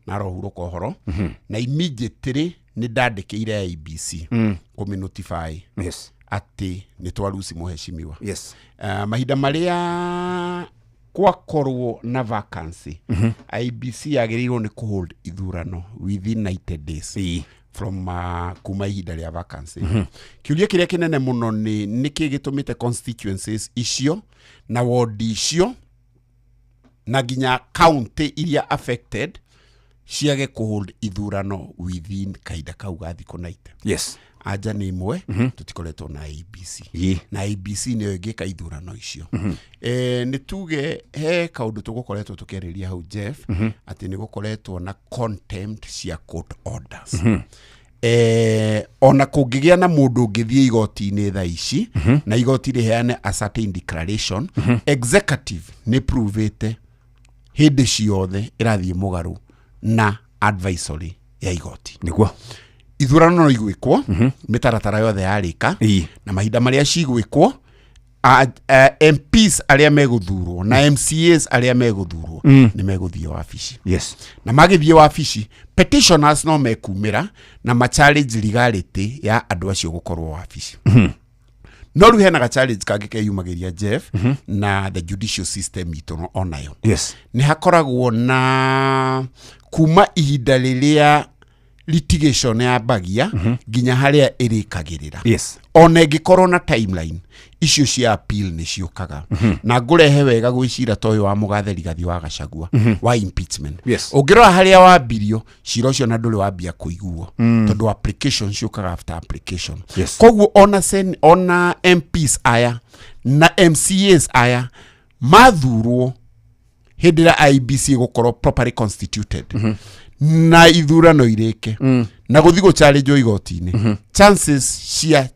na arohurũka ũhoro na immediately nĩ ndandĩkĩire IBC kũmĩ notify atĩ nĩ twaruci mũheshimiwa. Mahinda marĩa kwakorwo na vacancy, IBC yagĩrĩirwo nĩ kũhold ithurano within 90 days from kuma ihinda rĩa vacancy. Kĩũria kĩrĩa kĩnene mũno nĩ nĩkĩ gĩtũmĩte constituencies icio na ward icio na nginya county iria affected Ciage kũhold ithurano within kahinda kau ga thikũ 90. Anja nĩ imwe. Tũtikoretwo na IEBC. Na IEBC nĩyo ĩngĩka ithurano icio. Nĩ tuge he kaũndũ tũgũkoretwo tũkĩarĩria hau, Jeff, atĩ nĩ gũkoretwo na contempt cia court orders. Ona kũngĩgĩa na mũndũ ũngĩthiĩ igoti-inĩ thaa ici na igoti rĩheane a certain declaration, executive nĩ provĩte hĩndĩ ciothe ĩrathiĩ mũgarũ na advisory ya igoti. Ithurano no igwĩkwo mĩtaratara yothe yarĩka, na mahinda marĩa cigwĩkwo, MPs arĩa megũthurwo na MCAs arĩa megũthurwo nĩ megũthiĩ wabici. Na magĩthiĩ wabici, petitioners no mekumĩra na ma challenge legality ya andũ acio gũkorwo wabici. No rĩu hena ga challenge kangĩ keyumagĩria, Jeff, na the judicial system itũ onayo. Nĩ hakoragwo na kuma ihinda rĩrĩa litigation yambagia nginya harĩa ĩrĩkagĩrĩra. Ona ĩngĩkorwo na timeline icio cia appeal nĩ ciũkaga. Na ngũrehe wega gwĩcira ta ũyũ wa mũgathe Rigathi wa Gachagua wa impeachment. Ũngĩrora harĩa wambirio cira ũcio na ndũrĩ wambia kũiguo, tondũ application ciũkaga after application. Koguo ona MPs aya na MCAs aya mathurwo hĩndĩ ĩrĩa IEBC ĩgũkorwo properly constituted na ithurano irĩke na gũthiĩ gũcharĩnjwo igoti-inĩ, chances cia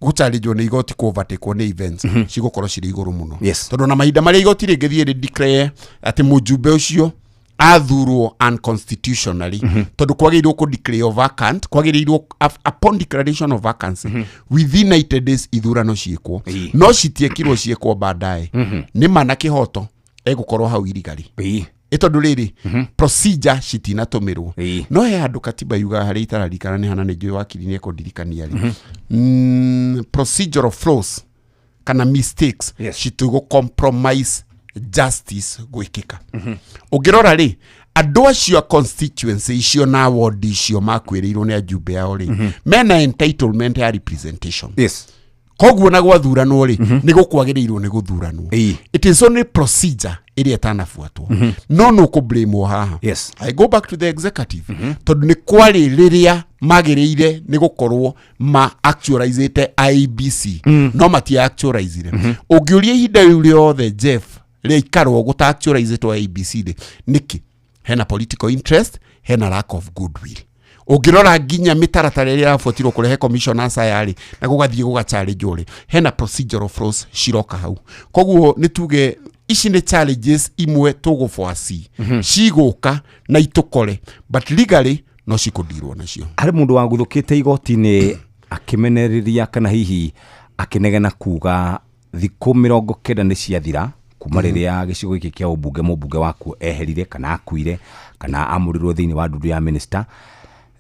gũcharĩnjwo nĩ igoti kũovertakwo nĩ events cigũkorwo cirĩ igũrũ mũno, tondũ na mahinda marĩa igoti rĩngĩthiĩ rĩ declare atĩ mũjumbe ũcio athurwo unconstitutionally, tondũ kwagĩrĩirwo kũ declare vacant, kwagĩrĩirwo upon declaration of vacancy within 90 days ithurano ciĩkwo, no citiekirwo, ciĩkwo baadaye. Nĩ ma na kĩhoto egũkorwo hau irigarĩ ĩ tondũ rĩrĩ procedure citinatũmĩrwo. No he handũ katiba yugaga harĩa itararikana nĩ hana, nĩ njũĩ wakiri nĩ ekũndirikania rĩ, procedural flaws kana mistakes citigũ compromise justice gwĩkĩka. Ũngĩrora rĩ, andũ acio a constituency icio na ward icio makuĩrĩirwo nĩ ajumbe ao rĩ, mena entitlement ya representation. Koguo na gwathuranwo rĩ, nĩ gũkwagĩrĩirwo nĩ gũthuranwo. It is only procedure ĩrĩa ĩtanabuatwo. No nũ kũblamwo haha? I go back to the executive, tondũ nĩ kwarĩ rĩrĩa magĩrĩire nĩ gũkorwo ma actualizĩte IEBC, no matia actualizire. Ũngĩũria ihinda rĩu rĩothe, Jeff, rĩaikarwo gũta actualizĩtwo IEBC rĩ, nĩkĩ? Hena political interest, hena lack of goodwill. Ũngĩrora nginya mĩtaratara ĩrĩa ĩrabuatirwo kũrehe commissioners aya rĩ, na gũgathiĩ gũgacharĩnjwo rĩ, hena procedural flaws ciroka hau. Koguo nĩ tuge ici nĩ challenges imwe tũgũboaci cigũka na itũkore, but legally no cikũndirwo nacio. Harĩ mũndũ waguthũkĩte igoti-inĩ akĩmenereria kana hihi akĩnegena kuga thikũ 90 nĩ ciathira kuma rĩrĩa gĩcigo gĩkĩ kĩa ũmbunge mũmbunge wakuo eherire kana akuire kana amũrirwo thĩinĩ wa ndundu ya minister.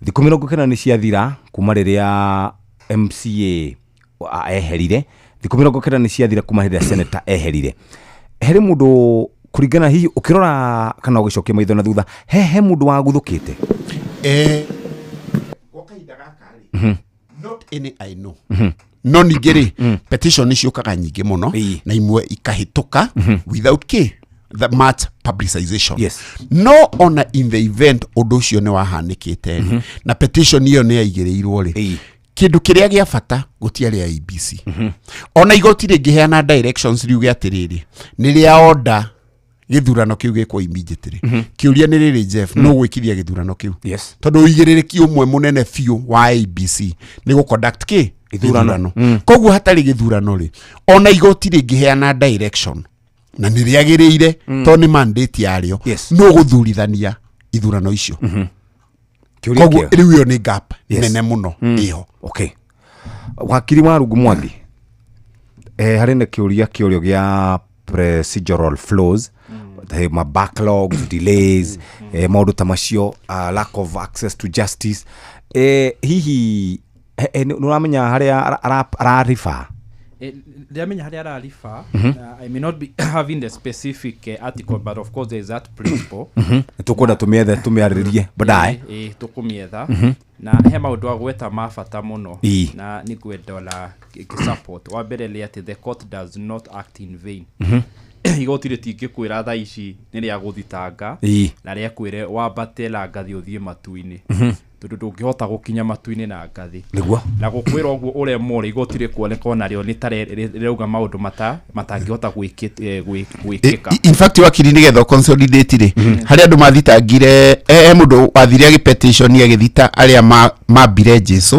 Thikũ 90 nĩ ciathira kuma rĩrĩa MCA eherire, thikũ 90 nĩ ciathira kuma rĩrĩa senator eherire. Harĩ mũndũ kũringana hihi ũkĩrora kana ũgĩcokia maitho na thutha, he mũndũ waguthũkĩte? Gwa kahinda gaka rĩ, not any I know. No ningĩ rĩ, petition nĩ ciũkaga nyingĩ mũno na imwe ikahĩtũka without k the much publicization. No ona in the event ũndũ ũcio nĩ wahanĩkĩte rĩ, na petition ĩyo nĩ yaigĩrĩirwo rĩ, kĩndũ kĩrĩa gĩa bata gũtiarĩ IEBC. Ona igoti rĩngĩheana directions riuge atĩrĩrĩ nĩ rĩa order gĩthurano kĩu gĩkwo immediately, kĩũria nĩ rĩrĩ, Jeff, no gwĩkithia gĩthurano kĩu? Tondũ ũigĩrĩrĩki ũmwe mũnene biũ wa IEBC nĩ gũ conduct kĩ? Ithurano. Koguo hatarĩ gĩthurano rĩ, ona igoti rĩngĩheana direction na nĩ rĩagĩrĩire tondũ nĩ mandate yarĩo, no gũthurithania ithurano icio? Kĩũria Koguo kĩo. rĩu ĩyo nĩ gap nene mũno ĩho. Okay, wakiri wa Rungu Mwangi, harĩ na kĩũria kĩũrio gĩa procedural flaws, ma backlogs, delays, maũndũ ta macio, lack of access to justice. Hihi nĩ ũramenya harĩa arariba? Ndiramenya harĩa arariba. I may not be having the specific article, but of course there is that principle. Nĩ tũkwenda tũmĩethe tũmĩarĩrĩrie baadaye. Tũkũmĩetha. Na he maũndũ agweta ma bata mũno na nĩ ngwenda ona support. Wa mbere nĩ atĩ the court does not act in vain. Igoti rĩtingĩkwĩra thaa ici nĩ rĩa gũthitanga na rĩakwĩre wambate na ngathĩ ũthiĩ matu-inĩ, tondũ ndũngĩhota gũkinya matu-inĩ na ngathĩ. Na gũkwĩra ũguo ũremwo rĩ, igoti rĩkuoneka onarĩo nĩ ta rĩrauga maũndũ matangĩhota gwĩkĩka. In fact, wakiri, nĩgetha consolidate rĩ, harĩ andũ mathitangire, he mũndũ wathire agĩpetition agĩthita arĩa mambire Jesu,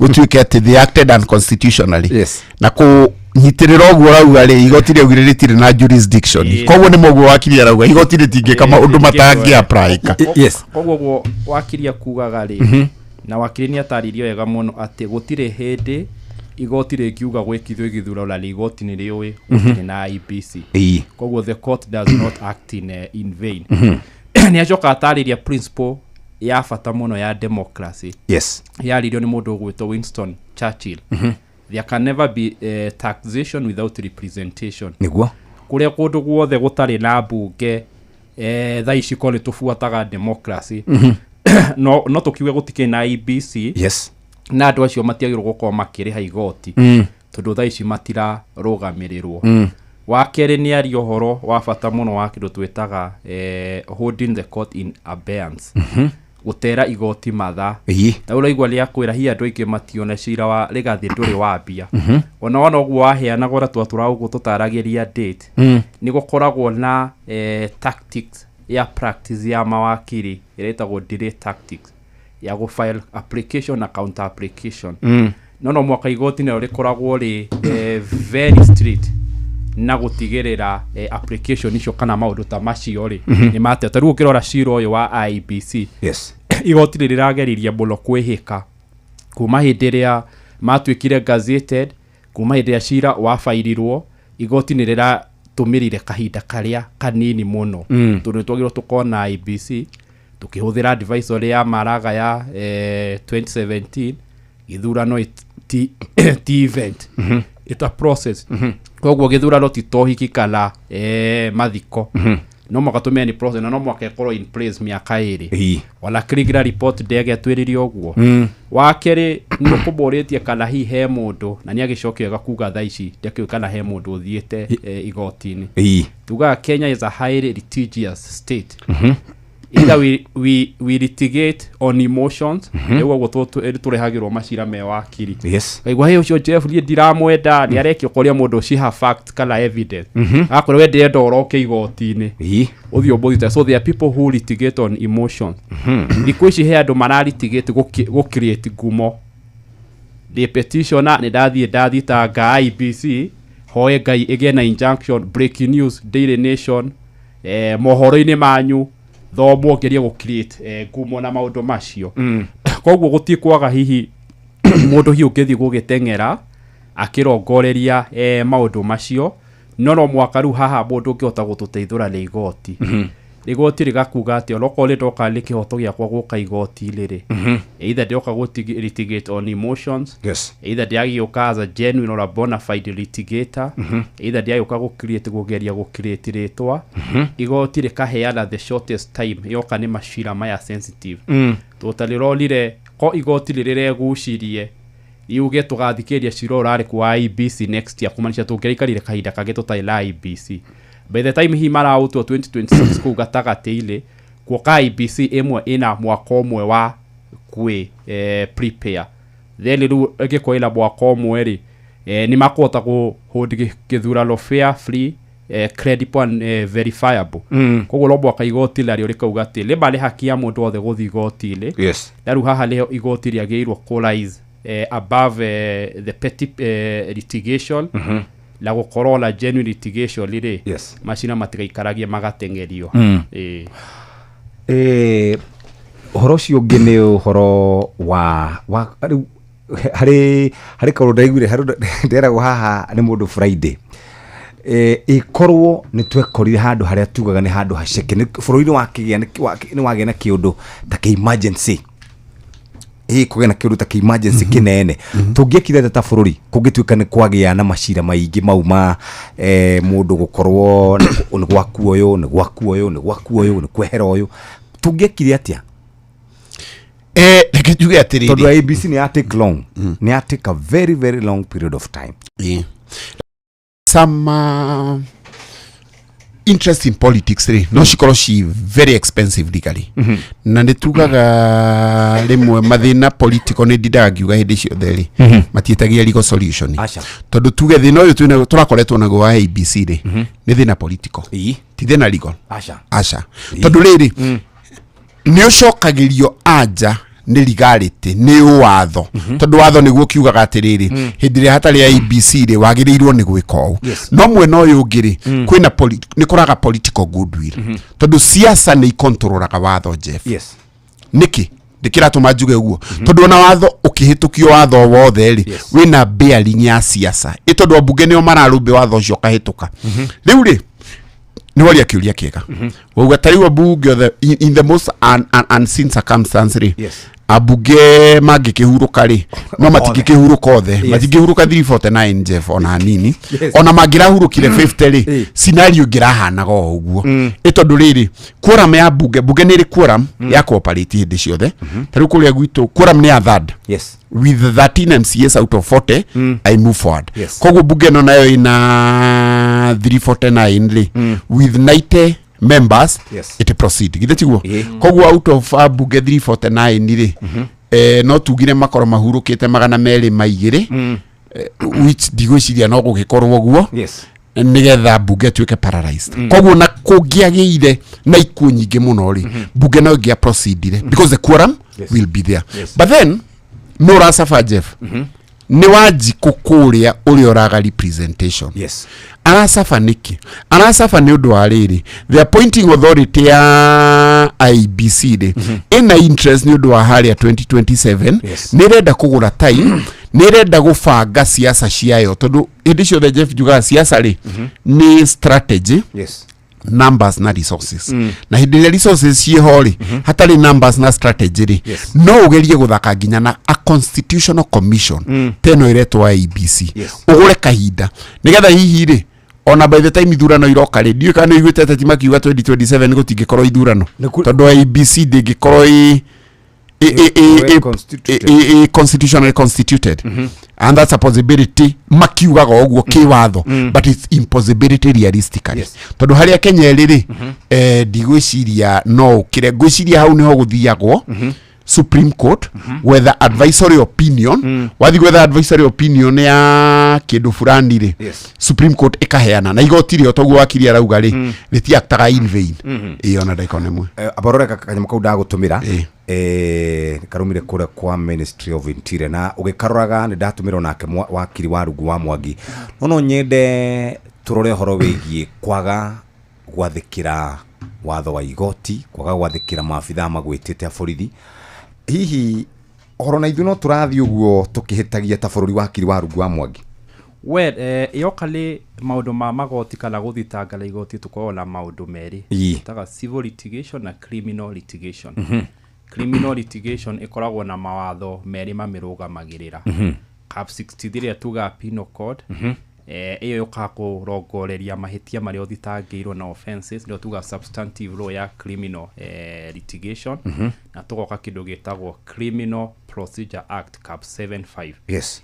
gũtuĩke atĩ they acted unconstitutionally. Na kũnyitĩrĩra ũguo rauga rĩ, igoti rĩaugire rĩtirĩ na jurisdiction. Koguo nĩ mũguo wakiri arauga igoti rĩtingĩka maũndũ matangĩ applyka. Koguo ũguo wakiri akugaga rĩ, na wakiri nĩ atarĩirie wega mũno atĩ gũtirĩ hĩndĩ igoti rĩngiuga gwĩkithio gĩthurano na igoti nĩ rĩũĩ gũtirĩ na IEBC. Koguo the court does not act in vain. Nĩ acoka atarĩria principle ya bata mũno ya democracy, yaririo nĩ mũndũ ũgwĩtwo Winston Churchill: "There can never be taxation without representation." Kũrĩa kũndũ guothe gũtarĩ na mbunge, thaa ici ko nĩ tũbuataga democracy, no tũkiuge gũtikĩrĩ na IEBC, na andũ acio matiagĩrĩirwo gũkorwo makĩrĩha igoti, tondũ thaa ici matirarũgamĩrĩrwo. Wa kerĩ, nĩ aria ũhoro wa bata mũno wa kĩndũ twĩtaga holding the court in abeyance, gũtera igoti mathaa. Na ũraigua rĩa kwĩra hihi andũ aingĩ mationa cira wa Rigathĩ ndũrĩ wambia. Ona wona ũguo waheanagwo na twatũra ũguo tũtaragĩria date, nĩ gũkoragwo na tactics ya practice ya mawakiri ĩrĩa ĩtagwo delay tactics, ya gũ file application na counter application. No mwaka igoti narĩo rĩkoragwo rĩ very strict na gũtigĩrĩra application icio kana maũndũ ta macio rĩ, nĩ matea. Ta rĩu ũngĩrora cira ũyũ wa IEBC, igoti rĩ rĩrageririe mũno kwĩhĩka kuma hĩndĩ ĩrĩa matuĩkire gazetted, kuma hĩndĩ ĩrĩa cira wabairirwo. Igoti nĩ rĩratũmĩrire kahinda karĩa kanini mũno, tondũ nĩ twagĩrĩirwo tũkorwo na IEBC tũkĩhũthĩra advisory ya Maraga ya 2017. Gĩthurano ti event, it's a process. Koguo gĩthurano ti ta ũhiki kana mathiko. No mwaka tũmenye nĩ process, na no mwaka ĩkorwo in place mĩaka 2. Ona Kriegler report ndĩagetwĩrĩire ũguo. Wa kerĩ, nĩ ũkũmũrĩtie kana hihi he mũndũ, na nĩ agĩcokia wega kuga thaa ici ndakĩũĩ kana he mũndũ ũthiĩte igoti-inĩ. Tugaga Kenya is a highly litigious state. Either we litigate on emotions, nĩguo ũguo tũrehagĩrwo macira me wakiri. Kaigua he ũcio Jeff, niĩ ndiramwenda, nĩ arekio kũrĩa mũndũ ciha fact kana evidence. Akorwo we ndĩrenda ũroke igoti-inĩ, ũthiĩ ũmũthite. So there are people who litigate on emotions. Thikũ ici he andũ maralitigate gũ create ngumo. Ndĩ petitioner, nĩ ndathiĩ ndathitanga IEBC, hoe Ngai ĩgĩe na injunction, breaking news, Daily Nation, mohoro-inĩ manyu thomwo, ngerie gũ create ngumo na maũndũ macio. Koguo gũtiĩ kwaga hihi mũndũ hihi ũngĩthiĩ gũgĩteng'era akĩrongoreria maũndũ macio, no mwaka rĩu haha mũndũ ũngĩhota gũtũteithũra nĩ igoti. Igoti rĩgakuga atĩ onokorwo nĩ ndoka nĩ kĩhoto gĩakwa gũka igoti-inĩ rĩ, either ndĩroka gũ litigate on emotions, either ndĩragĩũka as a genuine or a bona fide litigator, either ndĩragĩũka gũ create, kũgeria gũ create rĩtwa. Igoti rĩkaheana the shortest time yoka nĩ macira maya sensitive. Tondũ rĩronire ko igoti rĩrĩregucirie riuge tũgathikĩrĩria cira ũrarĩ kwa IEBC next year, kumaanisha tũngĩraikarire kahinda kangĩ tũtarĩ na IEBC. By the time hihi maraũtua 2026 kũu gatagatĩ-inĩ, kuoka IEBC ĩmwe ĩna mwaka ũmwe wa kwĩ prepare. Then rĩu ĩngĩkorwo ĩna mwaka ũmwe rĩ, nĩ makũhota kũ hold gĩthurano fair, free, credible and verifiable. Koguo no mwaka igoti narĩo rĩkauga atĩ rĩma nĩ haki ya mũndũ wothe gũthiĩ igoti-inĩ. Na rĩu haha nĩho igoti rĩagĩrĩirwo kũ rise above the petty litigation na gũkorwo na genuine litigation rĩ, macira matigaikaragie magateng'erio. Ĩĩ. Ũhoro ũcio ũngĩ nĩ ũhoro wa rĩu harĩ kaũndũ ndaiguire, harĩ ũndũ nderagwo haha nĩ mũndũ Friday, ĩkorwo nĩ twekorire handũ harĩa tugaga nĩ handũ haceke, nĩ bũrũri nĩ wakĩgĩa nĩ wagĩa na kĩũndũ ta kĩ emergency, kũgĩa na kĩũndũ ta kĩ emergency kĩnene, tũngĩekire atĩa ta bũrũri kũngĩtuĩka nĩ kwagĩa na macira maingĩ mau ma mũndũ gũkorwo nĩ gwaku ũyũ, nĩ gwaku ũyũ, nĩ gwaku ũyũ, nĩ kwehera ũyũ, tũngĩekire atĩa? Reke njuge atĩrĩrĩ. Tondũ IEBC nĩ ya take long, nĩ ya take a very very long period of time. Some Interest in politics rĩ no cikorwo ci very expensive legally. Na nĩ tugaga rĩmwe mathĩna political, nĩ ndindaga ngiuga hĩndĩ ciothe rĩ, matiĩtagia legal solution. Aca. Tondũ tuge thĩna ũyũ tũrakoretwo naguo wa IEBC rĩ, nĩ thĩna political, ti thĩna legal. Aca. Aca, tondũ rĩrĩ nĩ ũcokagĩrio anja nĩ legality, nĩ watho, tondũ watho nĩguo kiugaga atĩrĩrĩ, hĩndĩ ĩrĩa hatarĩ IEBC rĩ, wagĩrĩirwo nĩ gwĩka ũũ. No mwena ũyũ ũngĩ rĩ, kwĩna nĩ kũraga political goodwill, tondũ siasa nĩ ikontrolaga watho, Jeff. Nĩkĩ ndĩkĩratũma njuge ũguo? Tondũ ona watho ũkĩhĩtũkio, watho wothe rĩ, wĩna bearing ya siasa, ĩ tondũ ambunge nĩo mararũmbĩ watho ũcio ũkahĩtũka. Rĩu rĩ, nĩ waria kĩũria kĩega, wauga ta rĩu ambunge othe in the most unseen circumstance rĩ, ambunge mangĩkĩhurũka rĩ, no matingĩkĩhurũka othe. Matingĩhurũka 349, Jeff, ona hanini. Ona mangĩrahurũkire 50 rĩ, scenario ĩngĩrahanaga o ũguo, ĩ tondũ rĩrĩ, quorum ya bunge, bunge nĩ ĩrĩ quorum ya cooperate hĩndĩ ciothe. Ta rĩu kũrĩa gwitũ quorum nĩ ya third. With 13 MCAs out of 40, I move forward. Koguo bunge ĩno nayo ĩna 349 rĩ, with 90 members, it proceed, githĩ tiguo? Koguo out of bunge 349 rĩ, no tugire makorwo mahurũkĩte 202, which ndigwĩciria no gũgĩkorwo ũguo, nĩgetha bunge ĩtuĩke paralyzed. Koguo na kũngĩagĩire na ikuũ nyingĩ mũno rĩ, bunge no ĩngĩa proceedire because the quorum will be there. But then no ũracaba, Jeff, nĩ Wanjikũ kũrĩa ũrĩa ũraga representation. Aracaba nĩkĩ? Aracaba nĩ ũndũ wa rĩrĩ, the appointing authority ya IEBC rĩ, ĩna interest nĩ ũndũ wa harĩa 2027. Nĩ ĩrenda kũgũra time, nĩ ĩrenda gũbanga siasa ciayo, tondũ hĩndĩ ciothe, Jeff, njugaga siasa rĩ nĩ strategy, numbers na resources. Na hĩndĩ ĩrĩa resources ciĩho rĩ, hatarĩ numbers na strategy rĩ, no ũgerie gũthaka nginya na a constitutional commission ta ĩno ĩretwo IEBC, ũgũre kahinda nĩgetha hihi rĩ, ona by the time ithurano iroka rĩ, ndiũĩ kana nĩ ũiguĩte ateti makiuga 2027 gũtingĩkorwo ithurano, tondũ IEBC ndĩngĩkorwo ĩ Well constituted. Constitutionally constituted, and that's a possibility makiugaga ũguo kĩwatho, but it's impossibility realistically, tondũ harĩa Kenya ĩrĩ rĩ, ndigwĩciria no ũkĩre. Ngwĩciria hau nĩho gũthiagwo Supreme Court gwetha advisory opinion. Wathiĩ gwetha advisory opinion ya kĩndũ fulani rĩ, Supreme Court ĩkaheana, na igoti rĩ, toguo wakiri arauga rĩ, rĩtiaktaga in vain. Ĩyo ona ndagĩka ona ĩmwe. Abarore kanyamũ kau ndagũtũmĩra, karumire kũrĩa kwa Ministry of Interior, na ũgĩkaroraga nĩ ndatũmĩrwo nake wakiri wa rungu wa Mwangi, no nyende tũrore ũhoro wĩgiĩ kwaga gwathĩkĩra watho wa igoti, kwaga gwathĩkĩra maabithaa magwĩtĩte a borithi. Hihi ũhoro na ithuĩ no tũrathiĩ ũguo tũkĩhĩtagia ta bũrũri, wakiri wa rungu wa Mwangi? Well, yoka rĩ, maũndũ ma magoti kana gũthitangana igoti, tũkoragwo na maũndũ merĩ. Taga civil litigation na criminal litigation. Criminal litigation ĩkoragwo na mawatho merĩ mamĩrũgamagĩrĩra. Cap 63 ĩrĩa tugaga Penal Code, ĩyo yũkaga kũrongoreria mahĩtia marĩa ũthitangĩirwo na offenses, nĩyo tugaga substantive law ya criminal litigation. Na tũgoka kĩndũ gĩtagwo Criminal Procedure Act, Cap 75,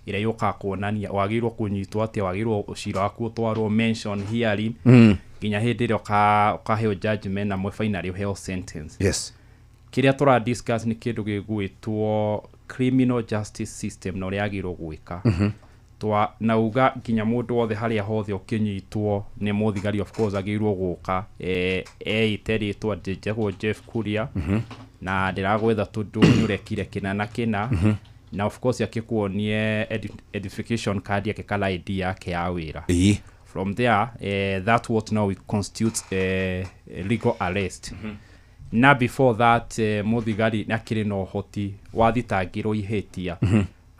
ĩrĩa yũkaga kuonania wagĩrĩirwo kũnyitwo atĩa, wagĩrĩirwo cira waku ũtwarwo mention hearing, nginya hĩndĩ ĩrĩa ũkaheo judgment na mwe finally ũheo sentence. Kĩrĩa tũra discuss nĩ kĩndũ gĩgwĩtwo criminal justice system na ũrĩa yagĩrĩirwo gwĩka. Twa nauga nginya mũndũ wothe harĩa hothe ũkĩnyitwo nĩ mũthigari, of course agĩrĩirwo gũka eĩte rĩtwa, njĩtagwo Jeff Kuria, na ndĩragwetha tondũ nĩ ũrekire kĩna na kĩna, na of course akĩkuonie identification card yake kana ID yake ya wĩra. From there, that what now we constitutes legal arrest. Na before that, mũthigari akĩrĩ na ũhoti wathitangĩrwo ihĩtia,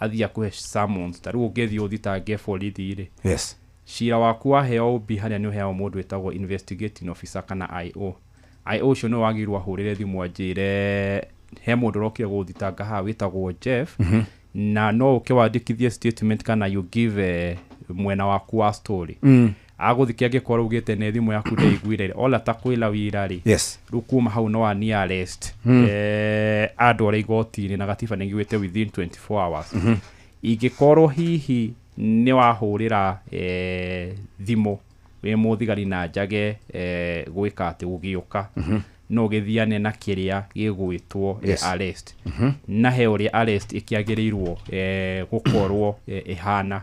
athiĩ akũhe summons. Ta rĩu ũngĩthiĩ ũthitange borithi rĩ, cira waku waheo ũmbi harĩa nĩ ũheagwo mũndũ wĩtagwo investigating officer kana IO. IO ũcio nĩwe wagĩrĩirwo ahũrĩre thimũ anjĩre he mũndũ ũrokire gũthitanga haha wĩtagwo Jeff, na no ũke wandĩkithie statement kana you give mwena waku wa story. Agũthikia angĩkorwo ugĩte nĩ thimũ yaku ndĩiguire ola ta kwĩra wira rĩ, rĩu kuma hau no ani arrest, andware igoti-inĩ, na gatiba nĩ ĩgwĩte within 24 hours. Ingĩkorwo hihi nĩ wahũrĩra thimũ Wĩ mũthigari na njage gwĩka atĩ gũgĩũka, no ũgĩthiane na kĩrĩa gĩgwĩtwo arrest. Na he ũrĩa arrest ĩkĩagĩrĩirwo gũkorwo ĩhana.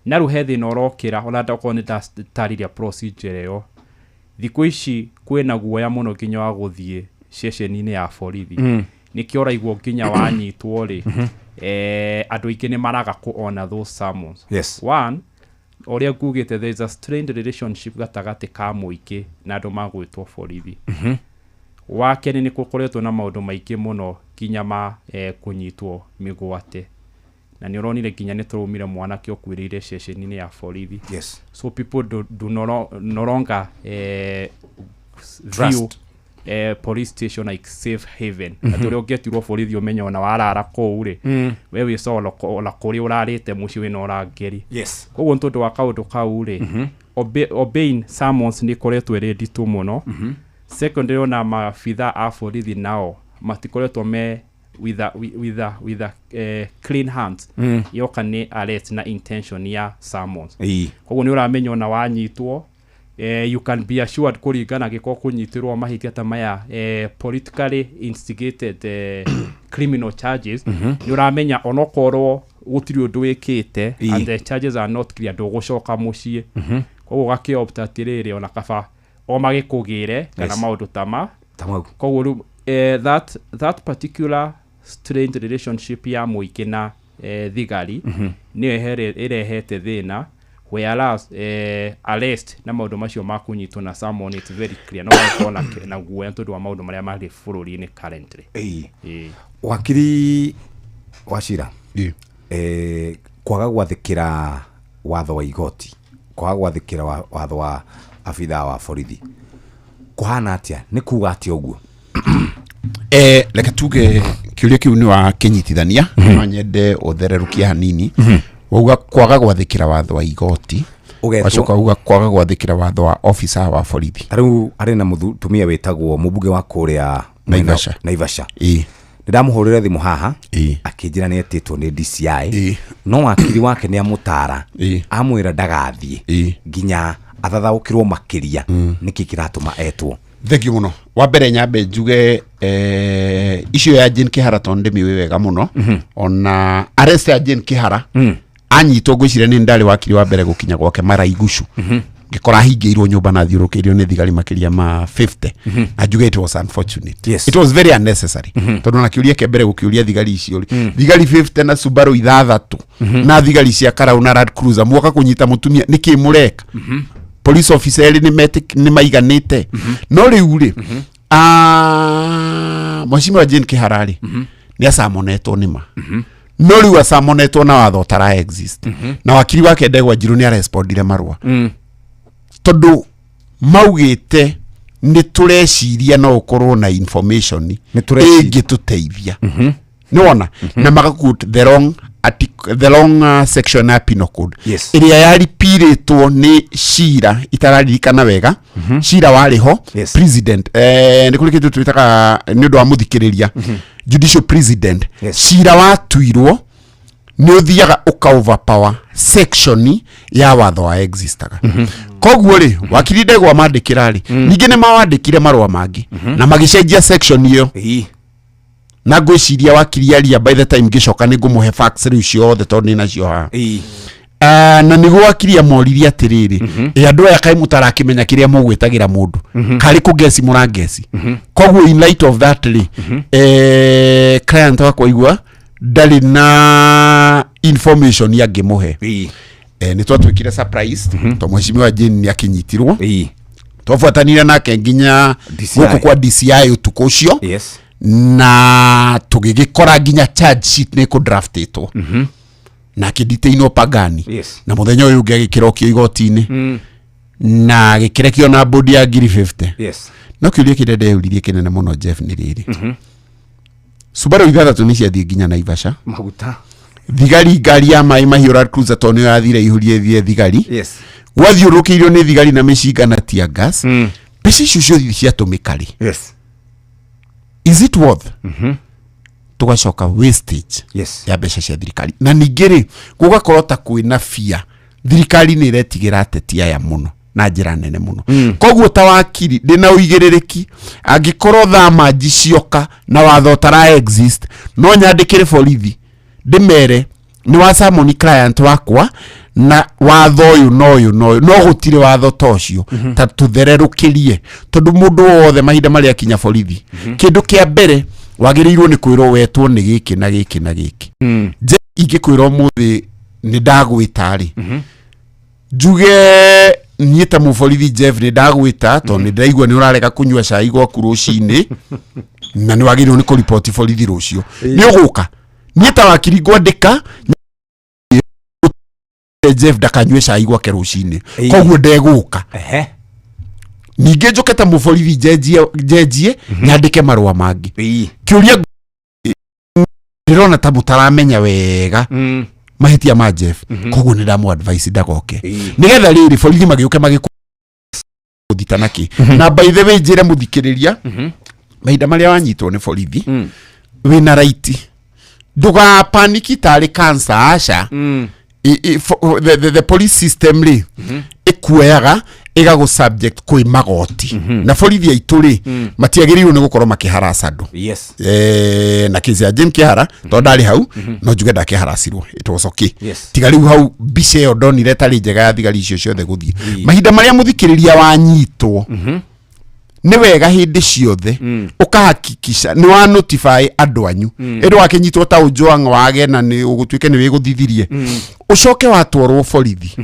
Na rĩu he thĩna ũrokĩra, ona okorwo nĩ ndatarĩria procedure ĩyo, thikũ ici kwĩna guoya mũno nginya wa gũthiĩ ceceni-inĩ ya borithi. Nĩkĩo ũraigua nginya wanyitwo rĩ, andũ aingĩ nĩ maraga kũ ona those summons. One, ũrĩa ngugĩte, there is a strained relationship gatagatĩ ka mũingĩ na andũ magwĩtwo borithi. Wa kerĩ, nĩ gũkoretwo na maũndũ maingĩ mũno nginya ma kũnyitwo mĩgwate, na nĩ ũronire nginya nĩ tũraumire mwanake ũkuĩrĩire ceceni-inĩ ya borithi. So people do no longer view Trust. Police station like safe haven, atĩ ũrĩa ũngĩetirwo borithi ũmenye ona warara kũu rĩ, we wĩ sawa ona kũrĩa ũrarĩte mũciĩ wĩna ũrangĩri. Koguo nĩ tondũ wa kaũndũ kau rĩ, obeying summons nĩ ĩkoretwo ĩrĩ nditũ mũno. Secondary, ona maabitha a borithi nao matikoretwo me with a clean hands yoka nĩ arrest na intention ya summons. Koguo nĩ ũramenya ona wanyitwo, you can be assured kũringana gĩkorwo kũnyitĩrwo mahĩtia ta maya, politically instigated criminal charges, nĩ ũramenya onokorwo gũtirĩ ũndũ wĩkĩte and the charges are not clear, ndũgũcoka mũciĩ. Koguo ũgakĩopta atĩrĩrĩ, ona kaba o magĩkũgĩre kana maũndũ ta ma Ta mau. Koguo rĩu that particular strained relationship ya mũingĩ na thigari nĩyo ĩrehete thĩna, whereas arrest na maũndũ macio ma kũnyitwo na summon, it's very clear no gũkorwo na guoya nĩ tondũ wa maũndũ marĩa marĩ bũrũri-inĩ currently. Ĩĩ. Wakiri Wacira, kwaga gwathĩkĩra watho wa igoti, kwaga gwathĩkĩra watho wa abithaa wa borithi kũhana atĩa? Nĩ kuga atĩa ũguo? Reke tuge kĩũria kĩu nĩ wakĩnyitithania, no nyende ũthererũkie hanini. Wauga kwaga gwathĩkĩra watho wa igoti, Ũgetwo- wacoka uga kwaga gwathĩkĩra watho wa officer wa borithi. Ta rĩu arĩ na mũtumia wĩtagwo mũmbunge wa kũrĩa Naivasha. Naivasha. Nĩ ndamũhũrĩre thimũ haha, akĩnjĩra nĩ etĩtwo nĩ DCI, no wakiri wake nĩ amũtara, amwĩra ndagathiĩ nginya athathaũkĩrwo makĩria nĩkĩ kĩratũma etwo. Thengiũ mũno. Wa mbere nyambe njuge icio ya Jane Kihara, tondũ ndĩmĩũĩ wega mũno. Ona arrest ya Jane Kihara, anyitwo, ngwĩciria nĩ ndarĩ wakiri wa mbere gũkinya gwake Maraigucu, ngĩkora ahingĩirwo nyũmba na thiũrũkĩirio nĩ thigari makĩria ma 50, na njuge it was unfortunate. It was very unnecessary, tondũ na kĩũria kĩa mbere gũkĩũria thigari icio rĩ, thigari 50 na Subaru ithathatũ na thigari cia karau na Land Cruiser muoka kũnyita mũtumia nĩkĩ mũreka? Police officer erĩ nĩ maiganĩte. No rĩu rĩ, mheshimiwa Jane Kihara rĩ, nĩ acamonetwo nĩ ma, no rĩu acamonetwo na watho ũtara exist, na wakiri wake Ndegwa Njirũ nĩ arespondire marũa, tondũ maugĩte nĩ tũreciria no ũkorwo na information ĩngĩtũteithia, nĩwona, na magaquote the wrong article, the wrong section ya penal code ĩrĩa yaripirĩtwo nĩ cira itararirikana wega, cira warĩ ho president, nĩ kũrĩ kĩndũ twĩtaga nĩ ũndũ wa mũthikĩrĩria judicial president. Cira watuirwo nĩ ũthiaga ũka overpower section ya watho wa existaga. Koguo rĩ, wakiri Ndegwa mandĩkĩra rĩ, ningĩ nĩ mawandĩkire marũa mangĩ na magĩcenjia section ĩyo, na ngwĩciria wakiri aria by the time ngĩcoka nĩ ngũmũhe facts rĩu ciothe tondũ nĩ nacio haha. Na nĩguo wakiri amoririe atĩrĩrĩ, ĩ andũ aya kaĩ mũtarakĩmenya kĩrĩa mũgwĩtagĩra mũndũ, karĩ kũngeci mũrangeci? Koguo in light of that rĩ, client wakwa igua ndarĩ na information angĩmũhe. Nĩ twatuĩkire surprised to mheshimiwa Jane nĩ akĩnyitirwo. Twabuatanire nake nginya DCI. Gũkũ kwa DCI ũtukũ ũcio, na tũgĩgĩkora nginya charge sheet nĩ kũdraftĩtwo na akĩdetainwo Pangani, na mũthenya ũyũ ũngĩ agĩkĩrokio igoti-inĩ na agĩkĩrekio na bodi ya ngiri 50. No kĩũria kĩrĩa ndeyũririe kĩnene mũno, Jeff, nĩ rĩrĩ: Subaru ithathatũ nĩ ciathiĩ nginya Naivasha, maguta, thigari, ngari ya maĩ mahiũ Land Cruiser, tondũ nĩyo yathire ihũrie ĩthiĩ thigari, gwathiũrũrũkĩirio nĩ thigari na mĩcinga na tear gas. Mbeca icio ciothe ciatũmĩka rĩ, is it worth? Tũgacoka wastage ya mbeca cia thirikari, na ningĩ rĩ, gũgakorwo ta kwĩna bia thirikari nĩ ĩretigĩra ateti aya mũno. Na njĩra nene mũno. Koguo ta wakiri ndĩna ũigĩrĩrĩki, angĩkorwo thama cioka na watho ũtara exist, no nyandĩkĩre borithi ndĩmere nĩ wa summon client wakwa na watho ũyũ na ũyũ na ũyũ, no gũtirĩ watho ta ũcio, ta tũthererũkĩrie, tondũ mũndũ wothe mahinda marĩa akinya borithi, kĩndũ kĩa mbere wagĩrĩirwo nĩ kwĩrwo wetwo nĩ gĩkĩ na gĩkĩ na gĩkĩ. Nje ingĩkwĩra ũmũthĩ nĩ ndagwĩta rĩ, njuge niĩ ta mũborithi Jeff nĩ ndagwĩta tondũ nĩ ndĩraigua nĩ ũrarega kũnyua cai gwaku rũcinĩ na nĩ wagĩrĩirwo nĩ kũriboti borithi rũciũ, nĩ ũgũka niĩ ta wakiri ngwandĩka Jeff ndakanyue cai gwake rũcinĩ, koguo ndegũka. Ningĩ njũke ta mũborithi njenjie nyandĩke marũa mangĩ. Kĩũria ndĩrona ta mũtaramenya wega mahĩtia ma Jeff, koguo nĩ ndamũ advice ndagoke, nĩgetha rĩrĩ borithi magĩũke magĩkũthita nakĩ. Na by the way, njĩre mũthikĩrĩria, mahinda marĩa wanyitwo nĩ borithi wĩna right, ndũgapaniki tarĩ cancer, aca. The police system rĩ ĩkuoyaga ĩgagũ subject kwĩ magoti, na borithi aitũ rĩ matiagĩrĩirwo nĩ gũkorwo makĩharasa andũ. Na kesi ya Jane Kihara, tondũ ndarĩ hau, no njuge ndakĩharacirwo, it was okay. Tiga rĩu hau mbica ĩyo ndonire ĩtarĩ njega ya thigari icio ciothe gũthiĩ. Mahinda marĩa mũthikĩrĩria wanyitwo, nĩ wega hĩndĩ ciothe ũkahakikisha nĩ wa notify andũ anyu. Ĩndĩ wakĩnyitwo ta Ojwang wage na nĩ ũgũtuĩke nĩ wĩgũthithirie, ũcoke watwarwo borithi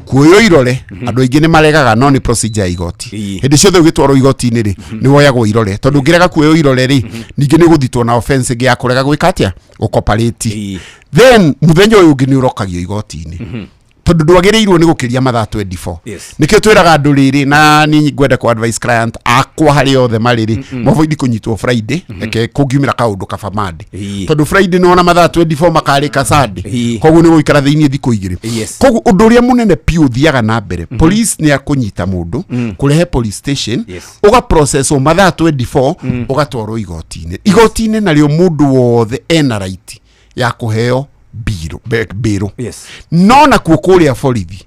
kuoywo irore. Andũ aingĩ nĩ maregaga, no nĩ procedure ya igoti. Hĩndĩ ciothe ũgĩtwarwo igoti-inĩ rĩ, nĩ woyagwo irore, tondũ ũngĩrega kuoywo irore rĩ, ningĩ nĩ ũgũthitwo na offense ĩngĩ ya kũrega gwĩka atĩa, gũcooperate. Then mũthenya ũyũ ũngĩ nĩ ũrokagio igoti-inĩ, tondũ ndwagĩrĩirwo nĩ gũkĩria mathaa 24. Nĩkĩo twĩraga andũ rĩrĩ, na niĩ ngwenda ku advice client akwa harĩa othe marĩ rĩ, mavoid kũnyitwo Friday. Reke kũngiumĩra kaũndũ kaba Monday, tondũ Friday nĩwona mathaa 24 makarĩka Sunday, koguo nĩ gũikara thĩinĩ thikũ 2. Koguo ũndũ ũrĩa mũnene piũ ũthiaga na mbere, police nĩ akũnyita mũndũ kũrehe police station, ũga processwo mathaa 24, ũgatwarwo igoti-inĩ. Igoti-inĩ narĩo mũndũ wothe ena right ya kũheo bĩrũ. No nakuo kũrĩa borithi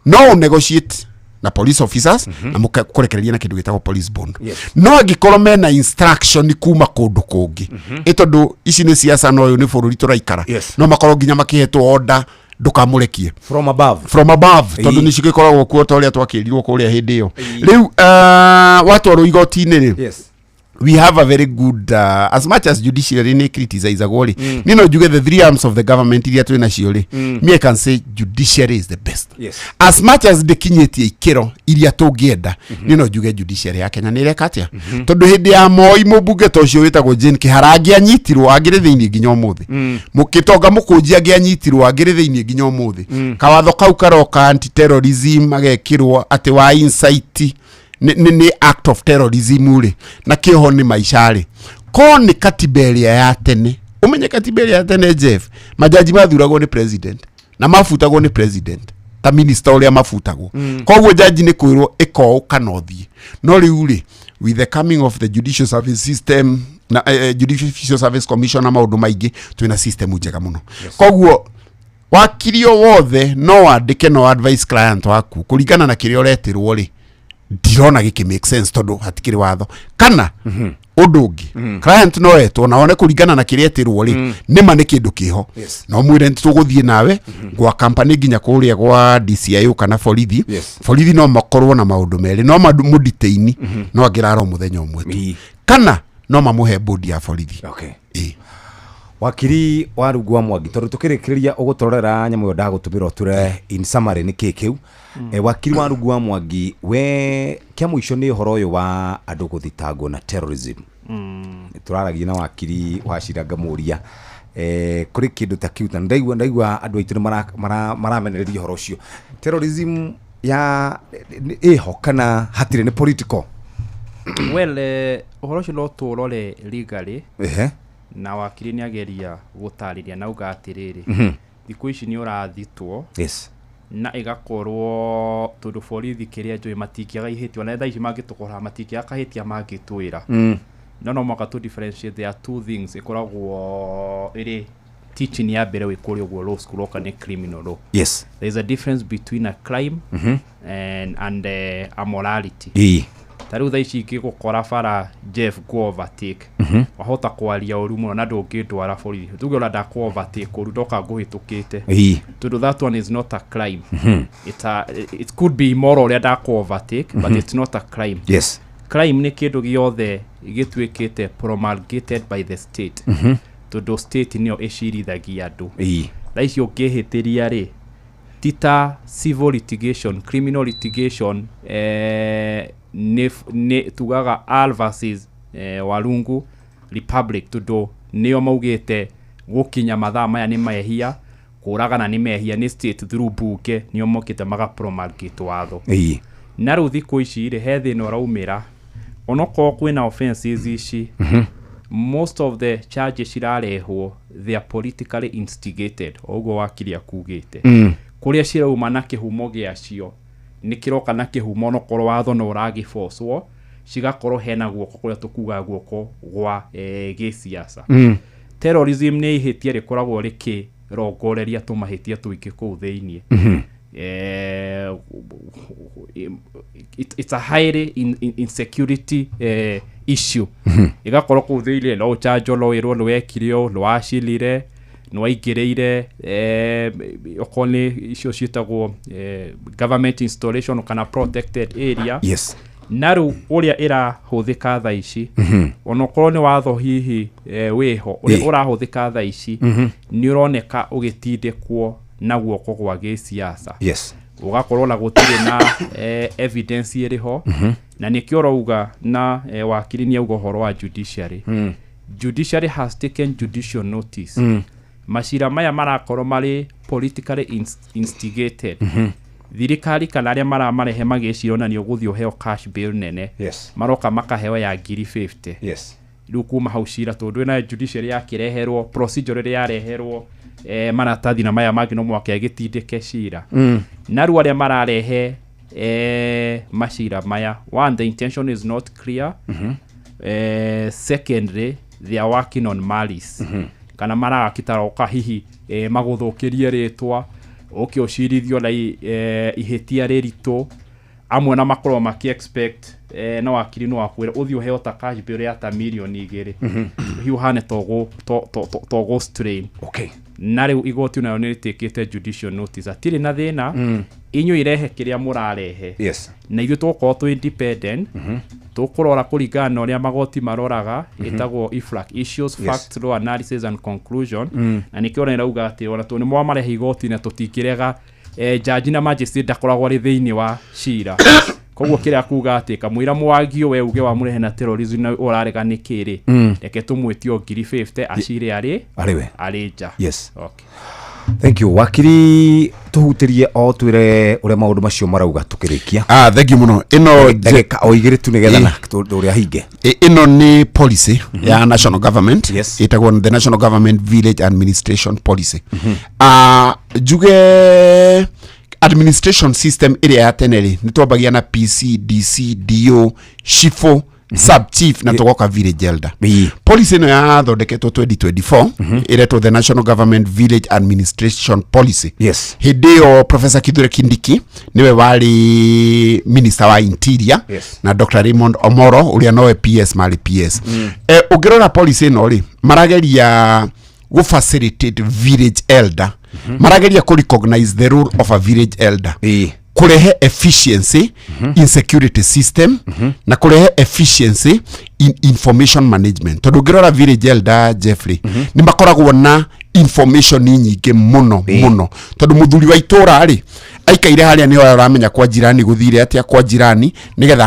no ũnegotiate na police officers na mũkũrekereria na kĩndũ gĩtagwo police bond. No angĩkorwo mena instruction kuma kũndũ kũngĩ, ĩ tondũ ici nĩ siasa na ũyũ nĩ bũrũri tũraikara, no makorwo nginya makĩhetwo order ndũkamũrekie from above. From above, tondũ nĩ cigĩkoragwo kuo ta ũrĩa twakĩrirwo kũrĩa hĩndĩ ĩyo. Rĩu watwarwo igoti-inĩ rĩ, we have a very good, as much as judiciary nĩ criticizagwo rĩ, niĩ no njuge the three arms of the government iria twĩ nacio rĩ, me I can say judiciary is the best. As much as ndĩkinyĩtie ikĩro iria tũngĩenda, niĩ no njuge judiciary ya Kenya nĩ ĩreka atĩa, tondũ hĩndĩ ya Moi mũmbunge ta ũcio wĩtagwo Jane Kihara angĩanyitirwo angĩrĩ thĩinĩ nginya ũmũthĩ. Mũkĩtonga mũkũnji angĩanyitirwo angĩrĩ thĩinĩ nginya ũmũthĩ. Kawatho kau karoka anti terrorism agekĩrwo atĩ wa incite nĩ act of terrorism rĩ, na kĩoho nĩ maica rĩ, ko nĩ katiba ĩrĩa ya tene. Ũmenye katiba ĩrĩa ya tene, Jeff, majaji mathuragwo nĩ president na mabutagwo nĩ president ta minister ũrĩa mabutagwo. Koguo jaji nĩ kwĩrwo ĩka ũũ kana ũthiĩ. No rĩu rĩ, with the coming of the judicial service system na Judicial Service Commission na maũndũ maingĩ, twĩna system njega mũno. Koguo wakiri o wothe no wandĩke, no advice client waku kũringana na kĩrĩa ũretirwo rĩ, ndirona gĩkĩ make sense tondũ hatikĩrĩ watho kana ũndũ ũngĩ. Client no etwo na one kũringana na kĩrĩa etirwo rĩ, nĩma nĩ kĩndũ kĩho, no mwĩre tũgũthiĩ nawe gwa company nginya kũrĩa gwa DCIO kana borithi. Borithi no makorwo na maũndũ merĩ, no mamũdetaini no angĩrara o mũthenya ũmwe tu, kana no mamũhe bodi ya borithi. Ĩĩ. Wakiri wa rungu wa Mwangi, tondũ tũkĩrĩkĩrĩria ũgũtũrorera nyamũ ĩyo ndagũtũmĩra ũtũre in summary nĩ kĩ kĩu. Wakiri wa rungu wa Mwangi, we kĩa mũico nĩ ũhoro ũyũ wa andũ gũthitangwo na terrorism. Nĩ tũraragia na wakiri wa cira ngamũria kũrĩ kĩndũ ta kĩu, na ndaigua andũ aitũ nĩ maramenereria ũhoro ũcio, terrorism ya ĩho kana hatirĩ, nĩ political? Well, ũhoro ũcio no tũrore legally. Na wakiri nĩ ageria gũtarĩria na auga atĩrĩrĩ, thikũ ici nĩ ũrathitwo na ĩgakorwo tondũ borithi kĩrĩa njũĩ matingĩaga ihĩtia, ona thaa ici mangĩtũkora matingĩaga kahĩtia mangĩtwĩra. No mũhaka tũ differentiate. There are two things ĩkoragwo ĩrĩ Teaching ya mbere wĩ kũrĩa ũguo law school oka nĩ criminal law. There is a difference between a crime and a morality. Ta rĩu thaa ici ingĩgũkora bara, Jeff, go overtake, wahota kwaria ũru mũno na ndũngĩndwara borithi. Tuge ona ndakũ overtake ũru, ndoka ngũhĩtũkĩte, tondũ that one is not a crime. It could be immoral ũrĩa ndakũ overtake, but it's not a crime. Crime nĩ kĩndũ gĩothe gĩtuĩkĩte promulgated by the state, tondũ state nĩyo ĩcirithagia andũ. Thaa ici ũngĩhĩtĩria rĩ, ti ta civil litigation, criminal litigation, nĩ tugaga R versus Warungu Republic, tondũ nĩo maugĩte gũkinya mathaa maya nĩ mehia, kũragana nĩ mehia, nĩ state through bunge nĩo mokĩte maga promulgate watho. Na rĩu thikũ ici rĩ, he thĩna ũraumĩra onokorwo kwĩna offenses ici, most of the charges cirarehwo, they are politically instigated, o ũguo wakiri akugĩte. Kũrĩa cirauma na kĩhumo gĩacio nĩ kĩroka na kĩhumo, onokorwo watho no ũragĩbocwo, cigakorwo hena guoko kũrĩa tũkugaga guoko gwa gĩsiasa. Terrorism nĩ ihĩtia rĩkoragwo rĩkĩrongoreria tũmahĩtia tũingĩ kũu thĩiniĩ. It's a highly insecurity issue. Ĩgakorwo kũu thĩiniĩ no ũchanjwo, no wĩrwo nĩ wekire ũũ, nĩ wacirire, nĩ waingĩrĩire, okorwo nĩ icio ciĩtagwo government installation kana protected area. Na rĩu ũrĩa ĩrahũthĩka thaa ici, onokorwo nĩ watho hihi wĩho, ũrĩa ũrahũthĩka thaa ici, nĩ ũroneka ũgĩtindĩkwo na guoko gwa gĩsiasa. Ũgakorwo na gũtirĩ na evidence ĩrĩ ho. Na nĩkĩo ũrauga na wakiri nĩ auga ũhoro wa judiciary. Judiciary has taken judicial notice. Macira maya marakorwo marĩ politically instigated. Thirikari kana arĩa maramarehe magĩcira ona nĩ ũgũthiĩ ũheo cash bail nene, maroka makaheo ya ngiri 50. Rĩu kuma hau cira, tondũ ĩna judiciary yakĩreherwo procedure ĩrĩa yareherwo, maratathi na maya mangĩ, no mũhaka ĩgĩtindĩke cira. Na rĩu arĩa mararehe macira maya, one, the intention is not clear. Secondly, they are working on malice, kana maragakĩtaroka hihi magũthũkĩrie rĩtwa, ũke ũcirithio na ihĩtia rĩritũ. Amwe na makorwo maki expect, na wakiri no akwĩra ũthiĩ ũheo ta cash bail ya ta mirioni 2, hihi ũhane togo strain. Na rĩu igoti nayo nĩ rĩtĩkĩte judicial notice, atirĩ na thĩna, inyuĩ irehe kĩrĩa mũrarehe, na ithuĩ tũgũkorwo twĩ independent, tũkũrora kũringana na ũrĩa magoti maroraga. Ĩtagwo IFLAC, issues, facts, law analysis and conclusion. Na nĩkĩo ona ĩrauga atĩ ona tondũ nĩ mwamarehe igoti na tũtingĩrega, jaji na magistrate ndakoragwo arĩ thĩinĩ wa cira. Koguo kĩrĩa kuga atĩ kamũira mwagio we uge wamũrehe na terrorism na ũrarega nĩ kĩrĩ, reke tũmwĩtio ngiri 50 acire arĩ Arĩ we. Arĩ nja. Okay. Thank you, wakiri. Tũhutĩrie o twĩre ũrĩa maũndũ macio marauga tũkĩrĩkia. Ah, thank you mũno. Ĩno ndagĩka o 2 tu nĩgetha na ũrĩa hinge. Ĩno nĩ policy ya national government, ĩtagwo the National Government Village Administration Policy. Ah, njuge administration system ĩrĩa ya tene rĩ, nĩ twambagia na PC, DC, DO, chiefo, sub chief na tũgoka village elder. Policy ĩno yathondeketwo 2024, ĩretwo the National Government Village Administration Policy. Hĩndĩ ĩyo Professor Kithure Kindiki nĩwe warĩ minister wa interior, na Dr Raymond Omoro ũrĩa nowe PS, marĩ PS. Ũngĩrora policy ĩno rĩ, marageria gũ facilitate village elder, marageria kũ recognize the role of a village elder, kurehe efficiency in security system na kurehe efficiency in information management, tondũ ũngĩrora village elder, Jeffrey, nĩ makoragwo na information nyingĩ mũno mũno, tondũ mũthuri wa itũra rĩ, aikaire harĩa nĩho ũramenya kwa jirani gũthire atĩa kwa jirani, nĩgetha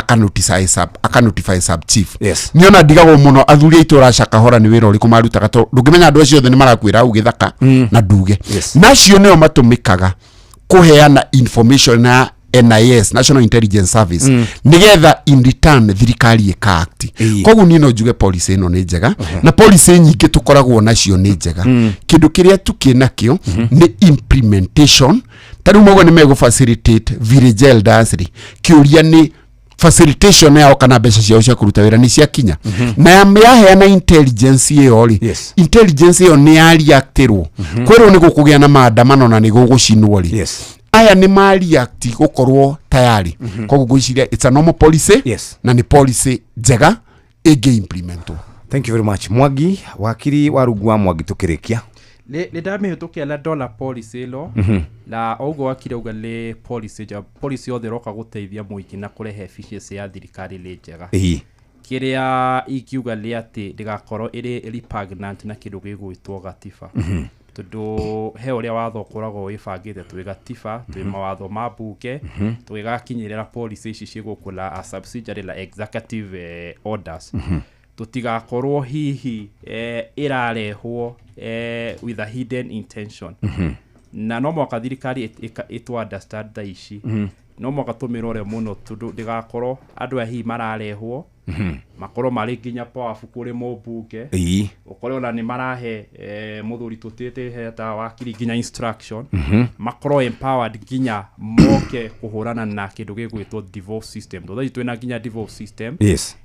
akanotify sub chief. Nĩ ona ndigagwo mũno athuri a itũra Cakahora nĩ wĩra ũrĩkũ marutaga, tondũ ndũngĩmenya andũ acio othe nĩ marakuĩra hau gĩthaka na nduge. Nacio nĩo matũmĩkaga kũheana information na NIS, National Intelligence Service, nĩgetha in return thirikari ĩka act. Koguo niĩ no njuge policy ĩno nĩ njega, na policy nyingĩ tũkoragwo nacio nĩ njega. Kĩndũ kĩrĩa tukĩ nakĩo nĩ implementation. Ta rĩu moguo nĩ megũ facilitate village elders rĩ, kĩũria nĩ Facilitation yao kana mbeca ciao cia kũruta wĩra nĩ ciakinya na yaheana intelligence ĩyo rĩ, intelligence ĩyo nĩ yareactĩrwo kwĩrwo nĩ gũkũgĩa na maandamano na nĩ gũgũcinwo rĩ, aya nĩ mareact gũkorwo tayari. Koguo ngwĩciria it's a normal policy na nĩ policy njega ĩngĩ implementwo. Thank you very much, Mwangi, wakiri wa rungu wa Mwangi, tukirikia. Nĩ ndamĩhĩtũkia na dollar policy ĩno na ũguo wakiri auga nĩ policy njega, policy yothe ĩroka gũteithia mũingĩ na kũrehe efficiency ya thirikari nĩ njega. Kĩrĩa ingiuga nĩ atĩ ndĩgakorwo ĩrĩ repugnant na kĩndũ gĩgwĩtwo gatiba, tondũ he ũrĩa watho ũkoragwo wĩbangĩte, twĩ gatiba, twĩ mawatho ma mbunge, tũgĩgakinyĩrĩra policy ici ciĩ na a subsidiary na executive orders, tũtigakorwo hihi ĩrarehwo with a hidden intention. Na no mwaka thirikari ĩtũ understand thaa ici, no mwaka tũmĩrore mũno tondũ ndĩgakorwo andũ aya hihi mararehwo makorwo marĩ nginya powerful kũrĩ mũmbunge, ũkore ona nĩ marahe mũthuri tũtĩte heta wakiri nginya instruction, makorwo empowered nginya moke kũhũrana na kĩndũ gĩgwĩtwo divorce system, tondũ thaa ici twĩna nginya divorce system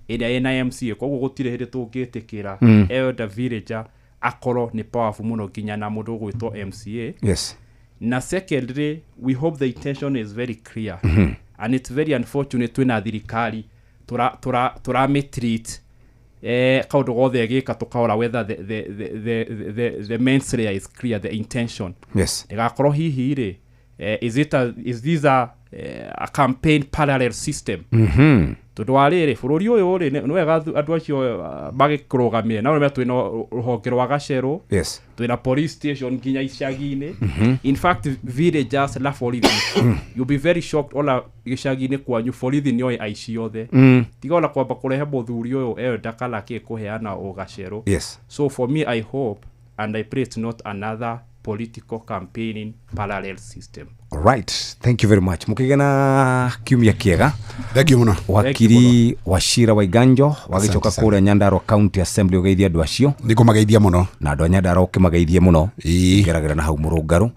ĩrĩa ĩna MCA. Koguo gũtirĩ hĩndĩ tũngĩtĩkĩra elder villager akorwo nĩ powerful mũno nginya na mũndũ ũgwĩtwo MCA. Na secondly, we hope the intention is very clear. And it's very unfortunate twĩna thirikari tũramĩtreat kaũndũ gothe ĩgĩka tũkarora whether the mens rea is clear, the intention. Ndĩgakorwo hihi rĩ, is this a campaign parallel system? Tondũ wa rĩrĩ, bũrũri ũyũ rĩ, nĩ wega andũ acio magĩkũrũgamĩre na ũrĩa twĩna rũhonge rwa gacerũ, twĩna police station nginya icagi-inĩ. In fact, villagers na borithi, you'll be very shocked, ona gĩcagi-inĩ kwanyu borithi nĩoĩ aici othe. Tiga ona kwamba kũrehe mũthuri ũyũ elder kana kĩ kũheana ũgacerũ. So for me, I hope and I pray it's not another political campaigning parallel system. Alright, thank you very much, mukigĩa na kiumia kĩega. Thank you mũno. Wakiri Wachira Waiganjo, wagĩcoka Asante. Kũrĩa Nyandarua County Assembly ũgeithie andũ acio. Nĩngũmageithia mũno. Na andũ a Nyandarua ũkĩmageithie mũno, ngeragĩra na hau mũrũngarũ.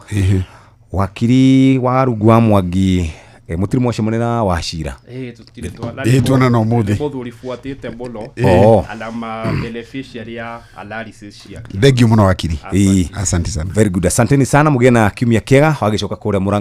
Wakiri wa rungu wa Mwangi, mũtirĩ mwacemania na Wachira? Ĩĩ, tũtirĩ Ĩĩ, tuonana ũmũthĩ. Mũthuri buatĩte mũno Oh. and I'm a beneficiary ya analysis ciake. Thank you mũno, wakiri. Ĩĩ. Asante sana. Very good, asanteni sana, mũgĩe na kiumia kĩega wagĩcoka kũrĩa Murang'a.